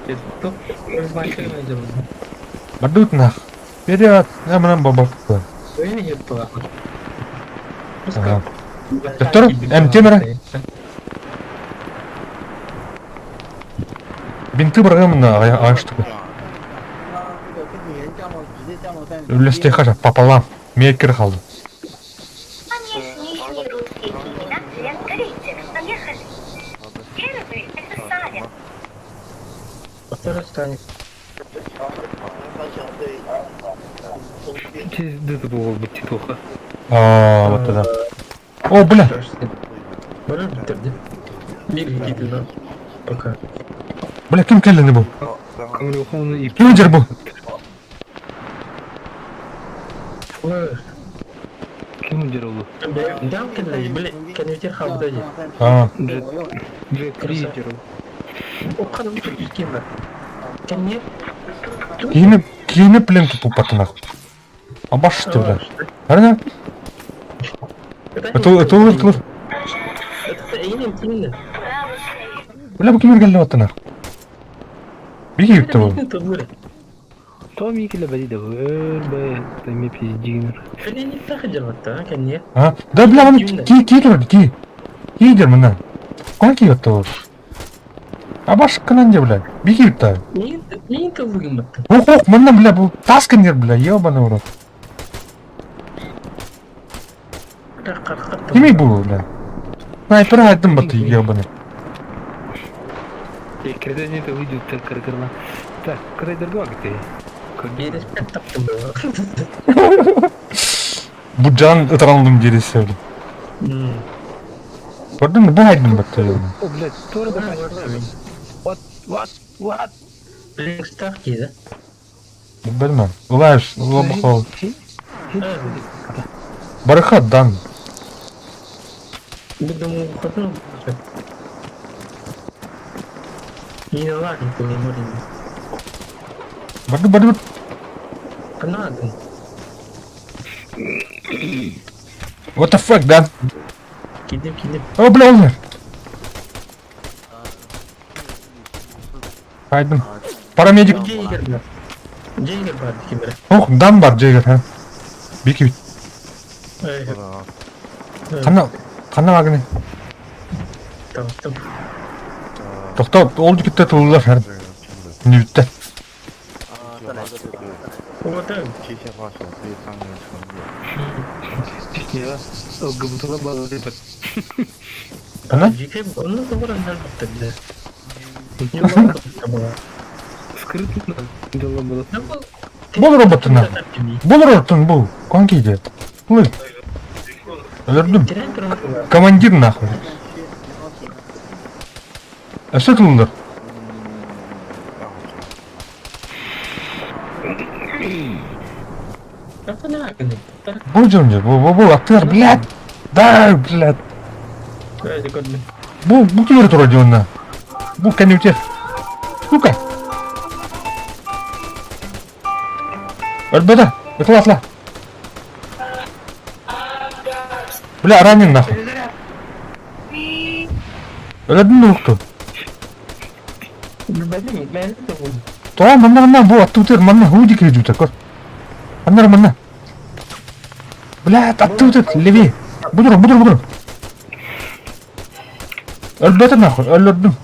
бардут нах. Вперед, я мынан баба. Ага. Доктор, темір. Бинты баргамына ағаштыгы. Үлесте хаша пополам. Мекер қалды. Они снижние русские имена для корейцев. Поехали. Первый – это Саня. Через это было бы титуха. А, вот тогда. О, бля. Бары бітірді. Мир дейді Пока. Бля, кім келді бұл? Камрюховну и... Кім жер бұл? Ким дерулу? Дам келді, бля, кәнетер қалды дейді. А, Джек Ри дерулу. Оққан екен бар. Кәне? киініп, киініп білем тут патынақ. Абашты, бля. Әрне? Это это olur, olur. Это ең тиімді. Бля, бұл кім келді атынақ? Биге бітті бұл. Том екілі бәдейді өрбай, тами пиздигнер. Кәне не тағы жауапты, а, кәне? А? Да, бля, оны ки, ки тұр, ки. Ки дер мына. Кон ки өтті ол. Абаш кынан де, бля. Биге бітті. Мен тылғым бітті. Ох, ох, мына, бля, бұл тас кіндер, бля, ебаный в рот. Кимей бұл, бля. Снайпер айттым бітті, ебаный. Когда не это выйдет, так каркарла. Так, когда дорога ты? Береспен таптым. Бұл жан ытыралдым дересі, бля. Көрдің бе, бұл айттым бітті, ебаный. О, блядь, тоже давай. What? What? What? Блин, дейді. Білмем. Улаш, лобхол. Барахат дан. Думаю, хотел. Не ладно, не можем. Барды, барды, Надо. What the fuck, да? Кидим, кидим. О, бля, умер. Айдым. Парамедик. Джейгер бар. Джейгер бар кемер. Ох, дан бар, Джейгер, ха. Бики бит. Қана, қана агны. Таптым. Тоқта, ол жігіттер туылдар, ха. Не бітті. Вот 机械化手臂上面成也。 ЛГБТ база. Қана? Жеке оны doğru бітті. Скрытно дело было. Бұл роботына. Бұл роботын, бұл. Кон кейде. Бұл. Өлөрдүм. Командир нахуй. Өссө тыллар. Бу дьон бу бу бу аттыгар, блядь. Да, блядь. Бу бу кимэр турар дьонна. Бу кэннибитигэр. Сука. Өлбөтө. Ытла атла. Бля, ранен нахуй. Өлөрдүн урукту. Тоҕо манна манна бу аттыбытыгар манна һуу диэки дьүүтэ көр. Манна манна. Блядь, аттыбытыгар левее. Будуру, будуру, будуру. Өлбөтө нахуй, өлөрдүм.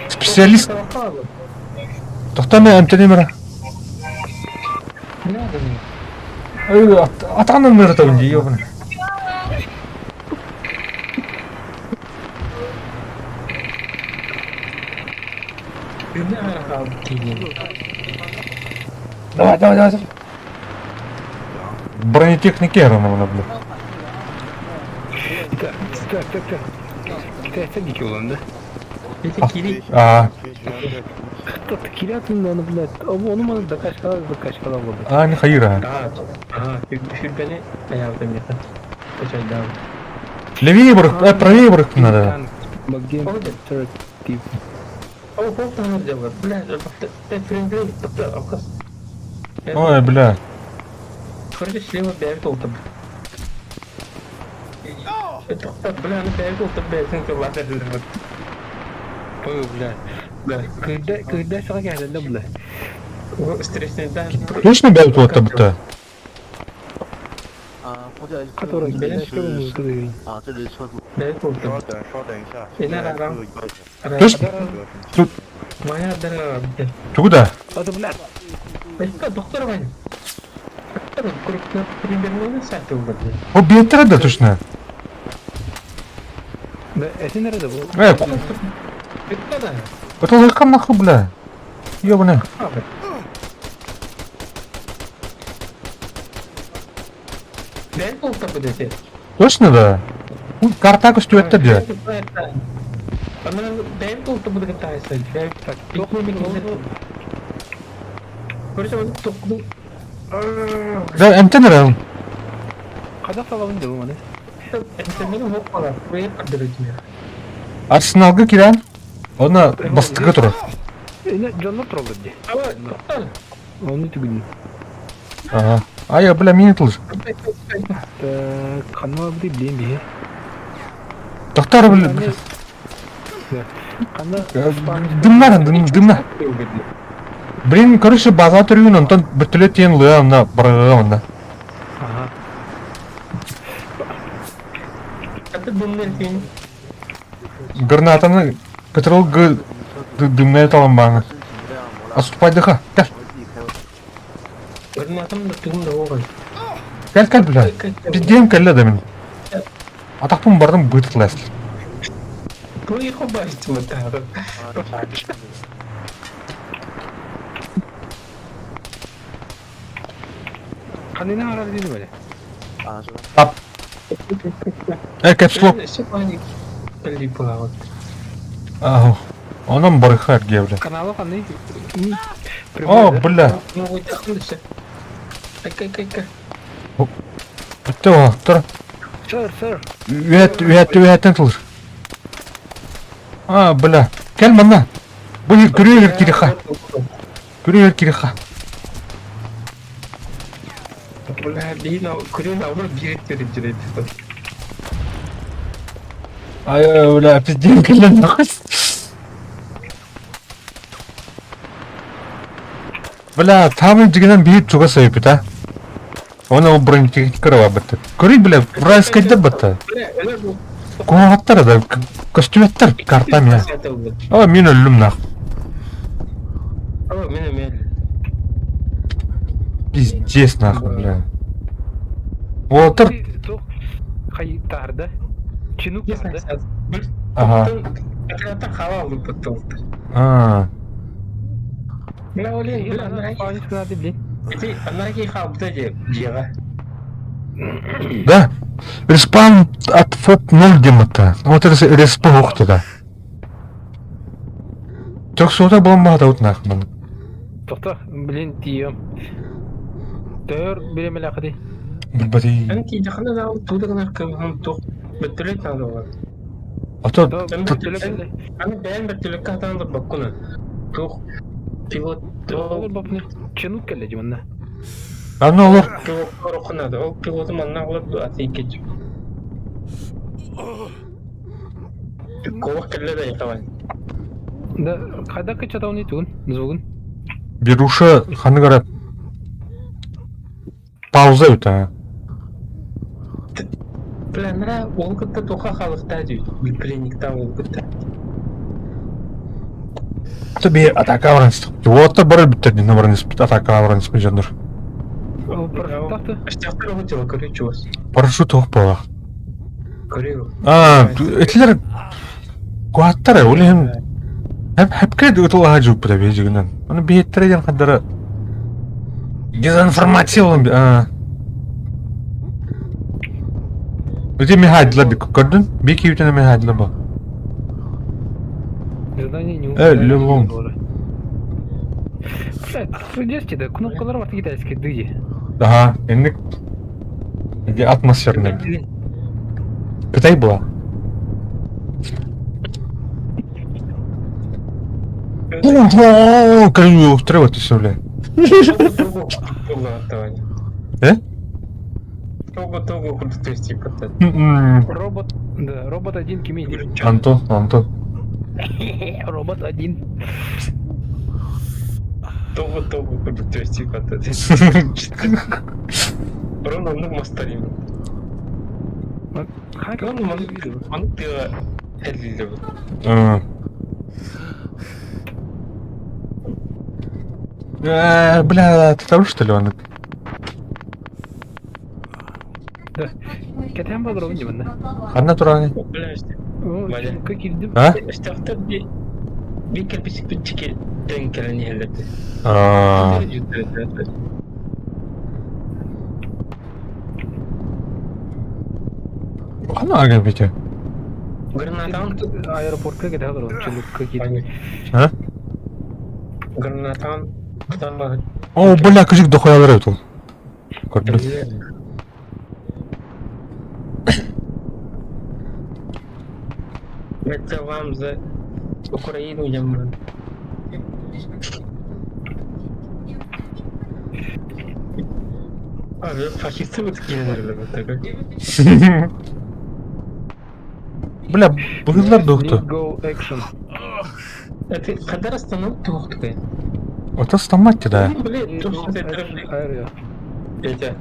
Специалист. Тохтоо эмтэниим эрэ. Атаҕынан ыарытабын дии, ёбаный. Давай, давай, давай. Бронетехники романа, бля. Так, так, так, так. Китайцы дикий улан, да? А. Кирятин, он, блядь, он маны докачкалар, докачкалар болды. А, не хайыра. А, сүрбэни аябытым миэхэ. Качайдаан. Левее бырых, правее бырых надо. О, пол там делает. Бля, Ой, бля. Короче, слева бэйбит олтым. Бля, ну бэйбит олтым бэйбитин тыллаах эрдилбит. Ой, бля. Бля. Когда, когда сага кэллэ, бля. Стрессней, да. Точно бэйбит олтым Который, Бэйбит олтым. 稍等，稍等一下。 Точно? Тут. Моя дорогая. Тугу да? Доктор Ваня. Примерно сайт О, биэттэрэ да точно? Да, это nerede bu? Э, это лайкам нахуй, бля. Ёбаный. Точно да? Карта көстүбэттэр дии. Да, эмтэн эрэ. Арсеналга киирэн, онно бастакы турар. Дьоннор тураллар дии. Оны түгүн. Ага. А я, бля, мини тылыш. Так, ханна бри блин бии. Доктор, бля. Дымна, дымна. Блин, короче, база төрүгүн онтон бөртөлөт тиэн лыа онно барыга онно. Ага. Гранатаны көтөрөл г дымная талан бааңа. Отступайдыха, кел. Кел, кел, бля. Пиздем кэллэ да мин. Атахпын бардым быытытлас. Ханына арар дедим эле. Тап. Э, кэпслок. Ау. Онон барыха эргиэ, бля. Каналы ханы. О, бля. Бүттэ оһохтор. Сэр, сэр. Үөт, үөт, үөттэн тылыр. А, бля. Кэл манна. Бу күрүөр кириха. Күрүөр кириха. Ай, бля, пиздец, кэлэн нахуй. Бля, таамын дьигинэн биир чугас өйбүт, а. Оны ол бронетехникара барбыт. Көрүй, бля, вражескайдар батта. Куһаҕаттар да, көстүбэттэр картам я. О, мин өллүм нах. Пиздец нахуй, бля. Уолаттар... Хай таарда. Чинук таарда. Ага. А. Да? Респаун от ФОП 0 диэн Вот это респа охтуда. Трехсота буолан баҕатабыт Тоқта, блин, тиийем. Төр биремелэхити. Билбэтий. Эн тиийдэххинэ да тугу да гынар кыаҕым туох бөттөлөт наада буолар. Ото Аны бэйэм бөттөлөккө хатаан турбаккын. Туох пилот Ол бапны чинут кэллэ дии манна. Аны олор пилотка ороххун наада. Ол пилоту манна олор атын икки. Куобах кэллэ да давай. Да, хайда кычатауны тугун, звугун. Беруша ханнык пауза үтэ. Бля, ол кытта тоха халыкта дии. Пленникта ол кытта. Это би атака баран Вот бары бүттер дин баран атака баран испит Парашют Аштахтар хотела, короче, вас. Парашют ох буолла. Көрүө. А, этилер куаттара ол иһин хепке ытылаха жуппута бежигинен. Аны биһеттере диэн хаддара дезинформация болон а. Ити мехадила би көрдүн? Би киютene мехадила ба. Задание не Левон. Блядь, где да, кнопкалар бар китайский дыди. Ага, инник иди атмосферный. Кытай была. Крылью устраивать все, бля. Э? Того-того курдук типа. Робот, да, робот один кимиди. Антон, Антон. Робот один. Того-того курдук типа. Ровно ну мастарим. Ровно он ты Бля, ты того что ли он? Да. Кэтэн болор не манна. Ханна тураны. Бля, как кирдим. А? Штафтар би би кирпичик битчики тенкелени хеллети. А. Ханна ага бите. Гранатан Аэропортка кэтэ болор чулук кирдим. А? Гранатан там О, бля, кыжык дохуялар эту. Көрдүм. Это вам за Украину я мру. А, фашисты вот такие, наверное, вот такой. Бля, быһыллар дохту. Go action. Это когда расстановка тухтукай? Это стамать да. Блин, 300 это. Это.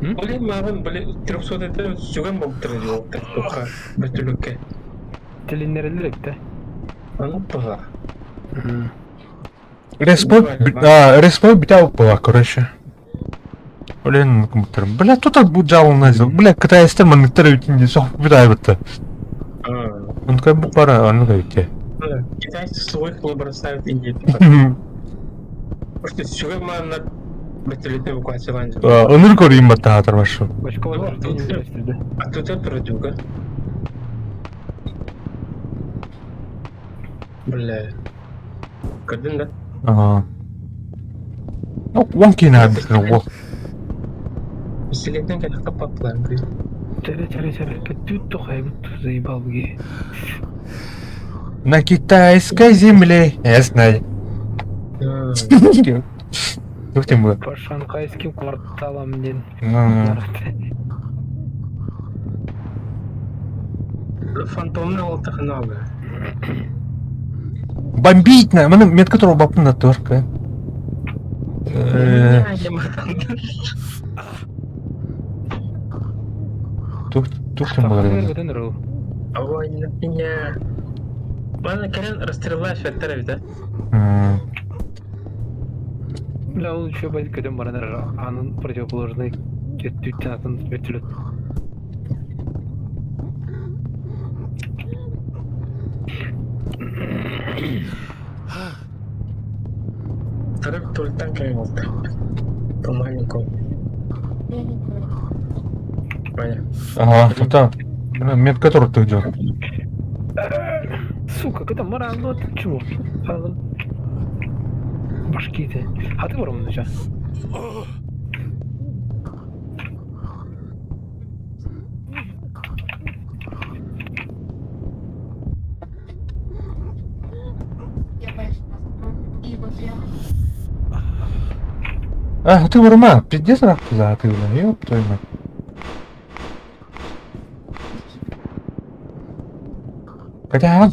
Блин, маған, блин, 300 это сүгөн болуп турат болуп туха бөтүлүккө. Теленерелер экте. Аны туха. Респой, а, респой битау была, короче. Блин, компьютер. Бля, тут буджал назил. Бля, китайстер манныктар үтүн сох битай битте. Он как бы пора, он как те. Китайцы своих не бросают и нет. Потому что сүгөн маған бөтүлүккө эвакуациялан. Өнүр көрейін батта хатырмашы. А тут это продюга. Бля. Көрдүн да? Ага. Ну, он кейін әбдікін ол. Селектен кәліқті паптылар. Чәрі, чәрі, чәрі. Тут тухай, заебал бге. На китайской земле. Я знаю. Ух ты мой. По шанхайским кварталам ден. Фантомный ол тахналы. Бомбить на... Мені метка которого бапны на торка. Тух, тух там было. Ой, на меня. Мана Карен расстрела феттер да? Бля, ол еще байт көдөн баранар анын противоположный түттен атын өтүлөт. Второй тультан кайвалта. По маленькому. Понял. Ага, это метка который идет. Сука, это морально, чего? Башки ты. А ты ворон сейчас? А, ты варма, пиздец нахуй за ты, бля, ёб твою мать. Хотя...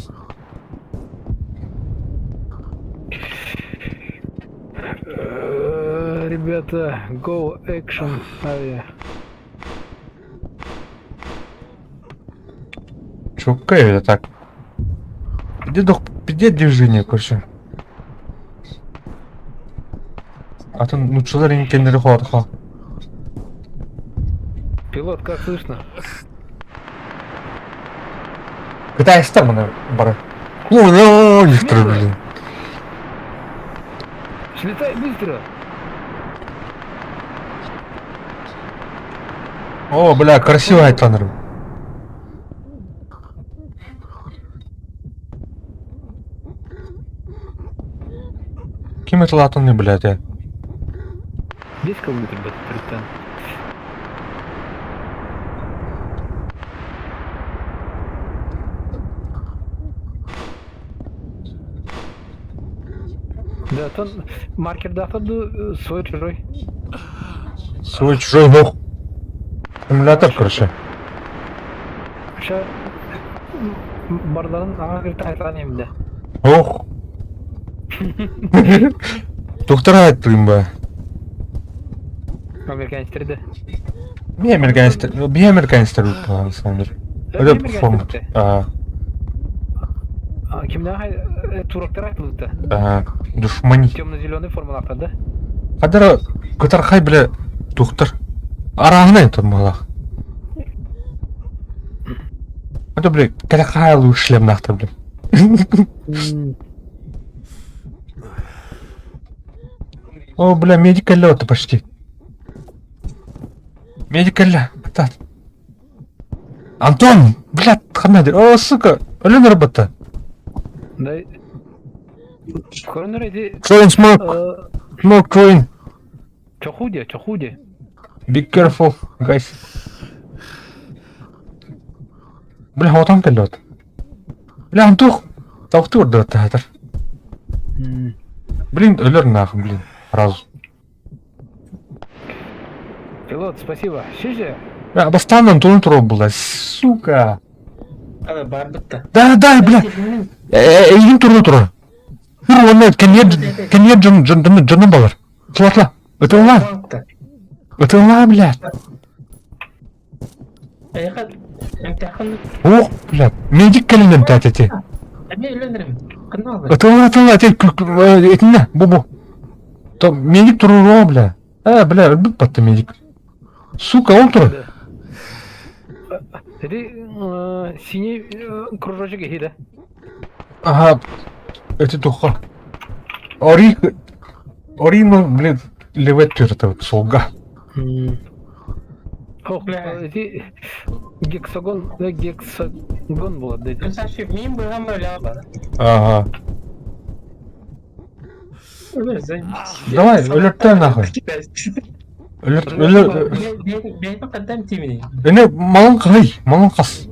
Ребята, go action авиа. Чукай это так. Где дох, где движение, короче. А то ну что за кендери хо. Пилот, как слышно? Кытайстар мына бары. О, некоторые, блин. Слетай быстро! О, бля, красиво айтаныр. Ким это латунный, блядь, я? 10 километров будет прилетаем. Да, тон маркер да, свой чужой. Свой чужой бог. Аккумулятор, короче. Сейчас барларын ага киртэ айтылан эмдэ. Ох. Доктор айттым ба. Американецтер да. Би американецтер, би американецтер на самом деле. Это форма. А, Кимнән туроктар айтылды. а, душмани. Темно-зеленый формаларда да. Кадара кытархай бля доктор. Арағына это малах. Это, бля, калахайлу шлем нахта, бля. О, бля, медика лёта почти. Медика ля, так. Антон, бля, ханадыр. О, сука, Алена работа. Да. Коронер иди. Train smoke, smoke train. Чохуди, чохуди. Be careful, guys. Бля, вот там лёт. Бля, Антух, Тавтур да театр. Блин, өлөр нахуй, блин, сразу. Пилот, спасибо. Шиже. Бля, бастан Антон туруп была, сука. Ана барбытта. Да, да, бля. Эйин туру тура. Тур онна кенье кенье жон жон жон балар. Тулатла. Ытылла. Ытылла, бля. Эйха, эмтихан. Ох, бля. Медик кэлинем тәтети. Эми үйлөнөрүм. Кандай Ытылла, ытылла, те этинне, бу-бу. То медик туруро, бля. А, бля, өлбүт батты медик. Сука, ол тур. Эти синий кружочек иһи да. Ага, эти туха. Ори, Орино, блин, левет это солга. Ох, эти гексагон, гексагон было, да. Красавчик, мин быгам өлө Ага. Давай, өлөртө нахуй. Өлөрт, өлөр. Бейпа кадам тимини. Эне малын кай, малын кас.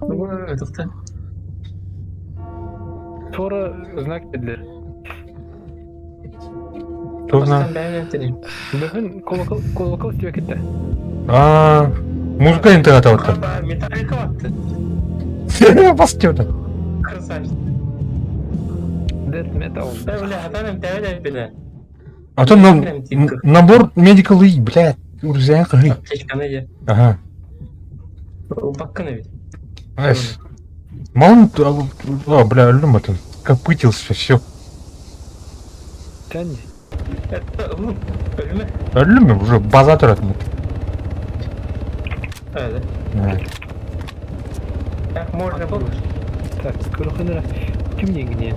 Тукта. Тора знак бедлер. Турна. Бүгүн колокол колокол тебе кетти. А, музыка интернет атты. Металлика атты. Бас деп. Красавчик. Death metal. Бля, атанам тәвәләп биле. А то набор medical и, блядь, урзян кый. Аптечканы же. Ага. Бакканы бит. Эс. Малын, а, бля, өлдүм атын. Копытился, все. Тән. Өлмө. Өлдүм уже база турат. Evet. Так, можно было. Так, көрөхөнөр ким деңгине?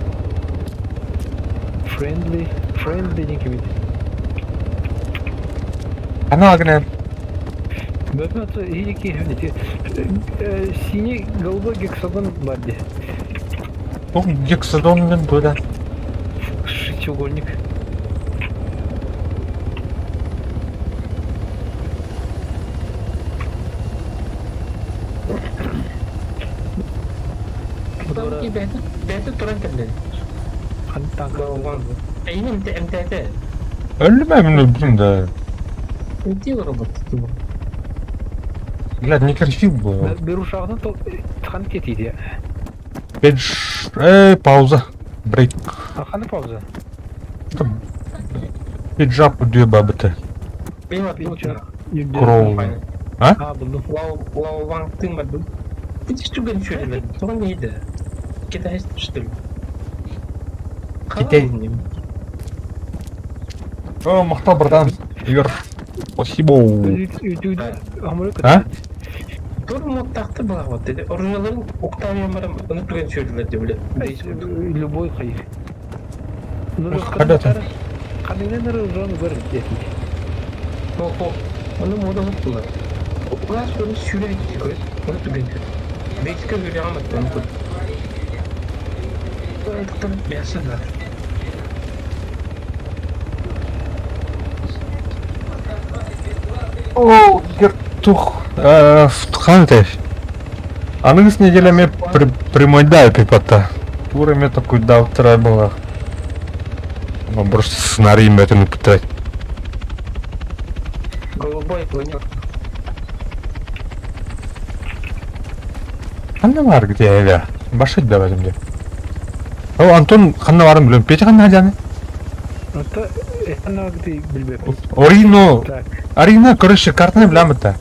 Friendly, friendly ден ким? Ана агне. Бөпөт ити синий голубой гексагон бар дии. Туох гексадон диэн туох Шестиугольник. Бэйэтэ туран кэллэ. Эйин эмтээтэ. Өллүм ээ мин өлбүтүм да. Эмтии робот. Блядь, некрасиво было. Берушаҕынан хан кетиде. Эй, пауза. Брейк. Ханы пауза? Пиджак үдүө бабыта. Кроу. А? А, булдум. Лао Ванг тын бардым. Ты что говоришь, что не еда? Китайцы, что ли? Китай. О, махтал, братан. Игорь. Спасибо. А? Тур муттахты была вот. Оружияларын Октавия барам, оны түген сөйлелер деп биле. Любой хайыр. Хадата. Қаныңнан ыры бар десін. О, оны мода ұттылар. Олар соны сүрә көз, оны түген сөйле. Бейске сөйле алмады, оны көз. Тоқтар, мясо бар. О, тух. Ханты. Аныгыс неделями примойдай пипата. Турами такой дал было. Ну, просто сценарий это напитать. Голубой планет. Ханна бар где я? Башить давай мне. О, Антон ханна барын билем. Петя ханна жаны. Это ханна где билбеп. Орино. Арина, короче, картаны билем это.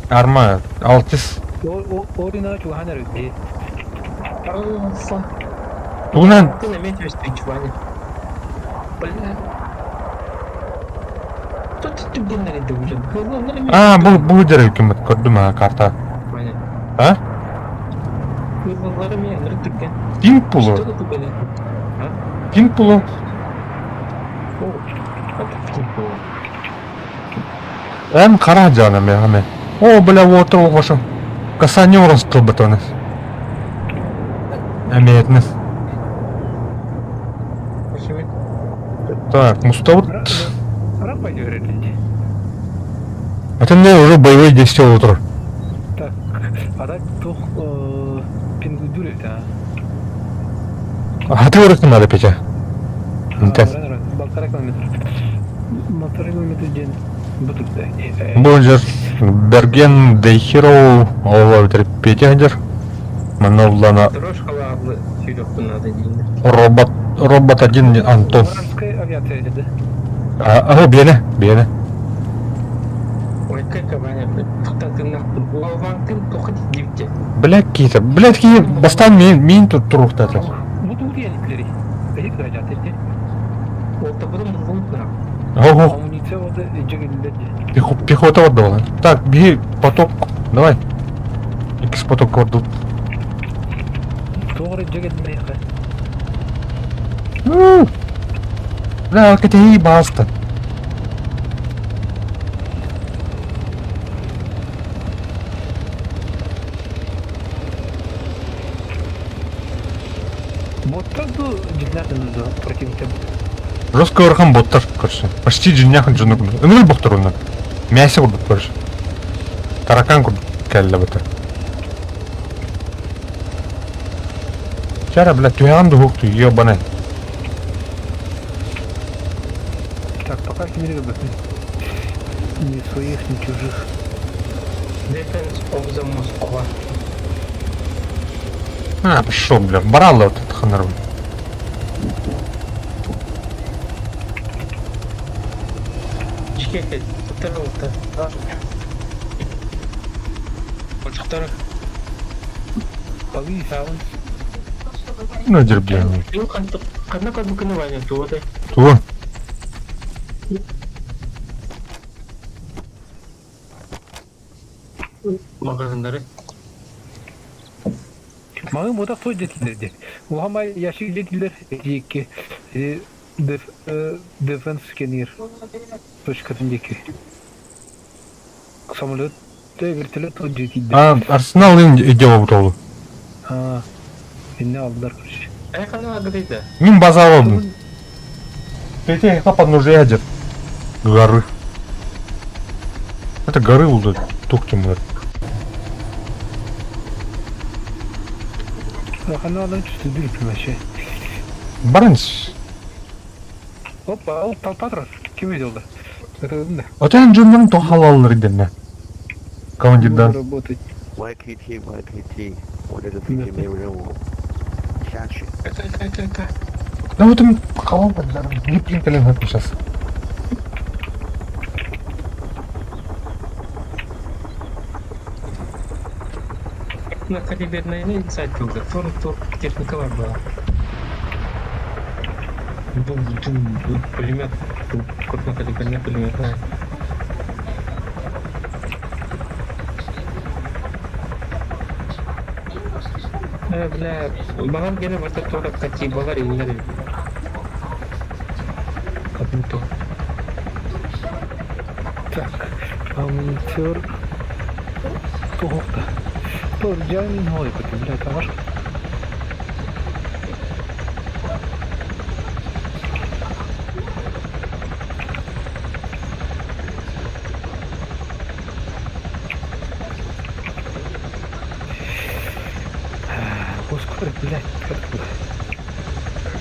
Арма, Алтис. Орина чуган эрди. Тугунан. Ты наметишь ты чувани. Бля. Тут ты түгеннер уже. А, бу бу дерек ким көрдүм а карта. А? Пинг пулу. Пинг пулу. Эм кара жаным я О, бля, вот оҕошо. Касание оростыл бытонес. Әмиетнес. Так, мустовут. Это мне уже боевые действия утро. Так, а так тух пингудюр это. А ты урок надо, Петя. Полтора километра. Полтора километра день. Бонжер, Берген, Дейхиро, Ола, Петя, Мановлана. Робот, робот один Антон. авиация, да? А, бене, бене. Ой, как Ваня, Бля, какие-то, бля, такие, бастан мин, мин тут трухтаты. Ого. Пехота отдала. Так, беги, поток, давай. Икс поток отдал. Бля, это баста. Жестко орхан боттар, короче. Почти джинняхан джинну. Өмір боқтар онна. Мясо курдук, короче. Таракан курдук кәллі бұта. Чара, бля, туян духук ту, ебаный. Так, пока не ребят. Ни своих, ни чужих. Defense of the Москва. А, пошел, бля, барал вот этот ханар. Ну, дербля. Туго. Магазиндары. Маңы мода той детилерди. Улама яши детилер эки дефенс сканер. Точка деки. Самолет, вертолет вот дьиэтийдэ. А, Арсенал идея ол. А, инне алдылар, короче. Эй, хана говорит, Мин базалым. Ты подножие ядер. Горы. Это горы уже тухтим. Хана адам түстү вообще. Барынс. Опа, ол толпа турар. Ким видел да? Это да. Отен жөннөн тохалалыр идемне. Командирдан. Работать. YKT YKT，我这个飞机没有任务，下去。 Да вот им колонка, не блин, сейчас. На калиберная инсайт был, тур тур техника была. Бум, бум, бум, пулемет, крупнокалиберный пулемет. Бля, балам гене барта тура кати балар иннер. Кабинто. Так, амунитер. Тухта. Тур жамин хой бит, блядь, агаш. Ускорить, блядь, как было.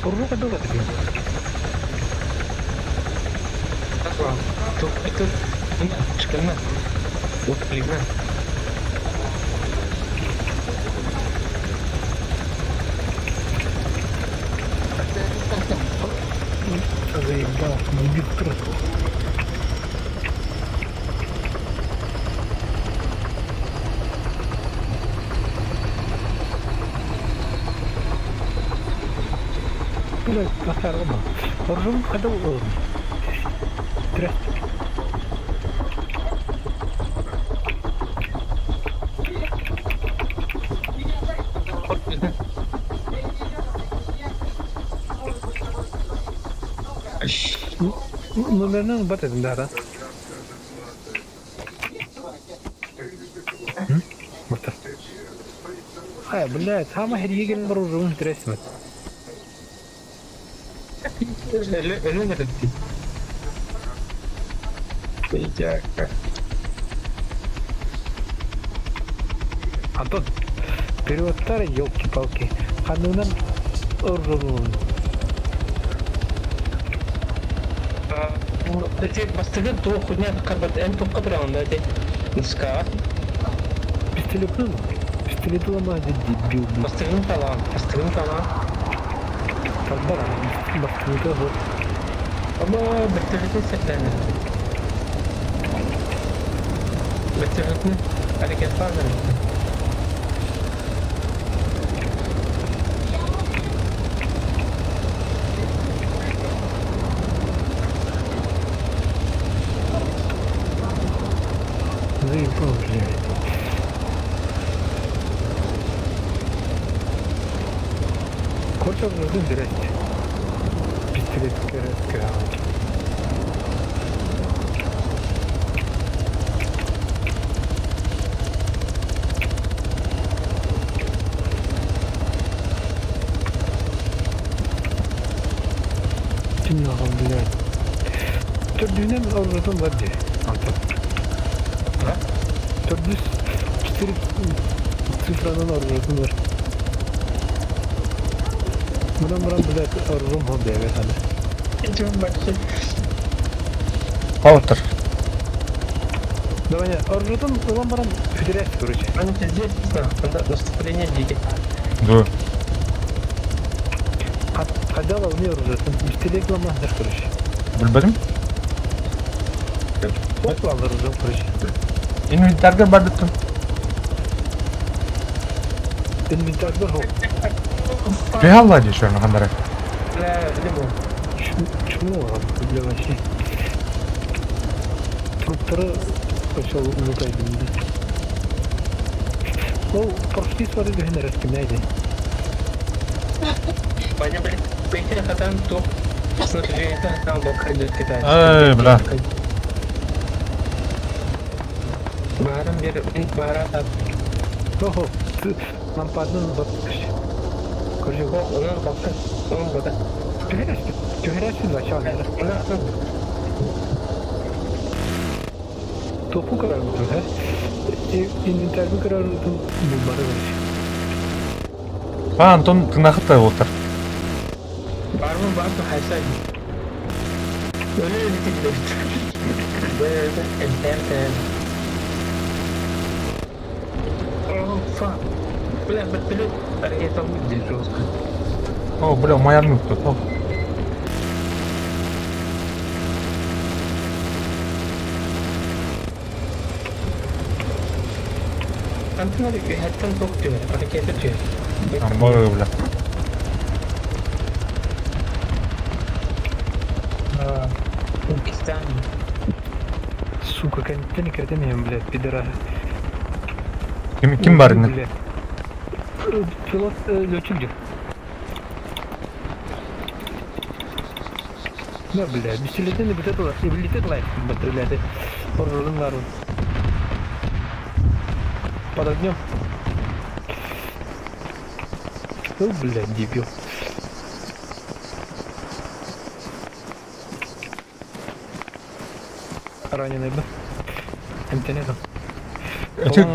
Урву долго ты. Тук это шкальна. Вот плигна. Заебал, дебил трос. Блядь, похорона. Ржем ходил он. Здрасте. Номернен бат этим да, да? Мырта. Хай, блядь, сама херьеген бар уже интересно. Өлөн эрдти. Идяка. Антон, переводтар, елки-палки. Ханунан оржун. Эти бастыгы ту хуйня карбат эн ту кабран да Ныска. Пистолет ну, пистолет ломает, дебил. Бастыгын талан, бастыгын талан. Талбара, бастыгын вот. Ама бертелетин сәтләне. Бертелетин әрекет бар. Заебал, блядь. Корчак ждун, здрасте. Пистолет кра. Темного, блядь. Төрдүнен оржутун бар де, Антон. А? Төрдүс четыре цифранан оржутун бар. Мынан муран, блядь, оржум хол дебет аны. Идем вообще. Паутер. Давай, оржутун улан баран хүдірәс, короче. Они здесь, да, наступление диких. Да. Кадала не оржутун, пистолет ламандар, короче. Билбедим. Опа, оржум, короче. Инвентарьга бар биттим. Инвентарь бар хол. Пиалла дешер хандара. Бля, либо. Чмо, бля, вообще. Труптары пошел лутать, да. Ну, прошли смотри, духин распинайте. Ваня, блядь, Петя хатан топ. Снаряжение там блокадит китайцы. Эй, бля. Баарым биэр баара тап. Охо, лампадынан баттыш. Короче, Онон бакка, онон бата. түһэрээччи, түһэрээччи начало. Топу көрөрбүтүн, һэ? Инвентарьбын көрөрбүтүн булбата короче. А, Антон тынахыт отыр. Бармын бар хайсай. Öyle bitirdi. Böyle enter Oh fuck. Бля, вертолет ракета выйдет жестко. О, бля, моя тут. О. Антон үһэттэн туох түһэр, ракета түһэр. Амбар, бля. Пакистан. Сука, кэнниттэн иккирэтэн иһэн, блядь, пидорас. Ким, ким бар ини? Блядь. Пилот летчик дии. Да, блядь, бистилетен бүтэ тула, иблите лайк, блядь. Оружун барун. Под огнем. О, блядь, дебил. Раненый бы. Эмтэнэ Эти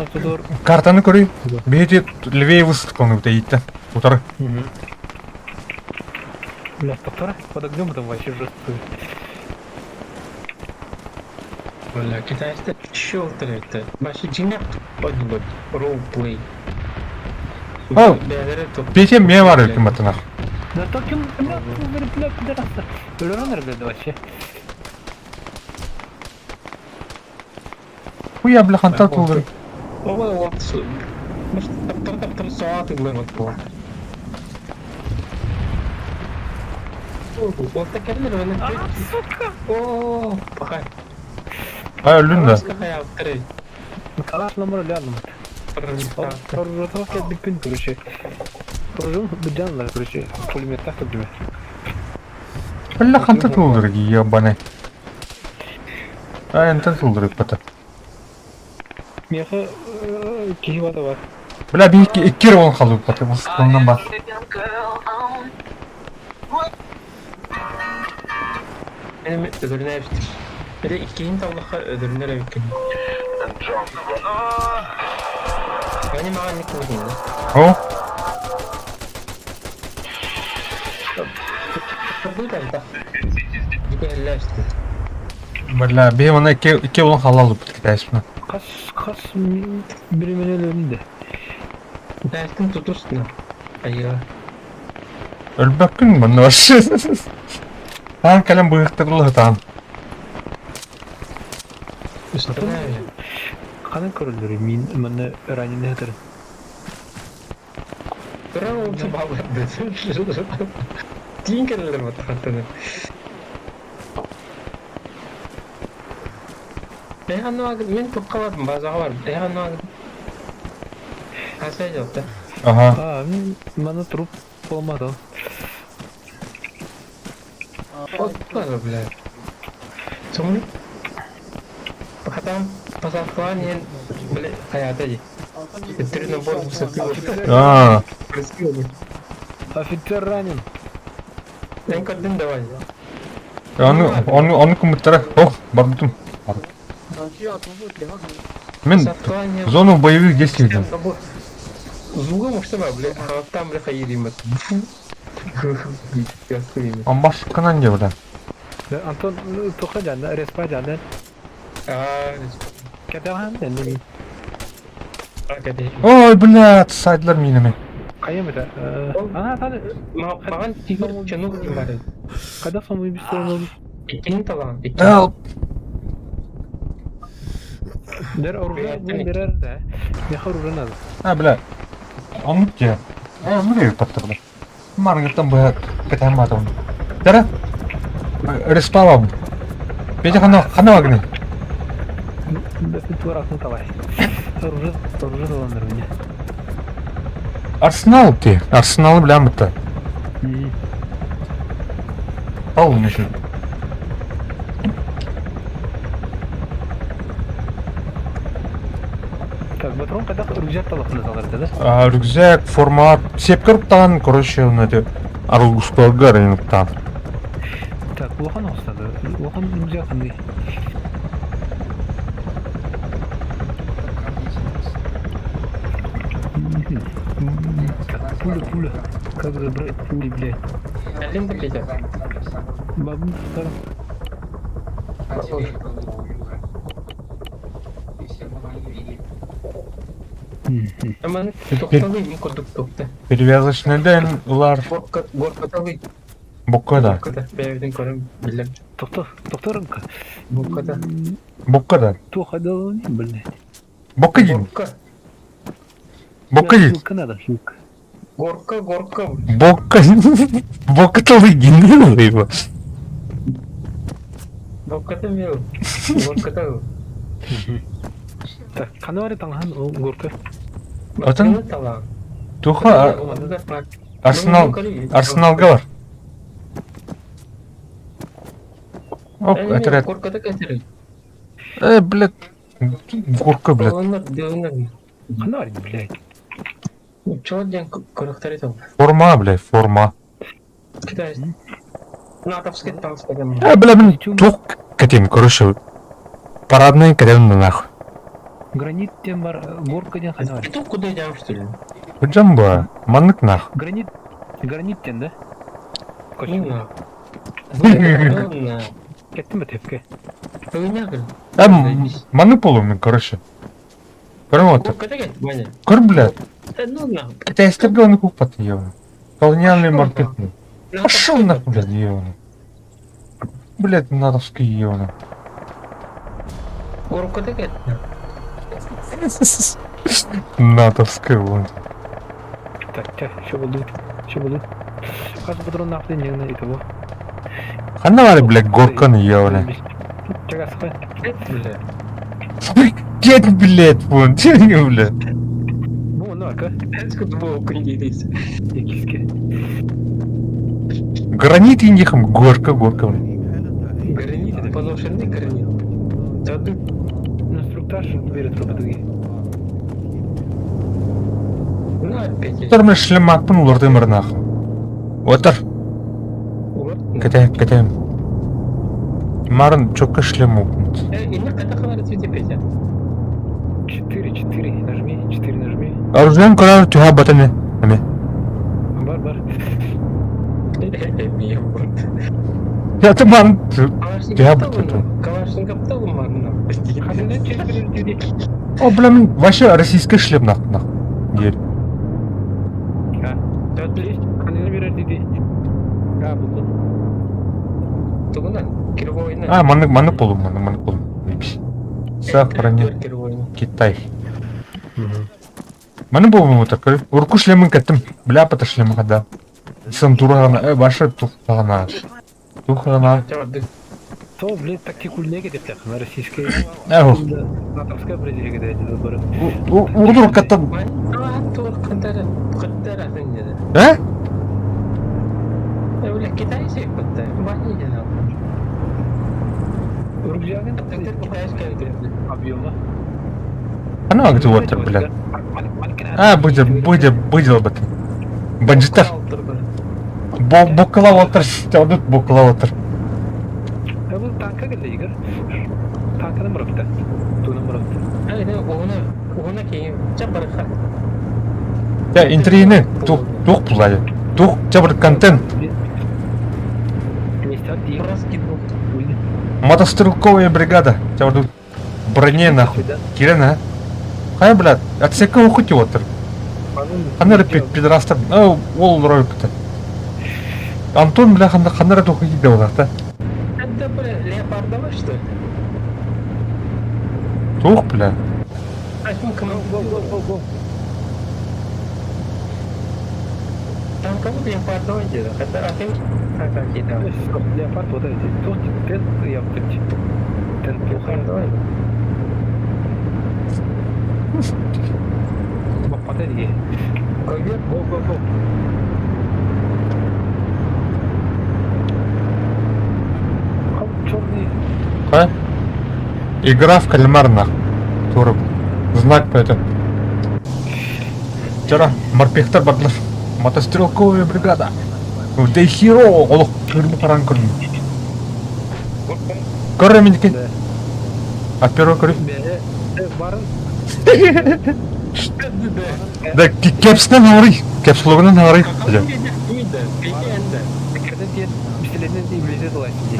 картаны көрүй. Биһити левее высадканы бутайытта. Утары. Бля, повтора, под огнем там вообще жестко. Бля, китайцы черт это. Вообще дьиҥнээх подняло ролплей. О, Петя мне бар ким атынах. Да то ким, бля, бля, пидораса. Өлөрөн эрэ вообще. Хуя, бля, хантан тулдыр. Ол вот может таптар таптар соатыглар вот була. Вот такерлер оны. Сука! О, пахай. Ай, өлүн да. Хаяптыры. Калаш номер лядным. Оружие бипин, короче. Оружие бдянлар, короче. Пулемет так например. Бля, хантан тулдыр, ебаный. Ай, антан тулдыр бата. Меха киһи бата бар. Бля, би икки он халып бата. Высадканнан бар. Benim ödülüne eriştir. Bir de ikinin tavlaqa ödülüne eriştir. Benim ağa ne kılgın? О, Bu da da. Giderler işte. бля, би оны икки икки он халал бут китайсына. Хас хас биримene өлүндө. Dersin tutursun. Ayı. Өлбөккүн манна вообще. Таан кэлэн быһыктырылы таан. Üstüne. Канан көрүлдүр мин манна раненый хатыр. Bravo bağladı. Tinkerler батхаттаны. Мен тоққа бардым, базаға бардым. Эйхан Хасай жапты. Ага. А, мин манна труп болмады. Отпа, бля. Соңы Хатам пасақлан ен, бля, хаята ди. Түрін бор сатып. А, Офицер ранен. Мен көрдüm давай. аны аны аны кумуттара. О, барбытым. Мен Пасақлан ен. зону боевых действий дем. Зуга муштама, бля, хаттам бля хайримат. Амбаш канан де, бля. Антон тоха жанда, респа жанда. Аа, Катахан ден. акаде. Ой, бля, сайдлар минеме. Кайым это? Ана таны Маған тигр чанук дим бар. Когда самый быстрый Иккини талан. Help. Дер оружие берер да. Меха оружие надо. А, бля. Оннук же. Э, оннук эбит баттыр, бля. Маргыттан быһа кэтэн баатабын. Дара. Респалам. Петя хана хана вагны. Да ты турасын талай. Оружие оружие таландар мне. Арсенал ти. Арсенал бля бытта. Ал еще. Так, патрон хайдах рюкзак талахына саларда да? А, рюкзак, формат, сепкер уктаан, короче, он это арылгустуарга уктаан. Так, улахан оҕустады. Улахан рюкзак ханный? Так, пуля, пуля. Как забрать пули, блядь? Әлем бітеді. Бабын тастар. А тебе было уюха. Ты все равно Аманы тоқталы, мен көрдік тоқты. Перевязочный ден улар Горкаталы. бокка да. Горката. Бәйбіден көрім білем. Тоқтар, тоқтар рынка. Горката. Бокка да. Туха да, блядь. Бокка дин. Горка. Бокка дин. Хилка надо, хилка. Горка, горка. Бокка. Бокка талый дин его. Горката мел. Горката. Так, канавари таңхан ол горка. Атын? Туха Арсенал Арсеналга бар. Оп, отряд. Горката кәсірі. Э, блядь. Горка, блядь. Олар, дегенер. Канавари, блядь. Чого ден көріктер етім. Форма, блядь, форма. Китай. Натовский танк скажем. Э, бля, блин, тух катим, короче. Парадный катим на нахуй. Гранит тем бар, горка ден канавари. Ты куда идем, что ли? Джамба, маннык нах. Гранит, гранит тен, да? Ну на. Ну на. Кеттім бе тепке? Э, маннык полумын, короче. Көрім отыр. Көр, блядь. Ну на. Это СТБ он купат, ёбаный. Колониальный маркет. Пошел нахуй, блядь, ёбаный. Блядь, натовский ёбаный. Горката кет. Натовский вон. Так, так, еще буду, еще буду. Хас патрон нахуй не на этого. Ханна вары, блядь, горканы ёбаный. Чагасха. Бля. Дед, блядь, вон, дед, блядь. Ну, ну, ака. Сколько было кандидатов? Киске. Гранит индихам, горка, горка, блядь. Гранит, поношенный гранит. Да ты Инструктаж берет робот. Ну, опять. Отыр, мен шлем атпын, оларды мір нахуй. Отыр, кәтәйім, кәтәйім. Марын чокка шлем опнут. Или когда говорит, видите, Петя? 4, 4, нажми, 4 нажми. Оружием көрөр түһә батаны. Эме. Бар, бар. Я ты марын түһә батаны. Калашников тоже марно. О, бля, мен вообще российский шлем нахуй, нахуй. Гель. А, маннык, маннык полу, маннык, маннык полу. Сохрани Китай. Маны болу вот такой. Урку шлемын кеттим. Бля, пата шлемы хада. Сантурана, э, баша тухтана. Тухтана. То, блядь, тактику неге деп на российской. Эх. Натовская бразилия где бары. Урдур каттам. Э? Объема. Она где вот, блядь. А, будет, будет, будет, бат. Бандиттар. Бокала отыр, отыр, бокала отыр. Бұл танка келді, Игорь. Танканы бұрыпты. Туны бұрыпты. Я интерьерine тух тух пулай. Тух чабыр контент. Мотострелковая бригада. Чабыр броне нахуй. Кирен, а? Хай, блядь, отсека ухути отыр. Ханыр пидорастар. Ол роль бітті. Антон, бля, ханыр ханыр тухи де олар, да? Это, бля, леопардова, что ли? Тух, бля. Там кого леопардова дело? Это а ты как какие там? Леопард вот эти. Тух, тент, я Тент плохо. Леопардова. Попадает. Ковер? Го, го, го. Черный. Ха? Игра в кальмар нах. Тура. Знак по это. Вчера морпехтар бардылар. Мотострелковая бригада. Да херо, олох кырбы қаран көрдүм. Көрө миники. А первый көрү. Барын. Да кепснен харый. Кепслогунан харый.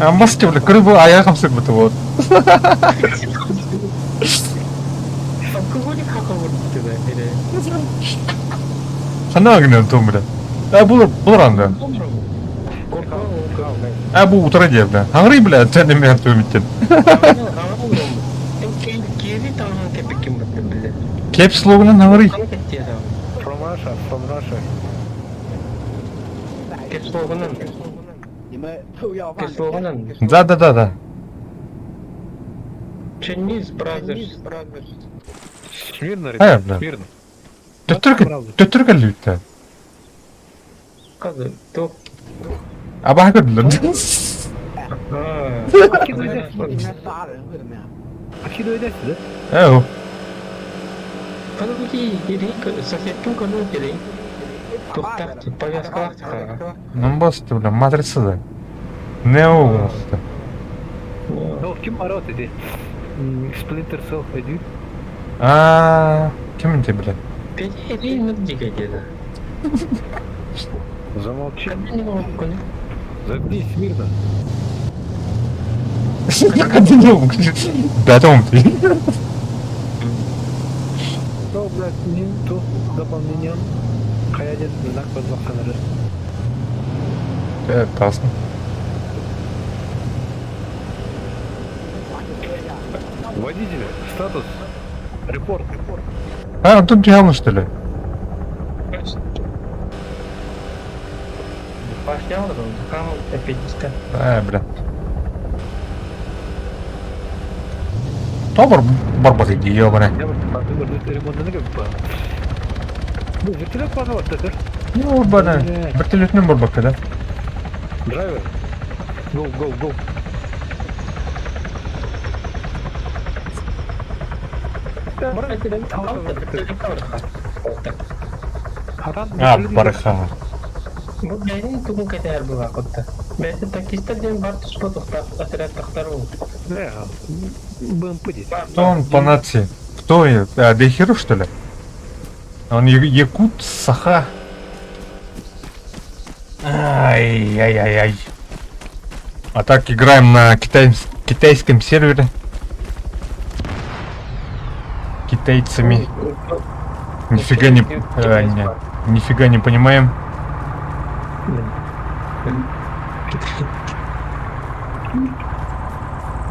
Амбас бля, көрү бу аяқ хамсык буту вот. Алкоголик или? Хана гынан том бля. А бу булар анда. А бу утра дия бля. Хаңрый бля, тәне мен төмиттен. Кепс логунан хаңрый. From Russia, from Russia. Кепс логунан. Кепс логунан. Да, да, да, да. Chinese Brothers. Смирно, А, ребят, бля. смирно. Төттөр кэллүүттэ. Казы, тух. Абаха көрдүлэр. Акидойдайсыз, да? Ээ. Намбасты, бля, матрица да. Нео. Ну, ким арат иди? Splinter Cell иди. А, ким это, бля? Замолчи. Заткнись смирно. Да, том ты. То, блядь, не то дополнение. Хайа знак подваханары. Э, классно. Водитель, статус. Репорт. А, Антон Тихалов, что ли? А, бля. Тобор барбак иди, ёбаный. Бу вертолет пожалуйста, Ёбаный. Вертолетный барбак, да? Драйвер. Go, go, go. А, барыха. Бу бәйін тугун кәтәр була котта. Бәйсі такиста ден бар түспо отряд тохтар ул. Да, БМП здесь. Кто он по нации? Кто? А, Дехеру, что ли? Он якут, саха. Ай-яй-яй-яй. А так играем на китайском сервере. Китайцами. Нифига не, не, нифига не понимаем.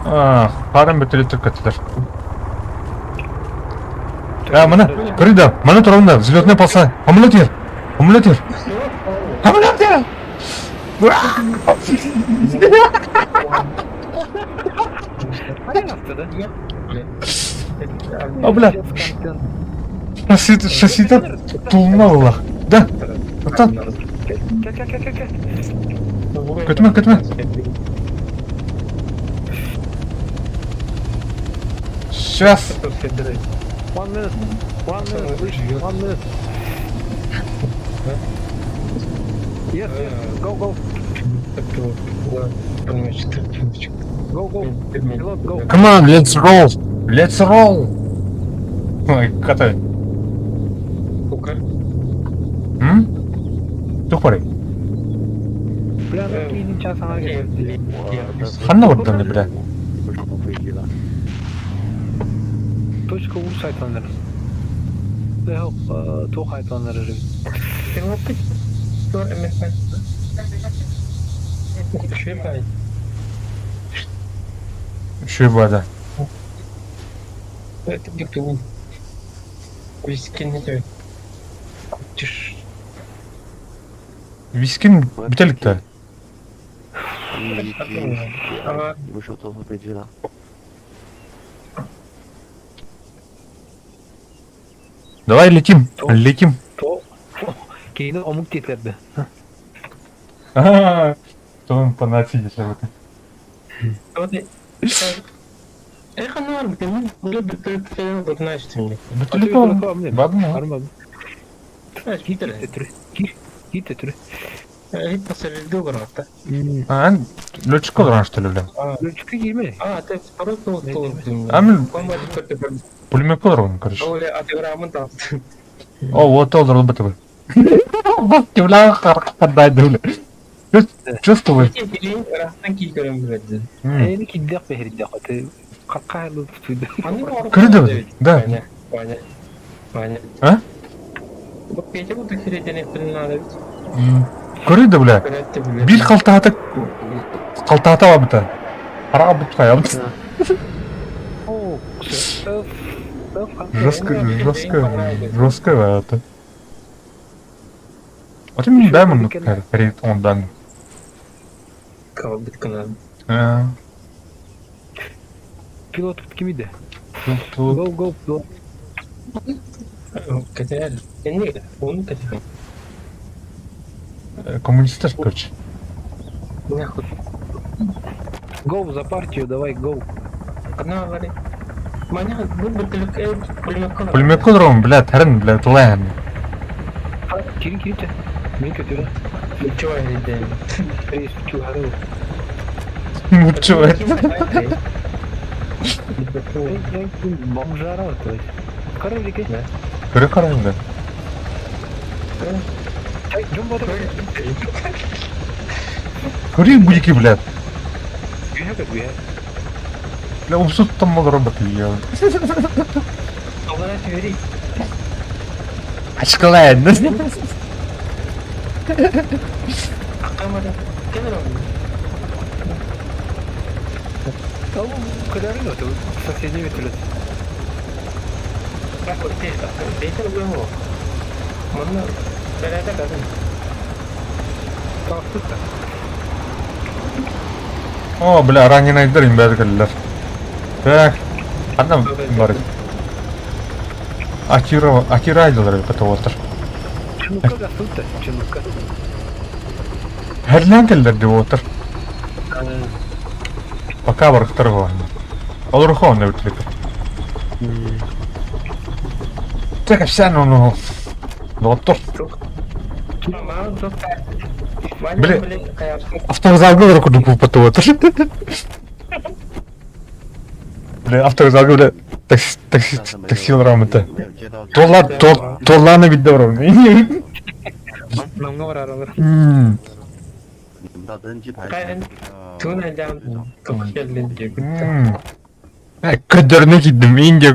А, парам вертолеттер көттүлэр. А, мына, көрү мана турабын взлетная полоса. Самолет ер. Самолет ер. Самолет ер. А, бля. Шасси тулна была. Да. Оттан. Көтүмө, көтүмө. Сейчас. One minute. One minute. One minute. Yes, yes. Go, go. Go, go. Pilot, go. Come on, let's roll. Let's roll. Ой, катай. М? Тух барай. Бля, ну час ана Ханна бардан бля. Точка У сайтаныр. Тух айтаныр. Үшөө бада. Вискин бүтеликте. 你们说坐飞机了？ Давай летим, летим. Кейini омук кетерdi. А, Кто он по нации если. Бөтүлүк бабын. Ан лётчик олорон что ли, бля? Лётчикка киирмэ. А, ты второй А мен пулемётка олорон, короче. О, вот олорон бытыбы. Бля, хардай бля. Чувствую. Эни киддэх бэһирдэх ты какая Көрдө, да. Ваня. Ваня. А? Бу Петя бу хиреден надо ведь. Көрдө, бля. Бир халтаата халтаата бабыта. Хара бут каябыт. Жестко, жестко, жестко это. А ты мне дай мне рейд он дан. Калбит канал. Пилот кимиде? Go, go, пилот. Катя, не, он Катя. Коммунисты, короче. Нахуй. Go за партию, давай, go. Одна говорит. Маня, бу бөтүлүк пулемётка. Пулемётка дрон, бля, тарын, бля, тулайын. Кирин, кирин, Мен көтөрө. Чего я делаю? Рейс, чугару. Мучу. Бомжара, то есть. Королики. Көрө карайын да. Жон батыр. Көрө будики, бля. Gühe gühe. Бля, умсут там мол робот я. Ачкалайын. Ол кыдарын өтө соседний вертолет. О, бля, раненыйдар имбәр келдер. Так, анда бар. Акира, Акира айдылар көтө отыр. Чинука гасылты, чинука. Херлен келдер деп отыр. Пока барыктар бар. Олар хон деп өтілік. Так, сен оны доктор. Бля, автовокзалга бар курдук купаты отыр. Бля, автовокзалга бля, такси, такси, такси рамыты. Толла, тол, толланы бидде бар. Намга бар аралар. Көдөрүнө кийдим, Индия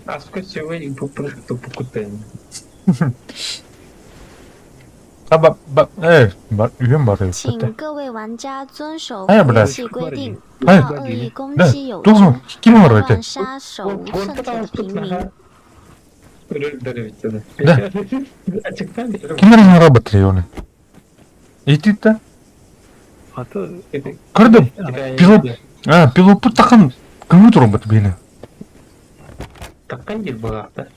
А сколько сегодня А ба э ба үйөн бар 请各位玩家遵守哎游戏规定，不要恶意攻击友军，乱杀手无寸铁的平民。 Да. Кимдер работали оны? Итит Көрдүм. Пилот, а, пилот такан кымы робот бени. Такан дел багата.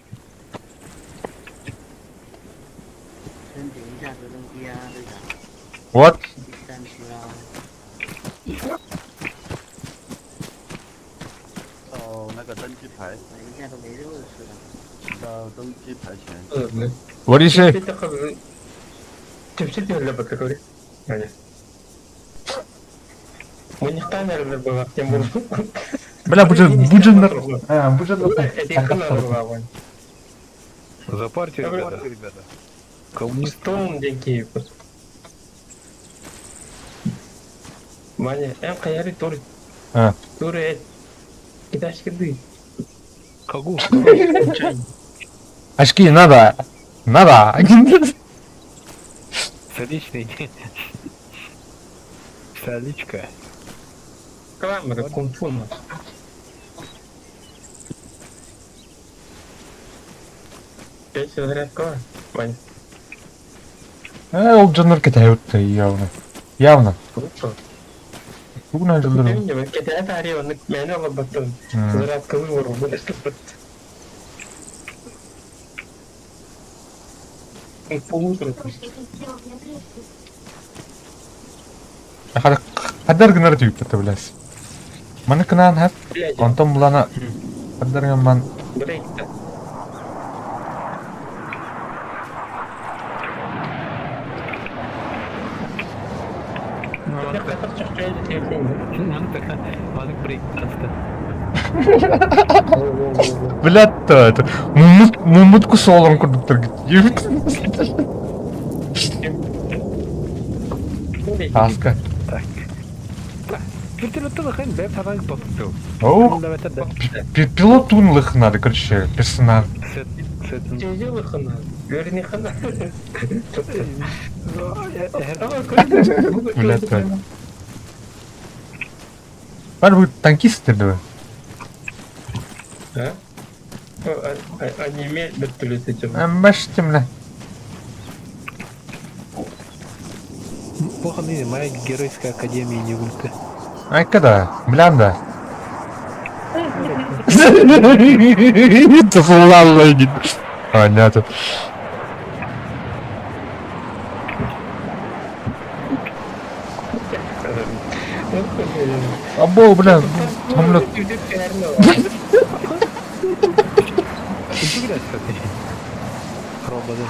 What? What do you say? Бля, буджин, а, буджин. За партию, ребята. Коммунист. Стон деньги. Маня, эм каяри тур. А. Тур э. Кидашки ды. Кагу. Очки надо. Надо. Столичный. Столичка. Кламера кунг-фу. Пять зарядка, Ваня. Э, ол жанар кетәйөттө явно. Явно. Бүгүн айдылар. Зарядка выбору будет. Полутора. Хаддар гынар түйүктэ блядь. Маны кынаан хат. Онтон булана хаддар гымман Брейк-то. Блядь, то это мумут мумутку солон курдуктар Аска. Так. О, пилот туун лых надо, короче, персонаж. Блядь, Бар будет танкист давай. А? Аниме вертолет Баште, бля. Плохо мне, моя геройская академия не гульты. Ай, когда? Бля, да. Понятно. Або, бля, самолет. Роботы.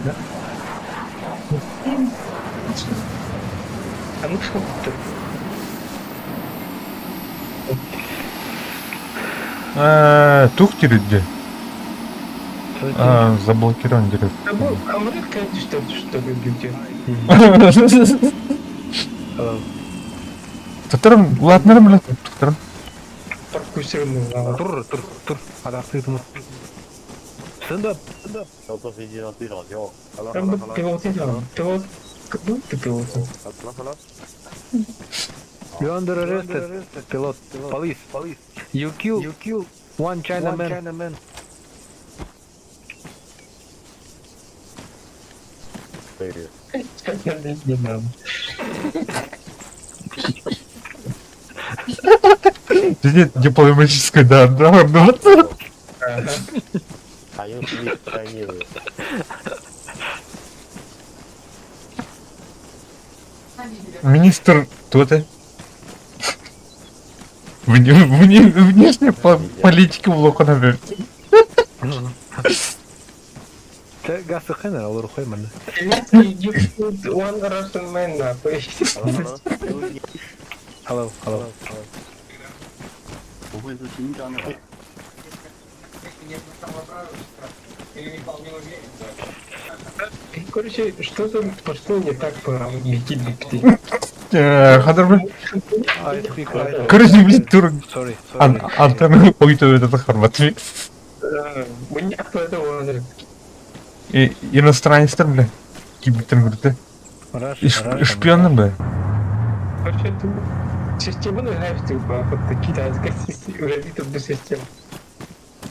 Да? А ну что ты? Тух где? А, заблокирован дерев. А мы что, что где? Татарым, ладно, блядь, татарым. Тур, тур, тур. Stand up. Пилот, как будто пилот. You under arrested, pilot. Police. Police. You kill. You kill one Chinaman. Chinaman. Не надо. Нет, дипломатическая, да, да, да. Министр, кто ты? Внешняя политика в Лоханове. One Russian man, нахуй. Hello, hello. Короче, что-то пошло не так по Микиде. Короче, блин, тур. Sorry, sorry. Антон, ой, это хорват. Мне этого Иностранец, бля. Кибитер, говорит, Шпион, бля. Вообще, ты систему знаешь, типа, вот китайская система, уже видно система.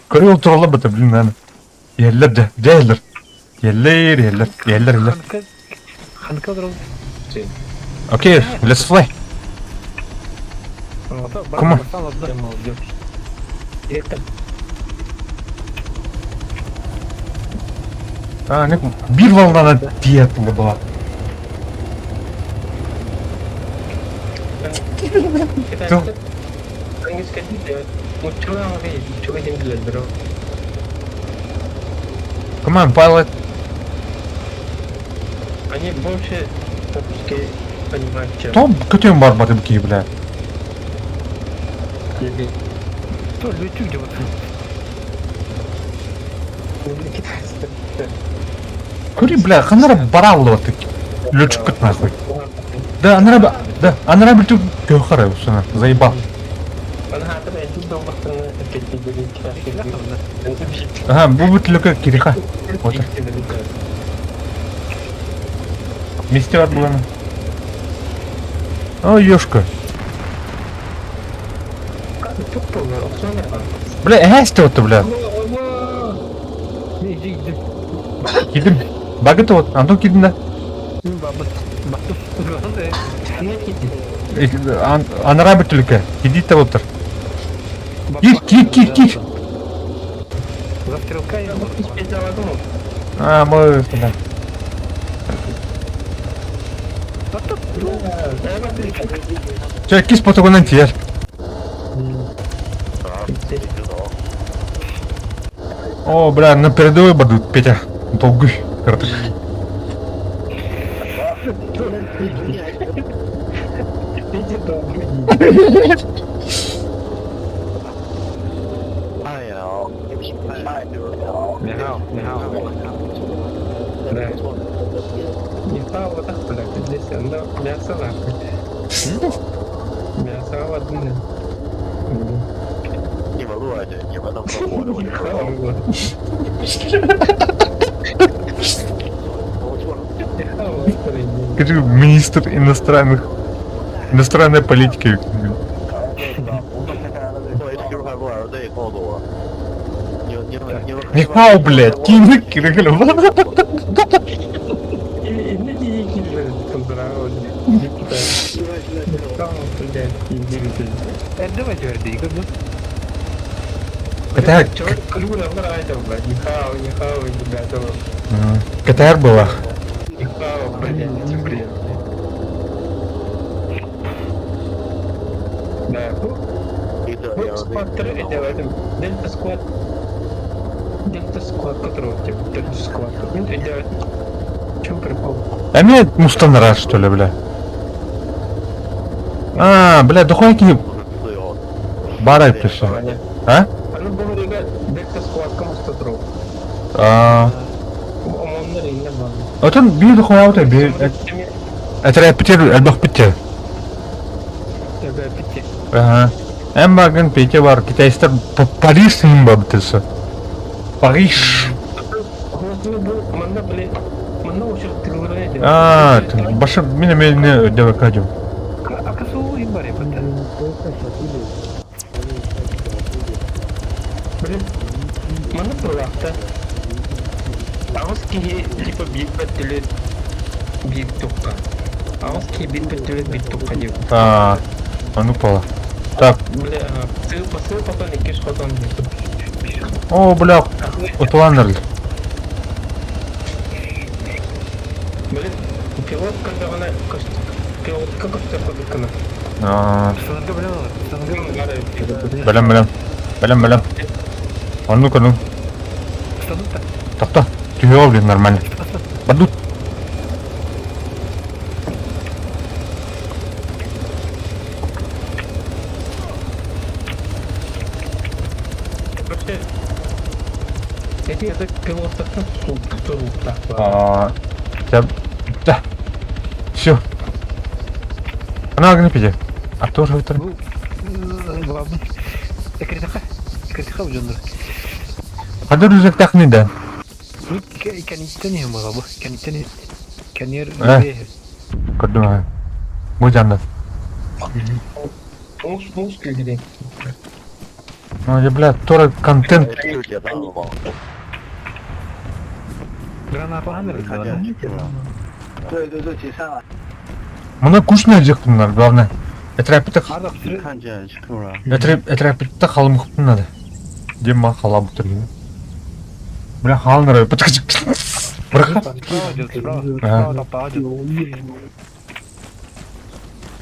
Көрө турала бата, блин, наверное. Еллер да, еллер. Еллер, еллер, еллер, еллер. Окей, let's fly. Come on. А, не, бир волнана тиет была. Come on, pilot. Они больше по-русски понимают, чем... Том, көтен бар батым ки, бля. Что, летю где вот? Көри, бля, ханара барал вот Летчик кыт нахуй. Да, анара, да, анара биту көхара усына, заебал. Ага, бу бүтлүкө кириха. Вот. Вместе бар буланы. О, ёшка. Бля, эһэсте отто, бля. Килдим. Багыты вот, Антон килдим да. Анара бүтлүкө. Кидите оттыр. Кир, кир, кир, кир. За стрелка я. А, мы да. Чэ, кис потогунан тиэр. О, бля, на передовой бадут, Петя. Долгуй, картык. Петя долгуй. 你好，你好。 Да. Не стало вот так, блядь, здесь, но мясо нахуй. Мясо ладно. 你们录下去，你们能不能活着我就不知道了。 Скажи, министр иностранных... Иностранной политики. 我 HQ 快过来了，这也告诉我。你们你们你们。 Нихао, блядь, кинь, Эрдэ бачар дии көрдүм. КТР... КТР была. Дельта Сквад. Дельта Сквад, которого типа Дельта Сквад. В чем прикол? А меня мустанара, что ли, бля? А, бля, дохуя ки барай пришел. А? Аны бу ребят Дельта Сквадка мустатров. А. Омоннар инне бар. Отон бир дохуя вот бир. Это Питер, альбах Питер. Эбэ Питер. Ага. Эм багын Питер бар, китайстар Париж им бабтысы. Париж. Манна, блин, манна очередь тылыры А, башы мине мене деп кадым. Акасу им бар эбит. Блин, манна тылакта. Агыс киһи типа биир бөттүлүт биир тукка. Агыс киһи биир бөттүлүт биир тукка дип. А, а ну пола. Так. Бля, сыл посыл потом иккис хотон дип. О, бля, утуланыр. Блин, пилот когда она пилотка көстөр кудуккана. А. Санарга билем, санарга. Билем, билем. Билем, билем. А ну-ка, ну. Тохто. Түһүө, блин, нормально. Бадут. Вообще, эти это пилоттан суттуруктах. А, да. Все. Она огнепиде. А тоже это? Главный. Экритаха. Экритаха удьоннор. Хадыр үзектахны да. Кәниттен юм бу. Кәниттен кәнер. Көрдүм. Бу жанды. Муж муж килдери. Ну, я, бля, тора контент. Граната 对对对，解散了。 Мына кушная жектимнар, главное. Этрапитах. 看见 HQ 了。 Этрапитах халым надо. Дема халам тургин. Бля, халныр, пытык. Браха. Справа, справа,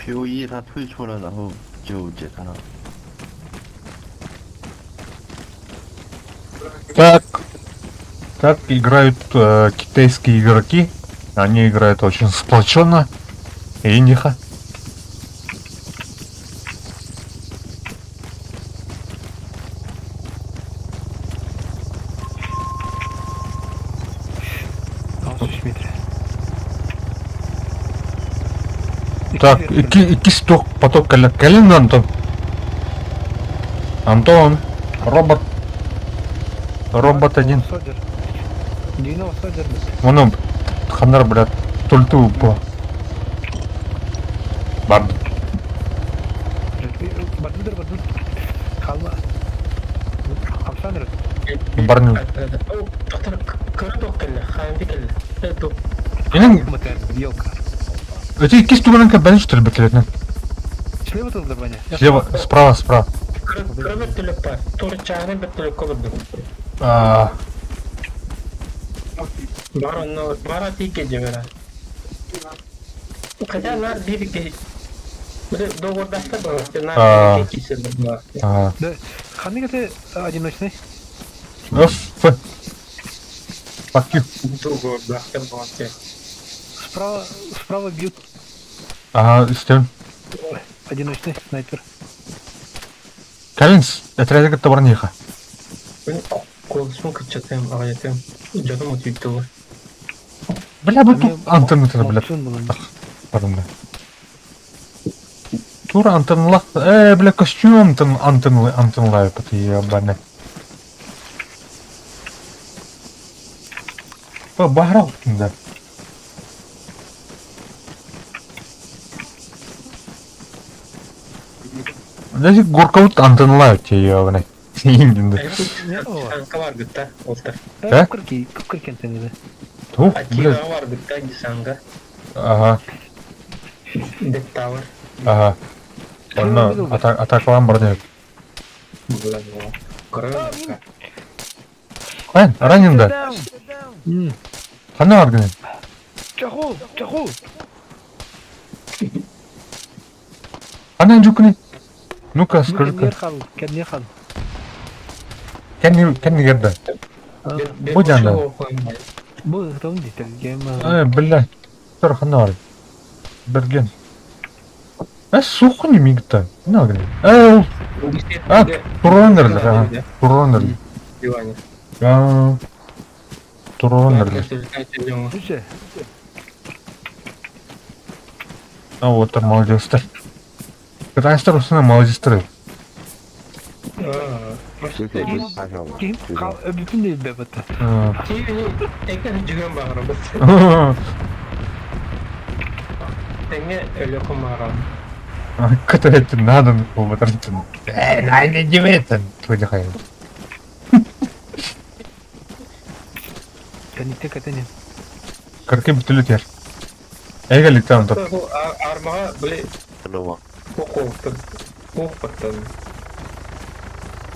POE 他退出了，然后就解散了。 Так, так играют китайские игроки. Они играют очень сплоченно и нихо. Так, ики сток поток калин Антон. Антон, робот. Робот один. Вон ханар, блядь, тульту упал. Бар. Барны. Инен... Это икки туганын кәбән что ли бөтелетне? Слева тут Ваня? Слева, справа, справа. Кыра бөтелек бар. Туры чағына бөтелек көбірді. А. Бар онно бар тиикке дьэбэрэ. Хотя наар биир киһи договордаахтар баҕар наар биир киһи киирсэр Да, ханнык это одиночный? Öf. Fuck you. Договордаахтар баҕар. Справа, справа бьют. Ага, истэбин. Одиночный снайпер. Кэлин этэрээти кытта баран иһиэхэ. Мин куолусун кыччатыам, аҕыйатыам. Дьонум утуйдулар. Бля, бу антеннатыра, бля. Pardon, бля. Тура антенналах, бля, костюм антенна антенналаабыт, ебаный. Баһара да. Даже горкабыт антенналаабыт, ебаный. Десанка бар гытта, олтар. Э? Кырки антенна. Тух, бля. Акира бар гытта, десанка. Ага. Death Tower. Ага. Онно атакалаан баран Көрө. Айн, ранен да. Ханна аргын? Чаху, чаху. Ханна жукны? Ну-ка, скажи-ка. Кэнни хал. Кэнни кэнни герда. Бу жанда. Бу там дителгем. Э, бля. Тор ханна бар. Берген. Э, сухни мигта. На гын. Э, а, туронерлер, туронерлер. А, туронерлер. А вот там молодецтер. Кытайстар усына молодецтер. Ким бүтүн бебет. Экен жүгөн багырабыз. Тэҥэ өлөкүм багырам. Который это надо болбатар. Э, не дебетен. Твой хай. Кәнитте кәтәне. Кыркы бүтүлүтер. Эгели там топ. Армага биле Кокоттон.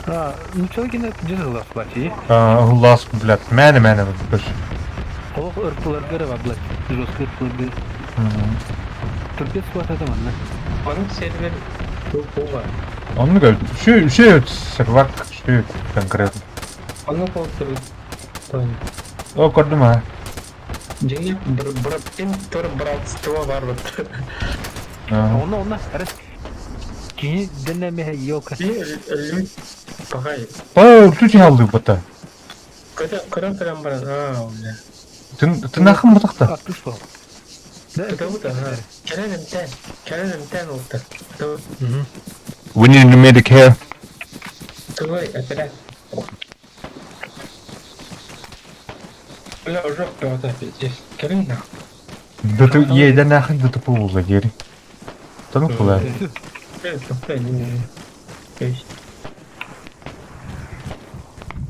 А, ну человек дьэ плати. А, лас, блядь, мэне мэне көс. Ох, ырпылар гырыва, блядь. Жестко ырпылар. Турбет суата манна. Onun сервер бу бар. Онну көл. Şu şu сервак şu конкретно. Onu колтур. О, көрдүм а. Жеңе бір братпен тур братство бар вот. Онна онна, арас. Кини дэннэмэхэ ёлка. Пагай. О, тут ялды бата. Көрөн көрөн баран. А, бля. Тын тынахын бутакта. Потому-то, ага. Кэлэн эмтэн. Кэлэн эмтэн олта. We need a medic here. Твой отряд. Бля, уже пёта здесь. Кэлэн нах. Да ты ейден нахын да тупо ула гери. Тану кула.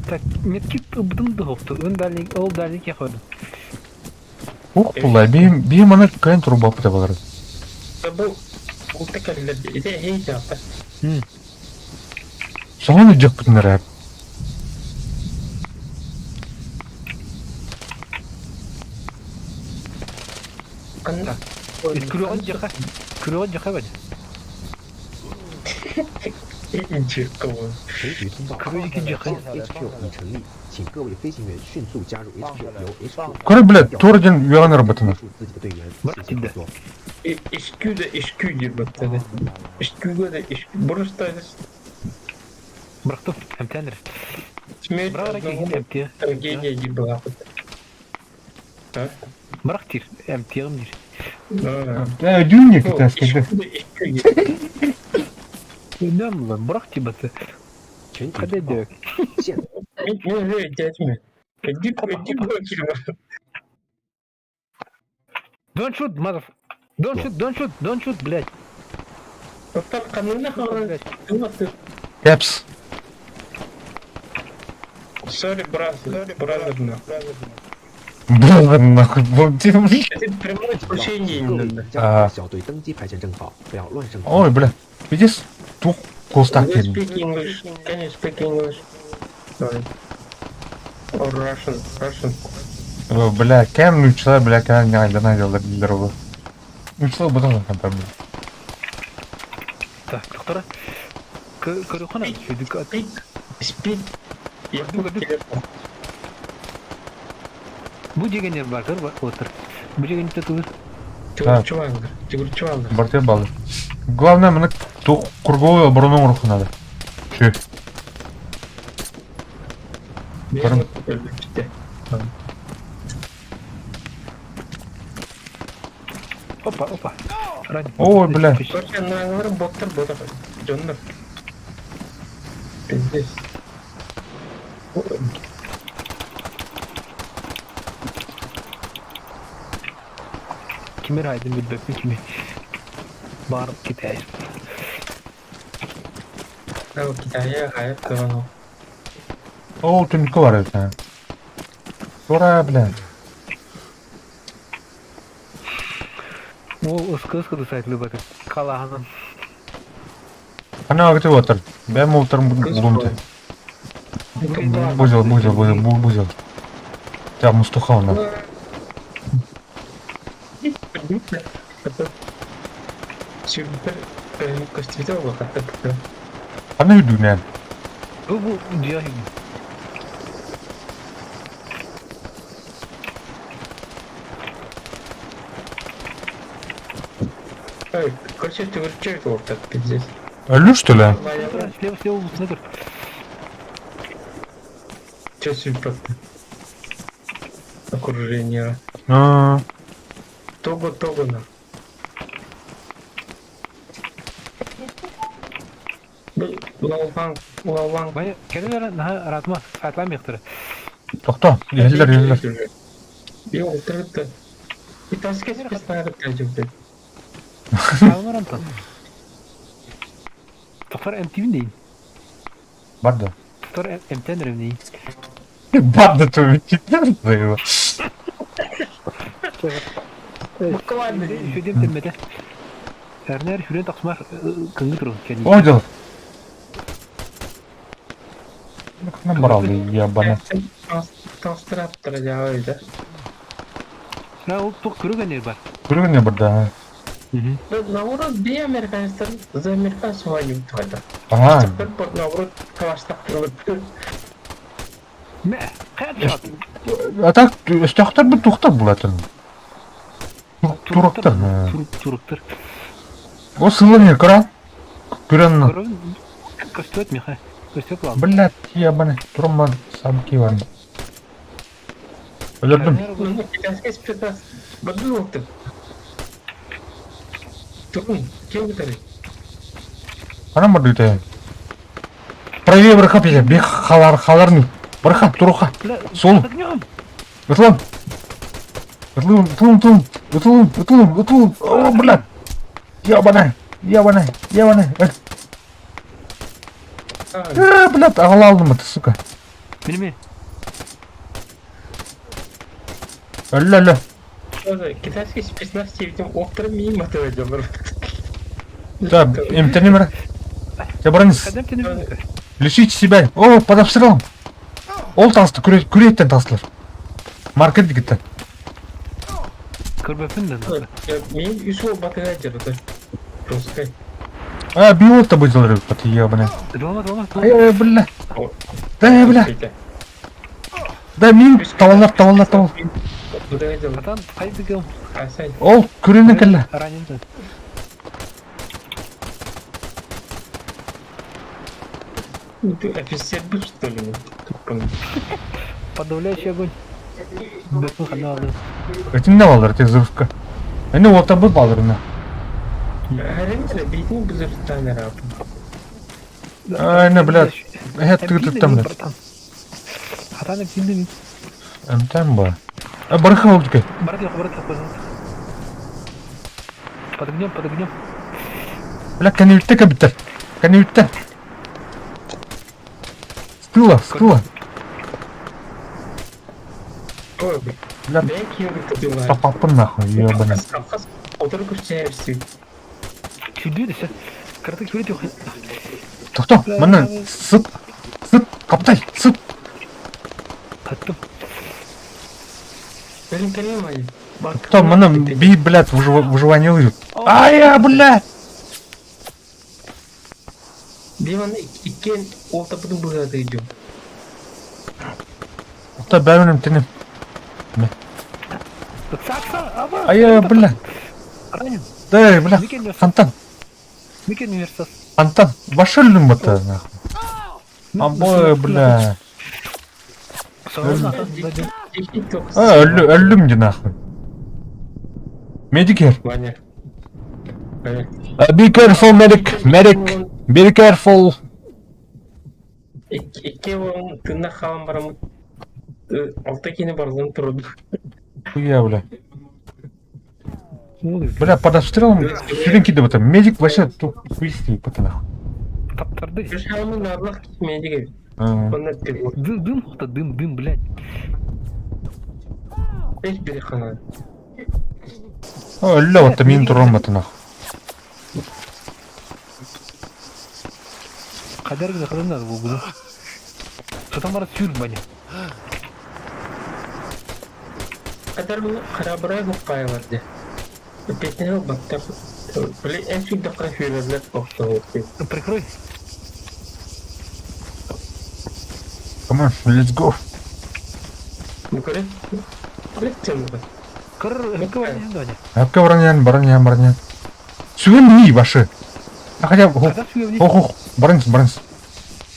Так, медкит ыбдым духовту. Өн дальник, ол дальник яхойдum. Ух, була, бим бим аны кайын труба пыта балар. Бу улта кэллер. Ите хей жапта. Соны жак бүтүнөр. Канда. Күрөҕөн дьаха. Күрөҕөн дьаха бadi. 全局通报，HQ 已成立，请各位飞行员迅速加入 HQ，由 HQ Көрө, блядь, тура ден уяныр бытына. 自己的队员进行合作。 HQ да HQ диир баттады. HQга да HQ. Просто Бырахтым, эмтэнер. Смерть одного трагедия диир была. Бырах тир, эмтиэҕим диир. Э, дюнне китайский. Нөм лан, бырах тибаты. Хада дөк. Мен уже дядьми. Иди, иди, Don't shoot, mother. Don't shoot, don't shoot, don't shoot, блядь. Кэпс. Sorry, brother, brother, нахуй. Brother, нахуй, блин. Это прямое исключение именно. А. 小队登机牌前正好，不要乱上。 Ой, бля. Видишь? Тух костак. Can you speak English? Can you speak English? Sorry. Or Russian, Russian. Бля, кэм нууччалар, бля, кэм ньаҕайдан айдаллар дииллэр ол. Нууччалар бутан хантар бля. Так, доктора. Көрөххүнэ, сүдүк Спид, спид. Якут телефон. Бу дьиэгэннэр бар, көр отыр. Бу дьиэгэннэр тугу? Төгүрүччү бааллар, төгүрүччү бааллар. Бартыа баллар. Главное, маны круговую оборону оҥоруохха надо. Чү. Бэйэм өлбүттэ. Опа, опа. Рань. Ой, бля. Короче, анаалар боттар ботар дьоннор. Пиздец. Кимир айдын билбеппин кими. Бар Китай. Ол Китайга хайа туран Ол түнүккэ бар эбит аа. Тура, бля. Ол ыскы-ыскы сайтлы баты. Калаһанан. Хана агыты отыр. Бэм олтарым булум те. Бузел, бузел, бузел, бузел. Тя мустуха она. Сүрдэр көстүбүтэ улахаттар. Хана үрдүгүнэн. Бу бу дьиэ Ой, короче, төгүрүччү уолтар пиздец. Өлүү что ли? Слева, слева, лучше Че сүрпөттө? Окружение. Аа. Того, того на. Лаоваң, лаоваң. Бая, кэлэн наһаа ыраатыма, саатаан Тохто, иһэллэр, иһэллэр. Йоо, утарытта. Китайская спецназа кэлдьибит. Хаалмар онтон. Тохтор эмтиибин дейин. Бар да. Тохтор эмтэн эрэбин дейин. Бар да твою его. Буквально. Үчүгэйдик эмтэммэтэ. Эрнээр хүрэн тахсымар кыҥыы турун кэнники. Ой, дьол. Ханан баралды, ебана. Таҥастыраптара дьаабай да. Сра ол туох көрүгэн бар. Көрүгүн не бар да. Наоборот, бие американецтар за американцев воюют тогда. Ага. Наоборот, калаштап Мэ, хайа А так, өстөөхтөр бу тухтар булатын. Туруктар. Туруктар. О, сылын кыра. Көрөн. Көрөн көстүбэт миха. Көстүбэт лаам. Блядь, ебаный. Турман самки бар. Өлөрдүм. Ну, китайская спецназ. Барды уолтар. Турун, кем бутары? Ханан барды үтэ. Правее бырахап я, бех халар халарны. Бырахап туруха. Сол. Ытлам. Ытлым, ытлым, ытлым. Ытлым, ытлым, ытлым. О, блядь. Ебаный. Ебаный. Ебаный. Э, блядь, аҕала алдым это, сука. Билме. Өллө, өллө. Китайский спецназ диэбитим уоттара миим атыга дьоннор. Да, эмтэним Я бронис. Лечите себя. О, под обстрелом. Ол таҕыста, күрүөттэн таҕыстылар. Маркет дигиттен. Көрбөппүн да. Мин үс уол батыга дьарыта. Русскай. А, биот выделали, под ебаный. Долма, долма. Ай, бля. Да, бля. Да, мин таваллар, таваллар, тавал. Атан хайдыгым. Ол, күрүнен кэллэ. Ранен. Ты офицер был, что ли? Подавляющий огонь. Этинне балдар, те взрывка. Эне ота был балдарына. Ай, блядь. Э, ты ты там, блядь. Атан эмтиндин. Эмтэн ба. А барха олдука. Барат yok, барат yok, Под огнем, под огнем. Бля, кэннибиттэ кэбиттэр. Кэннибиттэ. С тыла, с тыла. Бля, тапаппын нахуй, ебаный. Тохто, манна сыт, сыт, каптай, сыт. Хаттым. Кэлин кэлин Ваня. Там мана би, блядь, выживание лыжит. Ай, я, блядь! Биманы иккиэн уолтапытын быһыата идем. Та бәрінім тінім. Ай, бля. Ранен. Да, бля. Антон. Антон, вошел ли мы то нахуй? Абой, бля. А, өллүм де нахуй. Медик here. Ваня. Be careful, medic. Medic. Be careful. Икки уолун тыыннах хаалан бараммыт алта киһини барыларын турдум. Хуя, бля. Бля, под обстрелом сүрүн киирдэ бата. Медик вообще тут хуйствие бата нахуй. Таптарды. Медик. Дым, дым, дым, дым, блядь. Өллө бата мин туран бата нахуй. Кадер гына надо булгуну. Сатан бара сүр бани. Кадер харабырай хуккаялар де. Песня баттар. Блин, эн сүрдэ кара сүрөрлөр охтоһук. Прикрой. Come on, let's go. Ну көрө. Апка баран баран баран. Сүгін не башы. А хотя, ох, ох, барыңыз, барыңыз.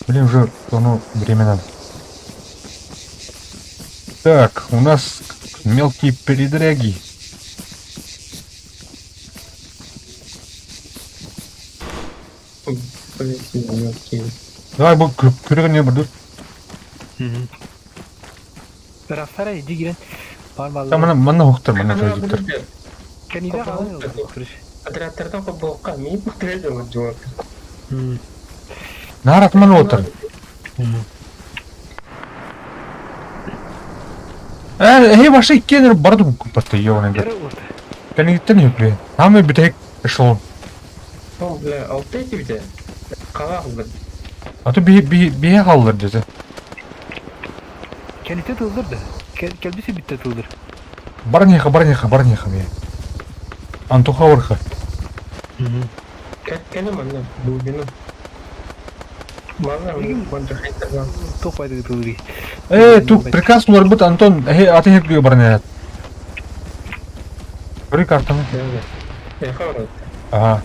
Блин, уже давно время надо. Так, у нас мелкие передряги. Давай, бұл күрегіне бір дүр. Рафтара иди кирен. Там мына мына оқтыр, мына жойдуктар. Отрядтардан қобоққа мен отряд жуак. Нар атман отыр. Эй, башы иккенер барды батты, ёбаный бля. Кәнегиттен юк, Намы битек эшелон. О, бля, алты эти бите. Қала алды. А то би би би қалдыр деді. Кәнете тылдырды. Кәлбесе битте тылдыр. Барниха, барниха, барниха мен. Антуха орха. Кәлем анда, глубину. Э, тут приказ улар бит Антон, э, аты хеп барня. Бери картаны. Ага.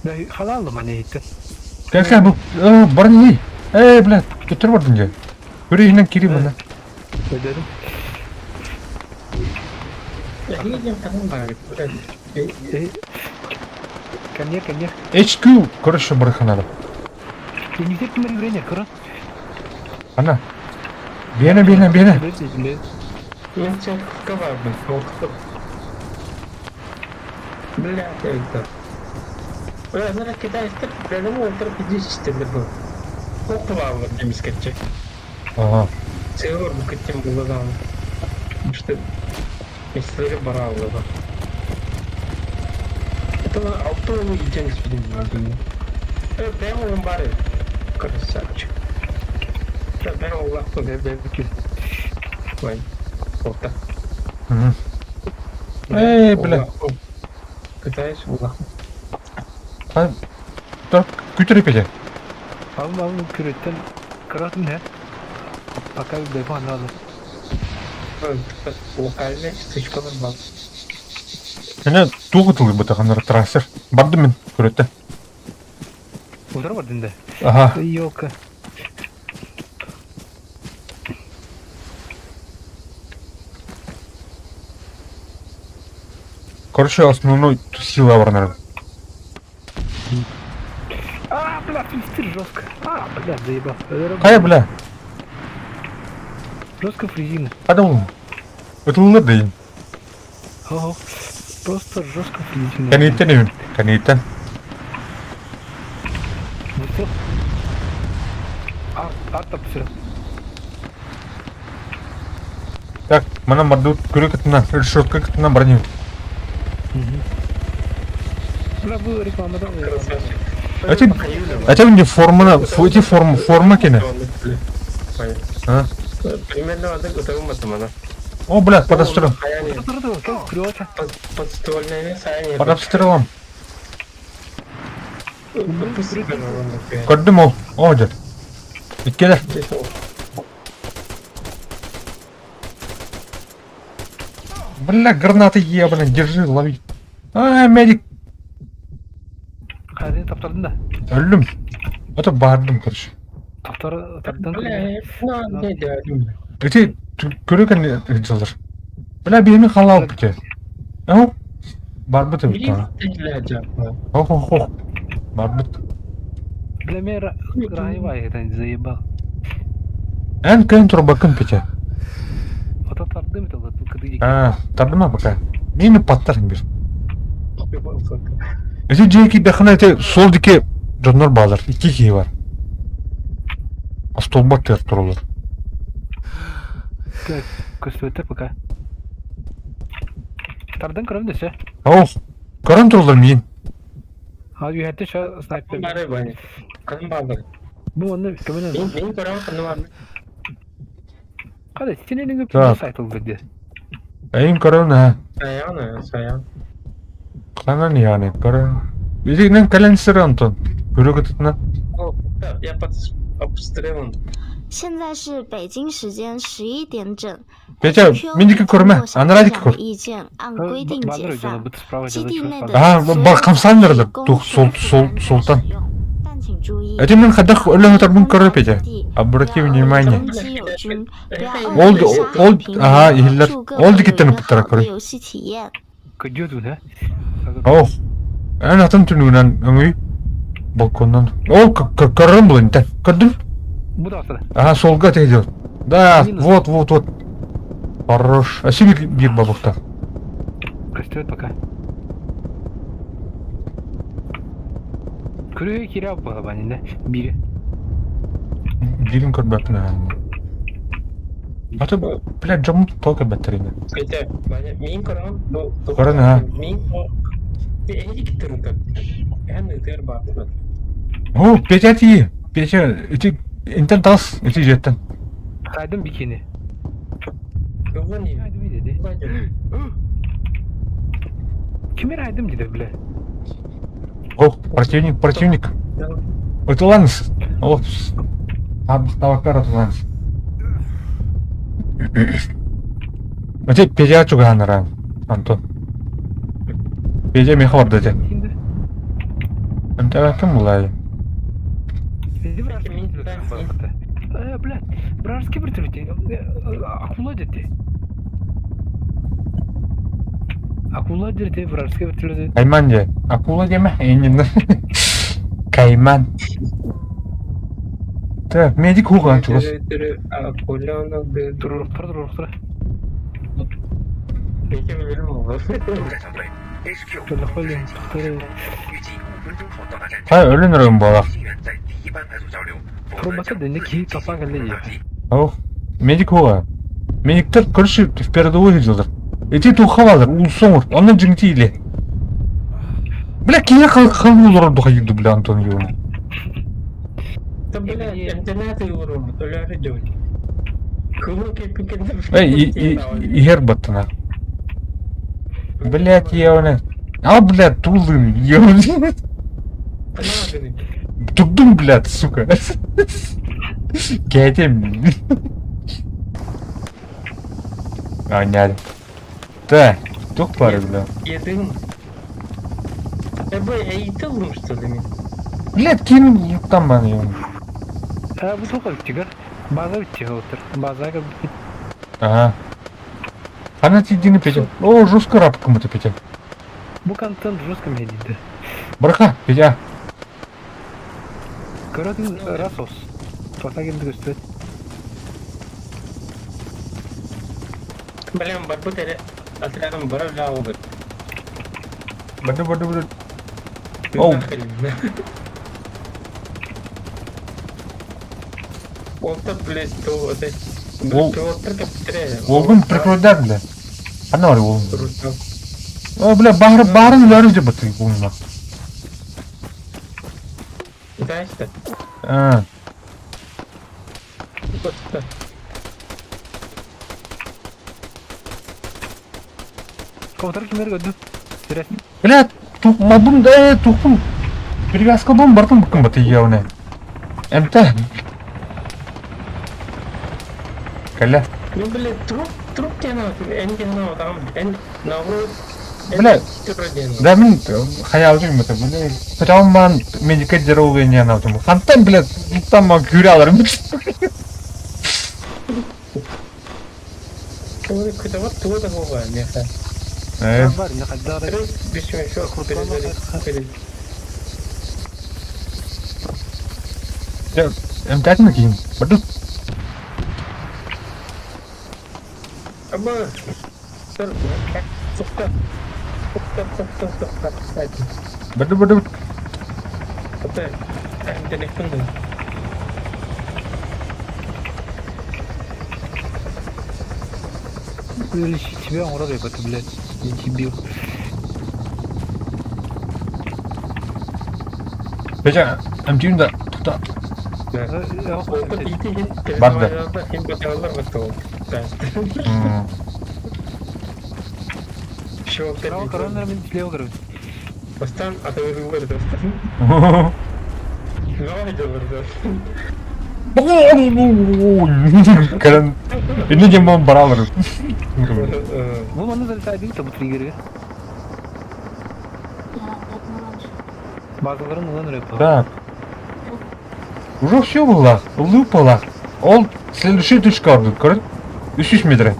Да, халал мане итте. Кәкә бу, барни. Э, бля, көтөр бардын же. Бери инен кири мына. Өдөрүм. Ко мне. HQ, короче, барханада. Кенитер кимер үйренер, кыра. Ана. Бене, бене, бене. Мен сен барбын, Бля, это. Бля, знаешь, китайцы, бля, ну, отырып пиздец был. Оқылалы демискетче. Ага. Целый букеттен булган. Что меселе бара алды. Это алты иден спидин. Э, прямо он бары. Красавчик. Да, прямо улак. Ой, вот так. Эй, бля. Китаец улак. Так, күтер педе. Алым алым күрөттен кыратын he. Пока бефан надо. Локальный стычкалар бар. Мене тугы бутагандар трассер. Бардым мен көрөттө. Утыр бардын да. Ага. Ёлка. Короче, основной сила бар А, бля, фристыр жестко. А, бля, заебал. Кая, бля? Жестко фрезина. Када ул? Өтүлөр дейин. Ого. Просто жестко фрезина. Каниттен эми. Каниттен. Ну все. Арт, арт все. Так, мана барду көрө кытына, решетка кытына барню. Бля, был реклама, да? Эти, эти мне форма, эти форма, форма кене. А? Примерно ады готовым атамана. О, блядь, под обстрелом. Подствольная саня. Под обстрелом. Көрдүм ол. О, дед. Иккилэр. Бля, гранаты ебаные, держи, лови. А, медик. Хадин таптардın да. Өллүм. Это бардым, короче. Таптар таптан. Бля, ну, не Эти көрөкөн ыдьалар. Бля, биһини халаалбыт те. Ау. Барбыт эбит даҕаны. Ох, ох, ох. Барбыт. Бля, мен раевай это заебал. Эн кэн турбакын пите. Ото тардым это вот кыды. А, тардыма пока. Мени паттар бир. Эти дьиэ киирдэххинэ ити суол диэки дьоннор бааллар, икки киһи бар. Остуолба аттыгар тураллар. Көстүбэттэр пока. Тардан көрөм десе. Ох, көрөн тураллар миин. А үһәтте ша снайпер. Бары баны. Кан бабы. Бу онны көмөнөн. Мин мин көрөм каны бар. Када сенин Так. сайт ол бирде. Эйин көрөн аа. Саян, саян. Ханан яны көрөн. Итинэн кэлэн сыр Антон. Көрө кытытына. Я под обстрелом. 现在是北京时间11点整。 Петя, HQ мин диэки көрүмэ, 经过小 анараа 队 диэки 长 көр. 的意见，按规定解散。基地内的 Аа, 所有 бар хамсаан эрэлэр 供 тух 全 сол 副 сол 班 султан. 使用，但请注意， Эти мин хайдах өлө көрө Петя. 地 Обрати 不要 внимание. 攻击友军，不要 Ол 恶意伤 ол 害平 аа 民， иһиллэр. 祝各 Ол 位有一 диэкиттэн 个 ыппыттара 好的 көрүй. 游戏体验。 Көдүөдүн э? Ох. Эн атын түнүгүнэн өҥүй балконнан. Ол көрөрүм булан интэн. Көрдүм? Бу да асыра. Ага, суолга тиийдэ. Да, Минус. вот, вот, вот. Хорош. А сибир биир бабыкта. Көстүбэт пока. Көрүө кире була банинде. Бири. Биирин көрбөппүн аа. Аты, блядь, дьоммут тоҕо көрбөттөр ини. Петя, Ваня, мин көрөм, бу Көрөн, аа. Мин эһиги киттэрин Эн ытыр бааппыт. О, Петя тиий. Петя, ити интен тас, ити дьиэттэн. Хайдым бикини. Вон Хайдым деди. Кимер хайдым деди, бля. О, противник, противник. Ытылаңыз. О, табаккар ытылаңыз. Ити Петя чугаһанара, Антон. Петя миэхэ барда этэ. Кинде? Эмтээбэккин булаайы. Э, бля, вражеский вертолет. Акула дети. Акула дети, вражеский вертолет. Кайман дьэ. Акула диэмэ, эйнин. Кайман. Так, медик хугаан чугас. Туруруктара, туруруктара. Хай өлөн өрөм буолар. Турбата дэнэ киһи тапаан кэллэ дии. Ох, медик хуга. Медиктер короче в передовой сылдьаллар. Ити туохха баалар, уулусса оҥор, онно дьиҥти илэ. Бля, киһи халыы олорор духайыды, бля, Антон Иванович. Да, бля, интернет урон, өлөөрү дьон. Эй, иһэр баттана. Блять, я А, блядь, тулын, ёбаный. Тудум, блядь, сука. Кэтим. А, нядь. Так, туох баар бля. Едым. Э, б, эйтылым, что ли? Блядь, ким там бан ёбаный. Э, бу туох эбит База бит отыр. База бит. Ага. Хана тиийдини Петя. О, жестко рапкам это Петя. Бу контент жестко медиде. Браха, Петя. Көрөтүн расос. Туата кемди көстүбэт. Блин, барбыт эле отрядом бара бля Бады, бады, бады. Оу. Олта, блядь, то, это... Ол- Пилоттар кэптире. Олгун прикройдар, бля. Хана бар ол. О, бля, баары баарын өлөрү деп баты улна. Дальше. А, Отар кимер көрдүм. Интересно. Бля, мабын да тухпун. Перевязка дом бартын буккун баты явно. МТ. Кэлэ. Ну, блин, труп, труп диэн эн диэн там, эн наоборот, Бля, да мин хаялжым это, бля, хотя ман медика деревья не анал тому. Хантан, бля, там күрә аларым. Тугу да буолла миэхэ. Э, Бар, не хаддары. МТ кийин. Барды. Аба, сыр, сукта, сукта, сукта, сукта, Барды, барды. Ата, телефон да. Вылечить тебя, он рот, это, блядь, дебил. Бежа, МТ да, тукта. Барды. Справа коронер, мен слева короче. Бастан атабызылар достан. Кэлэн, инне дем бон баралар. Бу манна залетает бу триггерге. Базаларын улан рэп. Так. Уже все было, лупала. Ол следующий точка ордут, көрін? 300 метр.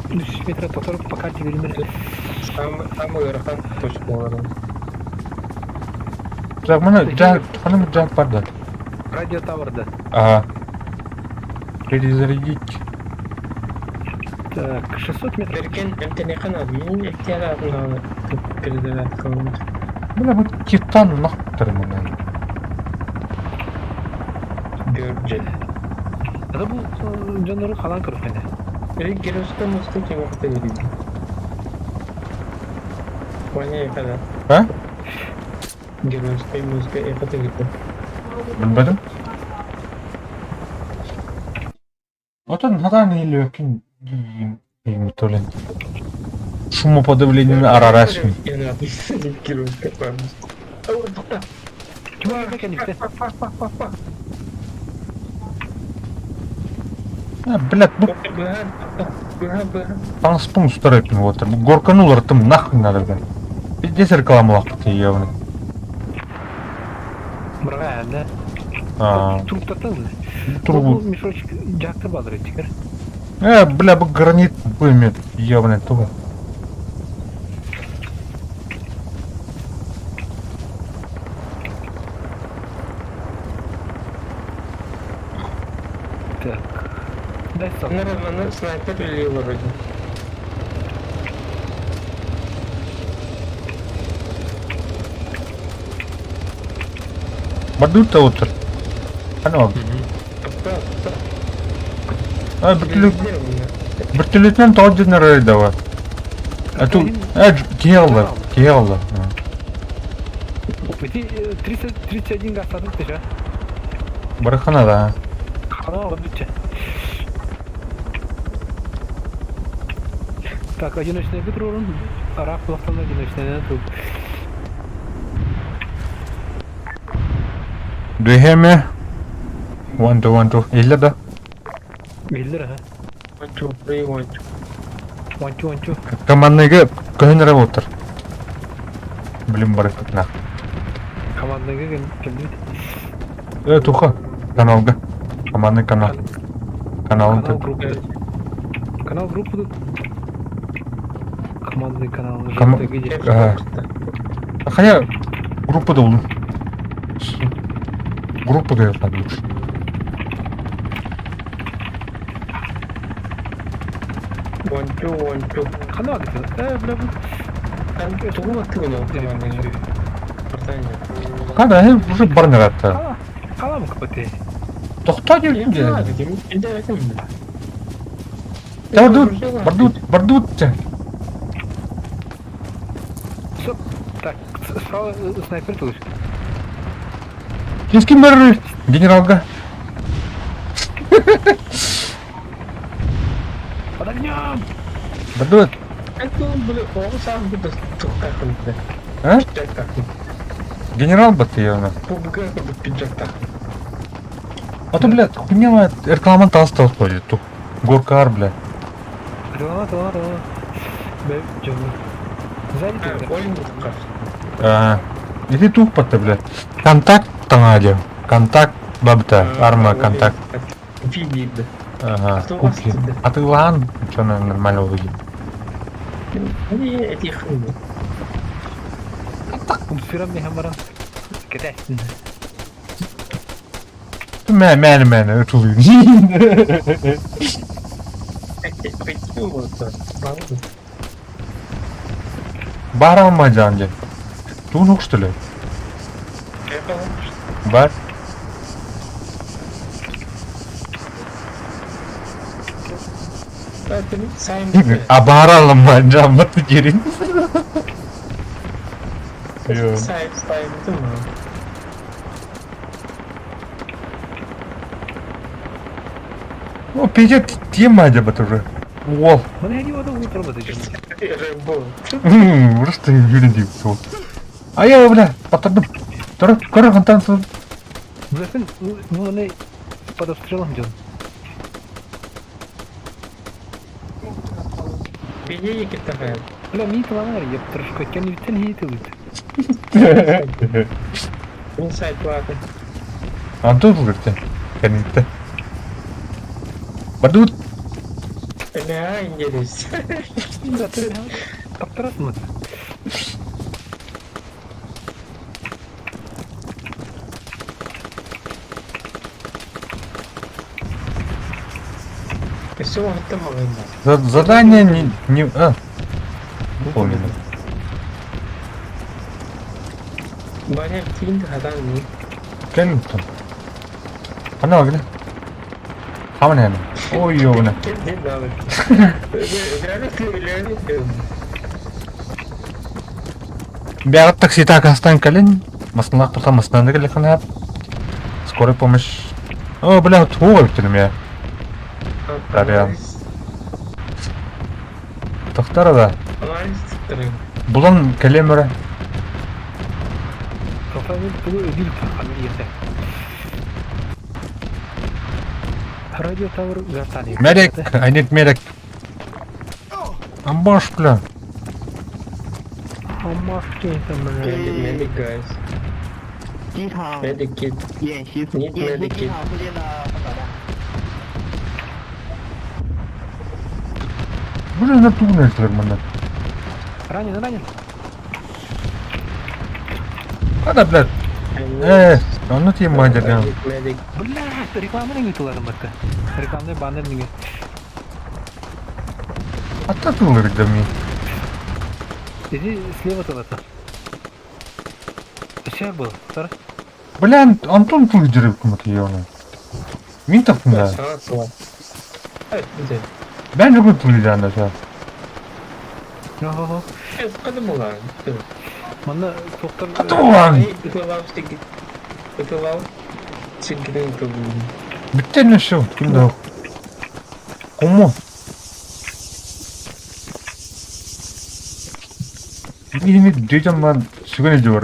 300 метр тоторуп по карте берилер. Самый ыарахан точка болар. Так, мына жак, ханым жак бар да. Радио Таврда. Ага. Перезарядить. Так, 600 метров. Берген эмтенехан админ эктияларын перезарядка. Бля, бу титан нахтыр мына. Бөржел. Это бу жонору халан көрүп Геройская мосты кем вакытта берилди. Ваня когда? А? Геройская музыка эхото гитте. Билбедим. Отон хадан илөкин төлен. Шумоподавление арарашми. Геройская музыка. Блядь, бу таҥаспын устар эпин вот. Бу горканы уларытым нахуй надо, блядь. Пиздец рекламалаах ебаный. Браға, да? А, Труптатын. трубу. Мешочек жакты базар теперь. Бля, бу гранит вымет, ебаный туга. Так. Дай сам. Наверное, снайпер или вроде. Бардут отыр. Ано. А, вертолетнен тоодьнер рейдава. А ту, киелла, киелла. Эти 30, 31 газ сатып ты, Барахана да. Хана бітті. Так, одиночный бит урон, арак плохтан одиночный тут. Do you hear me? 1 2 1 2. Илле да. Биллер, ха. 1 2 3 1 2. 1 2 1 2. Командныйга көһүн работер. Блин, барыппыт на. Командныйга кем Туха. Каналга. Командный канал. Канал. Канал группы. Канал группы. Командный канал. Где? Хотя группа да улун. Группа говорят надо лучше. 1 2 1 2. Канал где? Бля, Тугу аттыгын командный. Когда уже барнер атта. Калам капати. Тохта дедим. Бардут, бардут, бардут. Стоп. Так, справа снайпер тут. Ким бар генералга. Под огнем! Бардыбыт. А? Генерал Батыевна. А то, блядь, хуйня рекламан тас тас ходит. Тух. Горкар, блядь. Реклама, реклама, реклама. Бэ, дьону. Сзади ты, А, иди тух патта, блядь. Контакт таҥаадьа. Контакт бабта. Арма контакт. Ага, купи. А ты лан, что нормально выглядит. Умсырам миһэн баран. Кэтэстин. Мэ, мэ, мэ, ытылыын. Баралма дьаан дьэ. Туун что ли? Бар. А баралма дьааммат дирин. Ну, пиздец, тема дебат уже. Уол. Просто юридик все. А я, бля, потом. Кора хантан. Блин, ну они под обстрелом идет. Бля, мин тыланар, я трошка, кем не битен хейтилит. Антон булырты. Кәнитте. Бардут. Таптырасың Задание не... не а. Выполнено. Кәнитте. Ана гына. Хаман яны. Ой, ёбана. Бягат такси так астан калин. Маснах потом маснаны калин Скорая помощь. О, бля, туға бітірім я. Дарьян. Тохтара да. Булан калемера. Радио Тауэр Гартани. Медик, I need medic. Амбаш, бля. 机场演习演习机场附近的导弹。 Бля, на туннель мана. Ранен, ранен. Ада, бля. Э, онно тема дядя. Бля, рекламаны не туладым батта. Рекламный баннер не. А та тулыр да ми. Иди слева туда-то. Все был, второй. Бля, Антон тулдер кумат ёна. Мин таптым да. Бен жүгүн тулдер анда ша. Ого. Мана тоқтар. Атуан. Бүттен все, кимде. Кому? Ini дүйден сүгөн эле бар.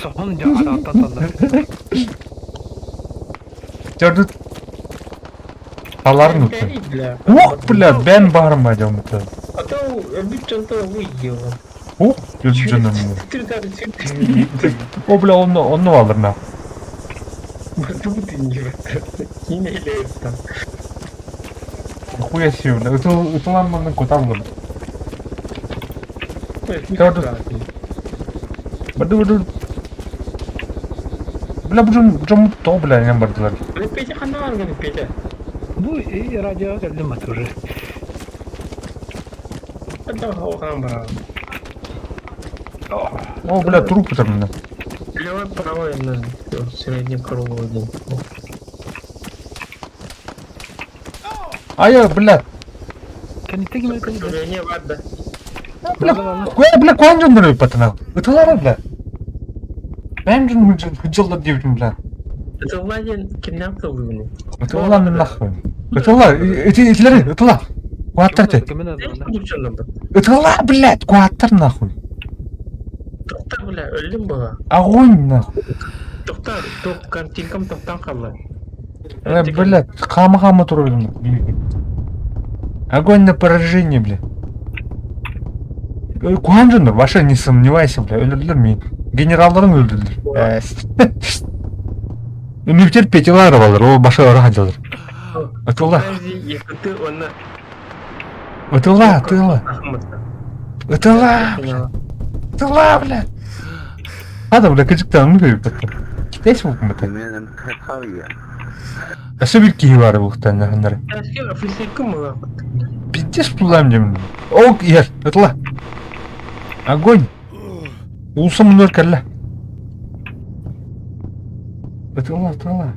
Соғын жағада аттан Жорду Аларын утты. Ох, бля, бен барым айдам утты. Ох, gözüm canım. О, бля, онну онну алыр на. Хуя себе, бля. Ытылан коталгым. Жорду. Барды барды. Бля, бу жом то, бля, не бардылар. Бу и радио келдим бат уже. О, бля, труп там. Левое, правое, на средний круглый один. А я, бля. Сопротивление ладно. Бля, куя, бля, куан жондор патана. Ытылар, бля. Бен жон хыжылдар деп бля. Ытылла диэн кимнээх тыллыыный? Ытылла нахуй. Ытылла, ити итилери ытылла. Куаттар те. Ытылла, блядь, куаттар нахуй. Тоқтар, бля, өллүм була. Огонь нахуй. Тоқтар, тоқ, картинкам тоқтан қалды. Э, блядь, хама-хама турбин. Огонь на поражение, блядь. Куһаҕан дьоннор, вообще не сомневайся, бля, өлөрдүлэр миин. Генералларын өлөрдүлэр. Мүктер петилар балар, ол башы ора хадьалар. Ытылла. Ытылла, ытылла. Ытылла, Ытылла, бля. Хада, бля, кыжыктан мы көрүп Китайс болкун бата. Өссө бир киһи баар буолуохтаах наханнары. Пиздец пуллаам дьэмин. Ол иһэр, ытла. Огонь! Уулусса муннугар кэллэ. Ытыла, ытыла.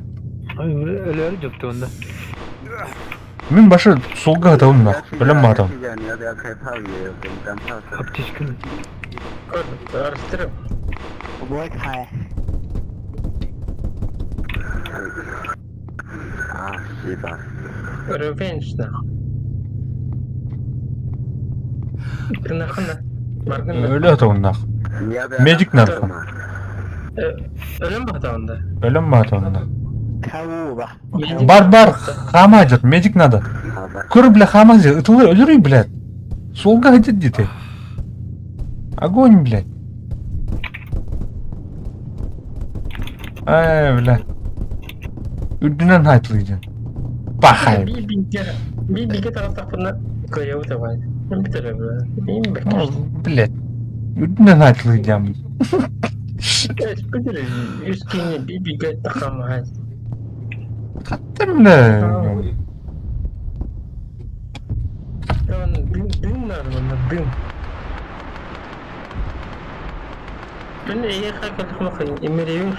Өлөөрү дьопту онно. Мин башы суолга сытабын нах, өлөн баатабын. Аптечканы. 我不会开。 Revenge нах. Гынахына. Баргын. Өлө сытабын нах. Медик нах. Өлөн баатабын да. Өлөн баатабын нах. 开五五吧。 Бар бар, хаама дьет, медик надо. Көр, бля, хаама дьет, ытылы өлөрүй, блядь. Суолга сытыт дите. Огонь, блядь. Ай, бля. Үрдүнэн хайтылый диэн. Пахай. Би бигэ таҕыстахпына кыайабыт абай. Бүтэрэ Блядь. Үрдүнэн хайтылый диэн. Бүтэрэ үс киһини би бигэ тахамаһай. Хаттым, бля. Дым дым надо, дым. Мен эйиэхэ кэлэх имириим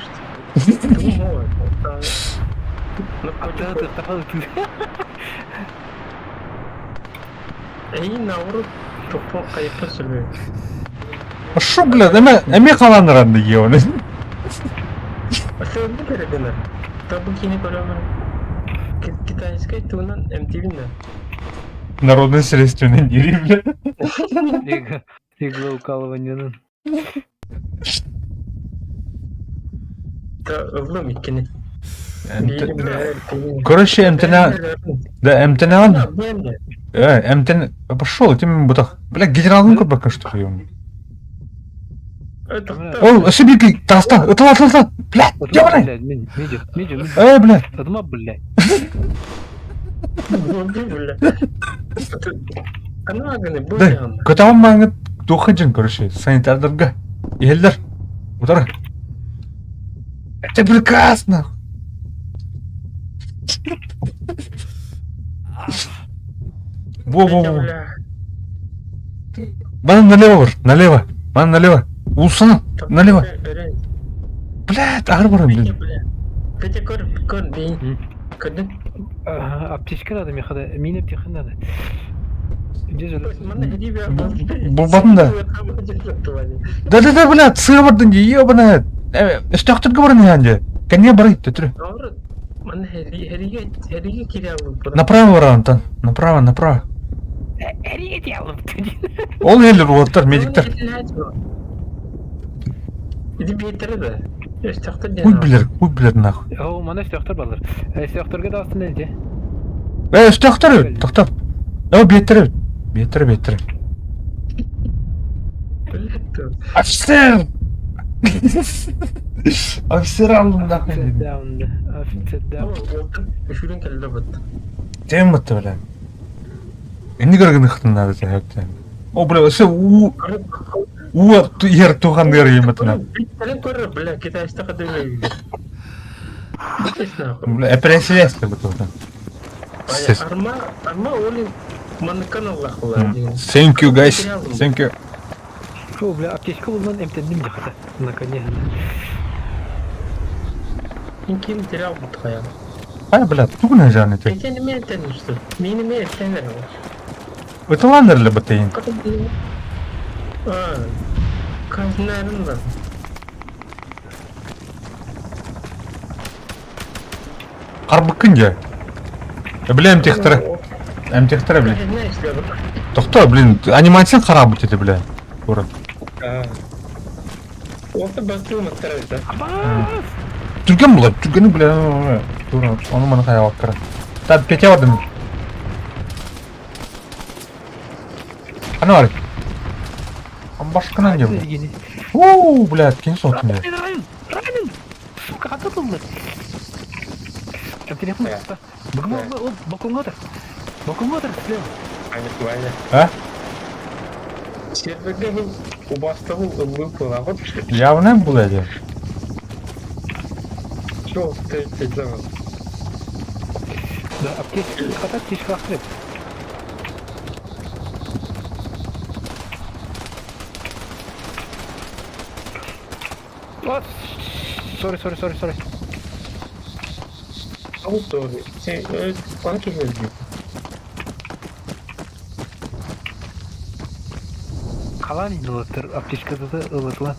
Эйин наоборот тупо хайыппын сүрбү. А шо, блядь, эме эме халаныран дии оны. Сылды керек гына. Табы кини көрөмүн. Китайскай туунан эмтибин да. Народное средственное дири, бля. Иглоукалывание. Ыллым иккини. Короче, МТН... Да, МТН... Э, МТН... Пошел, этим бутах. Бля, генералын көрбөккө что ли? Ол, өссө биир таста, ытыла, ытыла, ытыла. Бля, ёбаный! Медик, медик, Э, бля. Атыма, блядь. Да, көтөҕөн маҥҥыт туохха дьин, короче, санитардарга иһэллэр. Утары. Это прекрасно! Во-во-во. Бана налево бар, налево. Бана налево. Уулуссаны, налево. Блядь, аҕар баран, блин. Петя көр, көр, бей. Көрдүн? Аптечка надо, Михада. Мин аптечка надо. Где же? Булбатын да. Да-да-да, блядь, сыа бардын дии, ебаная. Өстөөхтөргө баран иһэн дии. Кэннигэ барый, төтөрү. Направо бар Антон, направо, направо. Ол иһэллэр уолаттар, медиктэр. Хуй билэр, хуй билэр нахуй. Оо, мана өстөөхтөр баллар. Өстөөхтөргө даҕастын элдьэ. Э, өстөөхтөр эбит, тохтоо. Оо, биэттэр эбит. Биэттэр, биэттэр. Офицер! Офицер аллым нахуй. Down, офицер down. Үшүрэн кэллэ бут. Тем бытты бля. Инни көргөн надо тебе. О, бля, өссө уу уу иһэр тухан дыр еметина. Кэлэн көрөр, бля, китайста кадыры. Бля, эпэрээссийэлээстэ бу туһунан. Арма, арма олин маныккан аллахулар. Thank you, guys. Thank you. О, бля, аптечка булган эмтендим дьахата. Наконец. Ким терял бут хаян. Ай, бля, тугун жаны ты. Экен эме этен что? Мин эме этенер. Ытыланыр ли бытыйын? А, казнарын да. Харбыккын дьэ. Бля, эмтехтэрэ. Эмтехтэрэ, бля. Тохто, блин, анимация хараабыт этэ, бля. Куран. Орта бастыы маттара да. Түргэн була, түргэни бля. Тура, ону маны хайабаккара. Та Петя бардым. Аны бар. Башкынан дем. Уу, бля, кин соттун. Ранен, ранен! Сука, хата тыллы. Телефон Бүгін балконға отыр. Балконға отыр, слева. Ваня. А? Серверге хин убастабыл ыллыы буолаҕыт. Явно була дии. Чё ты ты Да, аптечка, хата аптечка ахтырып. Sorry, sorry, sorry, sorry. Oh, sorry. Sen bana kim öldü? Халан ылытыр, аптечкада ылытла.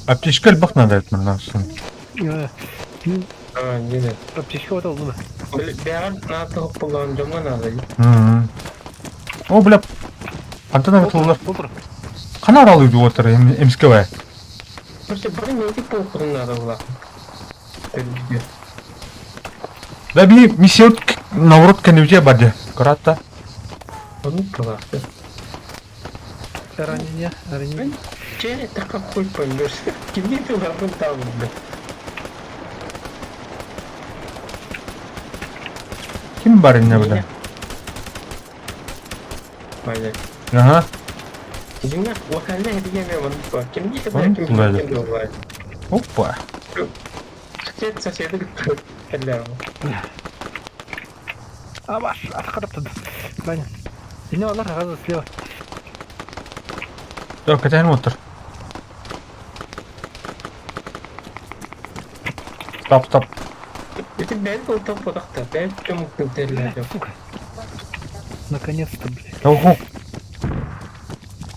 Аптечка элбэх надо это мына. А, не, Аптечка вот oldu. Бэҕэр наата хоппулаан дьоҥҥо наада. О, бля. Антон тыллар. Отыр. Хана аралыы отыр МСКВ. Просто бары медик буолуоххутун наада буолла. Да би миссия наоборот кэннибитэ барды. Каратта. Ону буолаахты. Ранение, ранение. Че, это как хуй поймешь. Кимни ты лапын там, бля. Ким бар инне бля? Ваня. Ага. Дьиҥэ локальнай эргиэмэ маннык баар. Кимни ты бля, Оннук ким буолар. ким буоллар. Опа. Сосед соседы кэллэр. А ваш, атқарып Ваня. Ине олар газы слева. Так, кэтэн отыр. Стоп, стоп. Ити бэйт буолтан бодохто. Бэйт көмүк күнтэллэр. Сука. Наконец-то, блядь. Ого.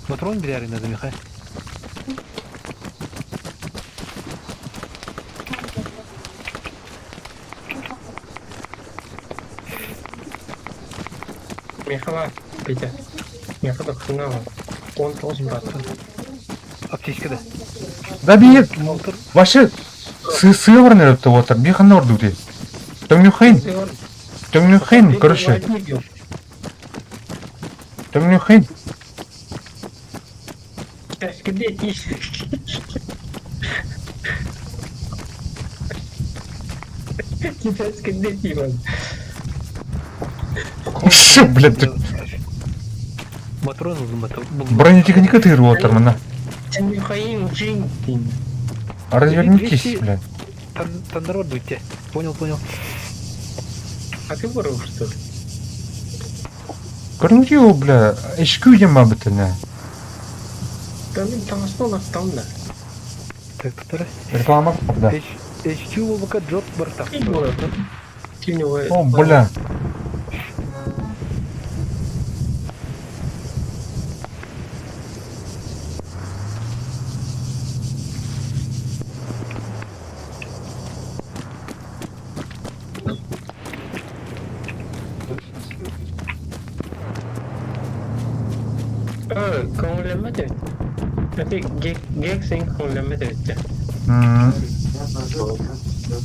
Патрон бери надо, Михай. Михала, Петя. Михала хренава. Он тоже бар. Аптечка да. Да би Молтер. вообще сыворны өттө отыр. Би ханна орду ди. Төңнүхин. Төңнүхин, короче. Төңнүхин. Где Китайская дети, Шо, блядь, ты Патрон бронетехника ты отыр мына. Михаил Джинкин. Развернитесь, блядь. Тандерот будьте. Понял, понял. А ты воров, что ли? Көрүңү его, бля, HQ дем бабытына. Да ну там основа там да. Так, повторяй. Реклама, да. HQ болбака джот барта. О, бля. Көҥүллэммэт эбит. Ити гексин көҥүллэммэт эбит.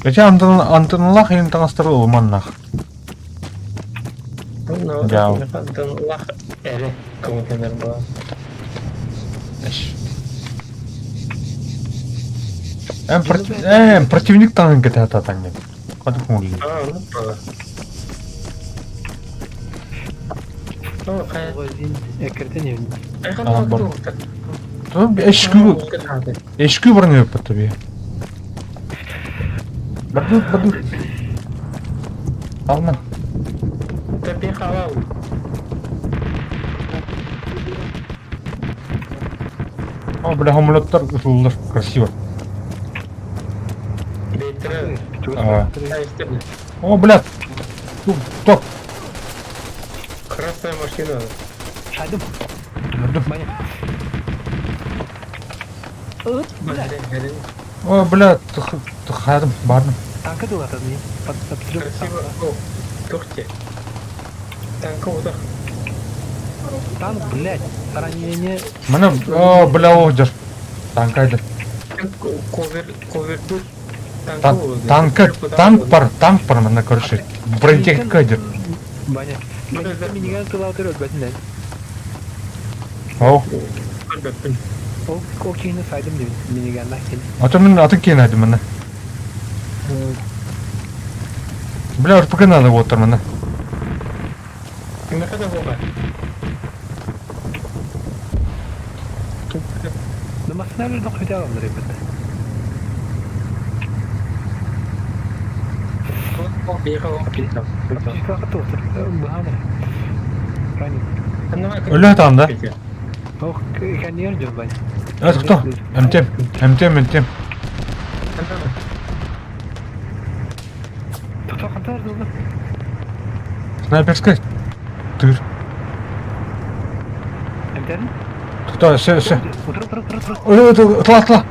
Эче Антон Антонлах илин таҥастары ылыманнах. Дьау. Антонлах эрэ көҥүллэнэр буолан. Эм противник таҥын кэтэ татаҥ. Хаты көҥүллүү. А, ну была. Ну, хайа. А, бар. То HQ HQ броню өппөттө би. Бардут, бардут. Алма. Тэпи халал. О, бля, хомлоттар ытыллар. Красиво. Бейтре. А. О, бля. Стоп. Красная машина. Шайдым. Көрдүм. Ваня. О, бля, хайдым, бардым. Танка дулата не? Под обстрел. Красиво. О, Турция. Танка удар. Танк, блядь, ранение. Мана, о, бля, о, дьар. Танка Ковер, ковер тут. Танка, танк бар, танк бар манна, короче. Бронетехника идет. Баня. Миниган тыла өтөрөт бэтинен. О. Ол ол киһини сайдым диэн миниганна кин. Ата мин атын киһини айдым манна. Бля, РПГ надо вот манна. Кимиэхэ да буолар. Намасына bir дохуйда алар ребята. Өлө там да? Ох, каньер жок бай. Это кто? МТМ, МТМ, МТМ. Снайперская. Тыр. Кто? Все, все. Тла, тла.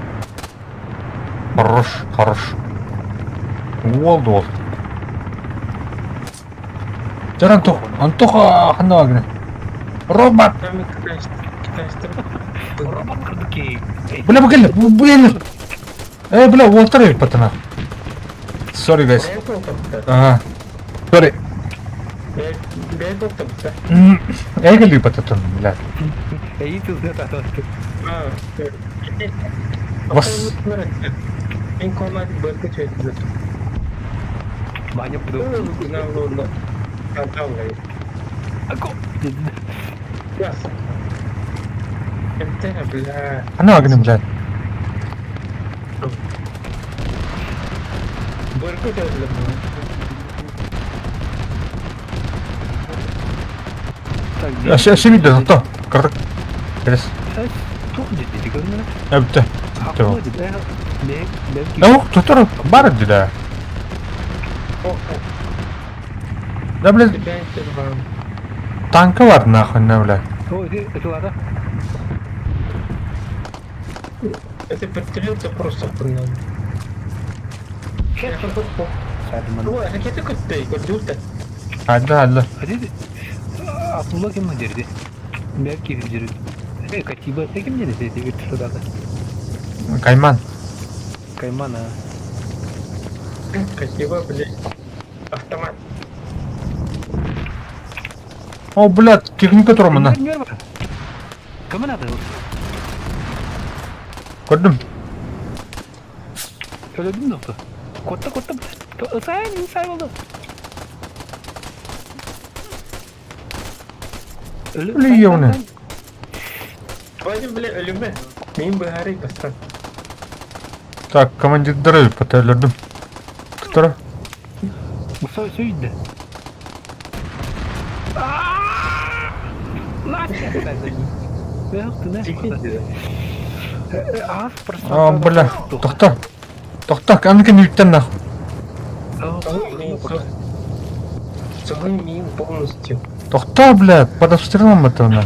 Хорош, хорош. Уол дуол. Дьэ Антох, Антоха ханна гына. Робот! Робот курдуки. Бля, бу кэллэ, бу кэллэ. Э, бля, уолтар эбит патана. Sorry, guys. Ага. Sorry. Эгели пататон, бля. Вас. Ханна гынам, бля. Өссө биирдэ тохто. Кырдык. Кэлэс. Эбитэ. Ох, тотор бар да. Да, блядь. Танка бар нахуй, на, бля. Это пристрелился просто Ракета көттөй, көрдүлтэ. Алла, алла. Абдулла ким дерди? Бәлки жүрүт. Э, Катиба ким деді деп тұрады. Кайман. Кайман, а. Катиба, блядь. Автомат. О, блядь, техника турамына. Кім надо? Көрдүм. Төлөдүм нокто. Котта, котта. Сайын, сай болду. Бля, ёбаный. Вадим, бля, өлүмэ. Мин быһаарый бастан. Так, командирдары паталердим. Кто? Все, все үйдө. А, бля, тохто. Тохто, аныкын үттен нахуй. Мин полностью. Тохто, бля, под обстрелом это на.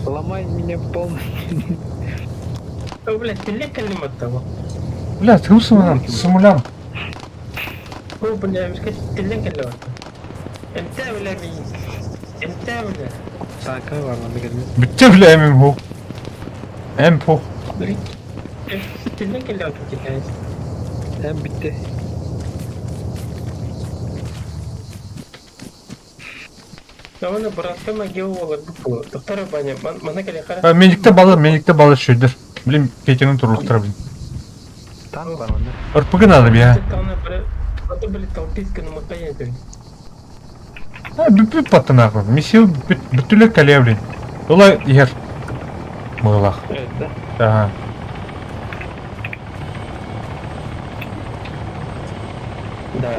Ломай меня полностью. О, бля, теле от того. Бля, ты симулям. О, бля, мишка теле калим. Энте, бля, мин. Энте, бля. Танка бар манда келме. Бүтте, бля, ММХ. МП. Теле калим китайцы. Эм битте. Оны братка могила болар бу. Доктор Баня, мана келе кара. Медикте балы, медикте балы шүйдір. Блин, Петяның турлықтыры, блин. Танк бар манда. РПГ надо, бля. Это были толписка на мотоедре. А, бүт патты нахуй. Миссил бүтүле кале, блин. Олай ер. Мылах. Ага. Да.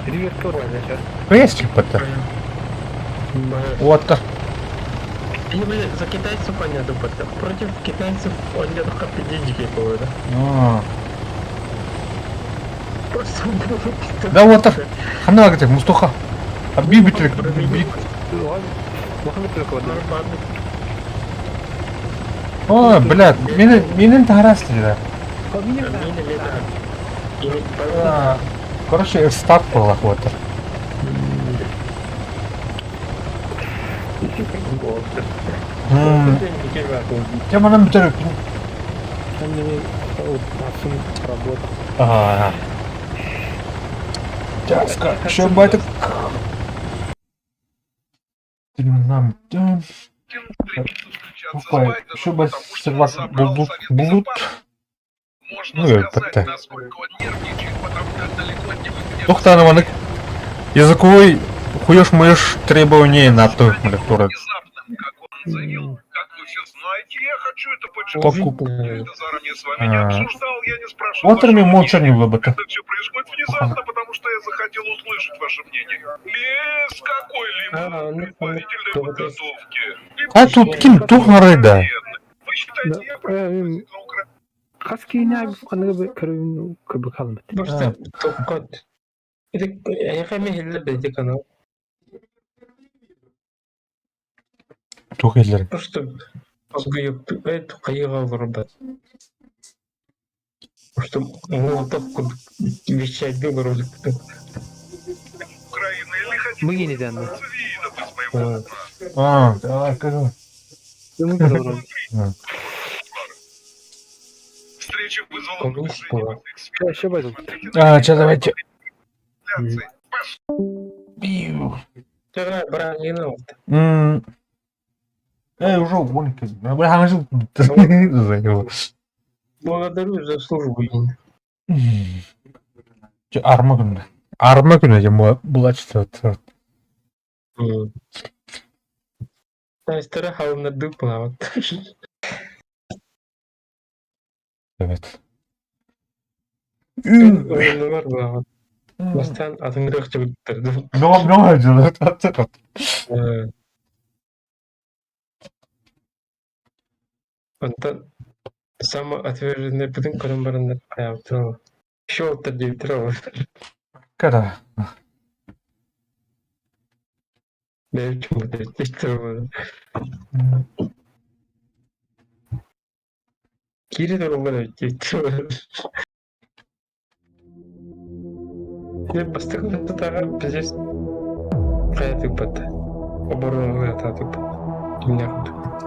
Ривер сейчас. Поесть патты. Вот так. Они, блин, за китайцев понятно, против китайцев он где-то пиздец было, да? А. Просто Да вот так. Хана где Мустаха. А би бүтлек. Би. О, блядь, менен таһараастыра. Короче, старт была хватит. Тем она бүтэр. Ага. Тяжко. Еще байтик. Булут. Ну, это Тохтаны манык языковой хуешь-муешь требования на то, лекторы. Покуп. Отрами молчание выбыто. А тут ким тухнары да? Хас киинэ аныгы көрүн көрбө хаалбыт. Просто тоққот. Эйхэ мехиллер бэйди канал. Тух еллер. Просто азгыйып кайыга олорбат. Просто молотов вещать был Мыгини данны. А, давай, скажу. А, что, давайте. Уже гонки. Благодарю за службу. Арма күнү. Арма күнү же була чыта. Тайстара халыннарды плават. Evet. Ойынылар булават. Бастан атыңырық жігіттерді. Но, но, Онтон самоотверженный бүтүн көрөн барандар аябытыр. Щелтер дейбитир Кара. Кири турулар дейбитир. Бастыкы тутага пиздец кая тыппат. Оборона тыппат. Эмне кылды?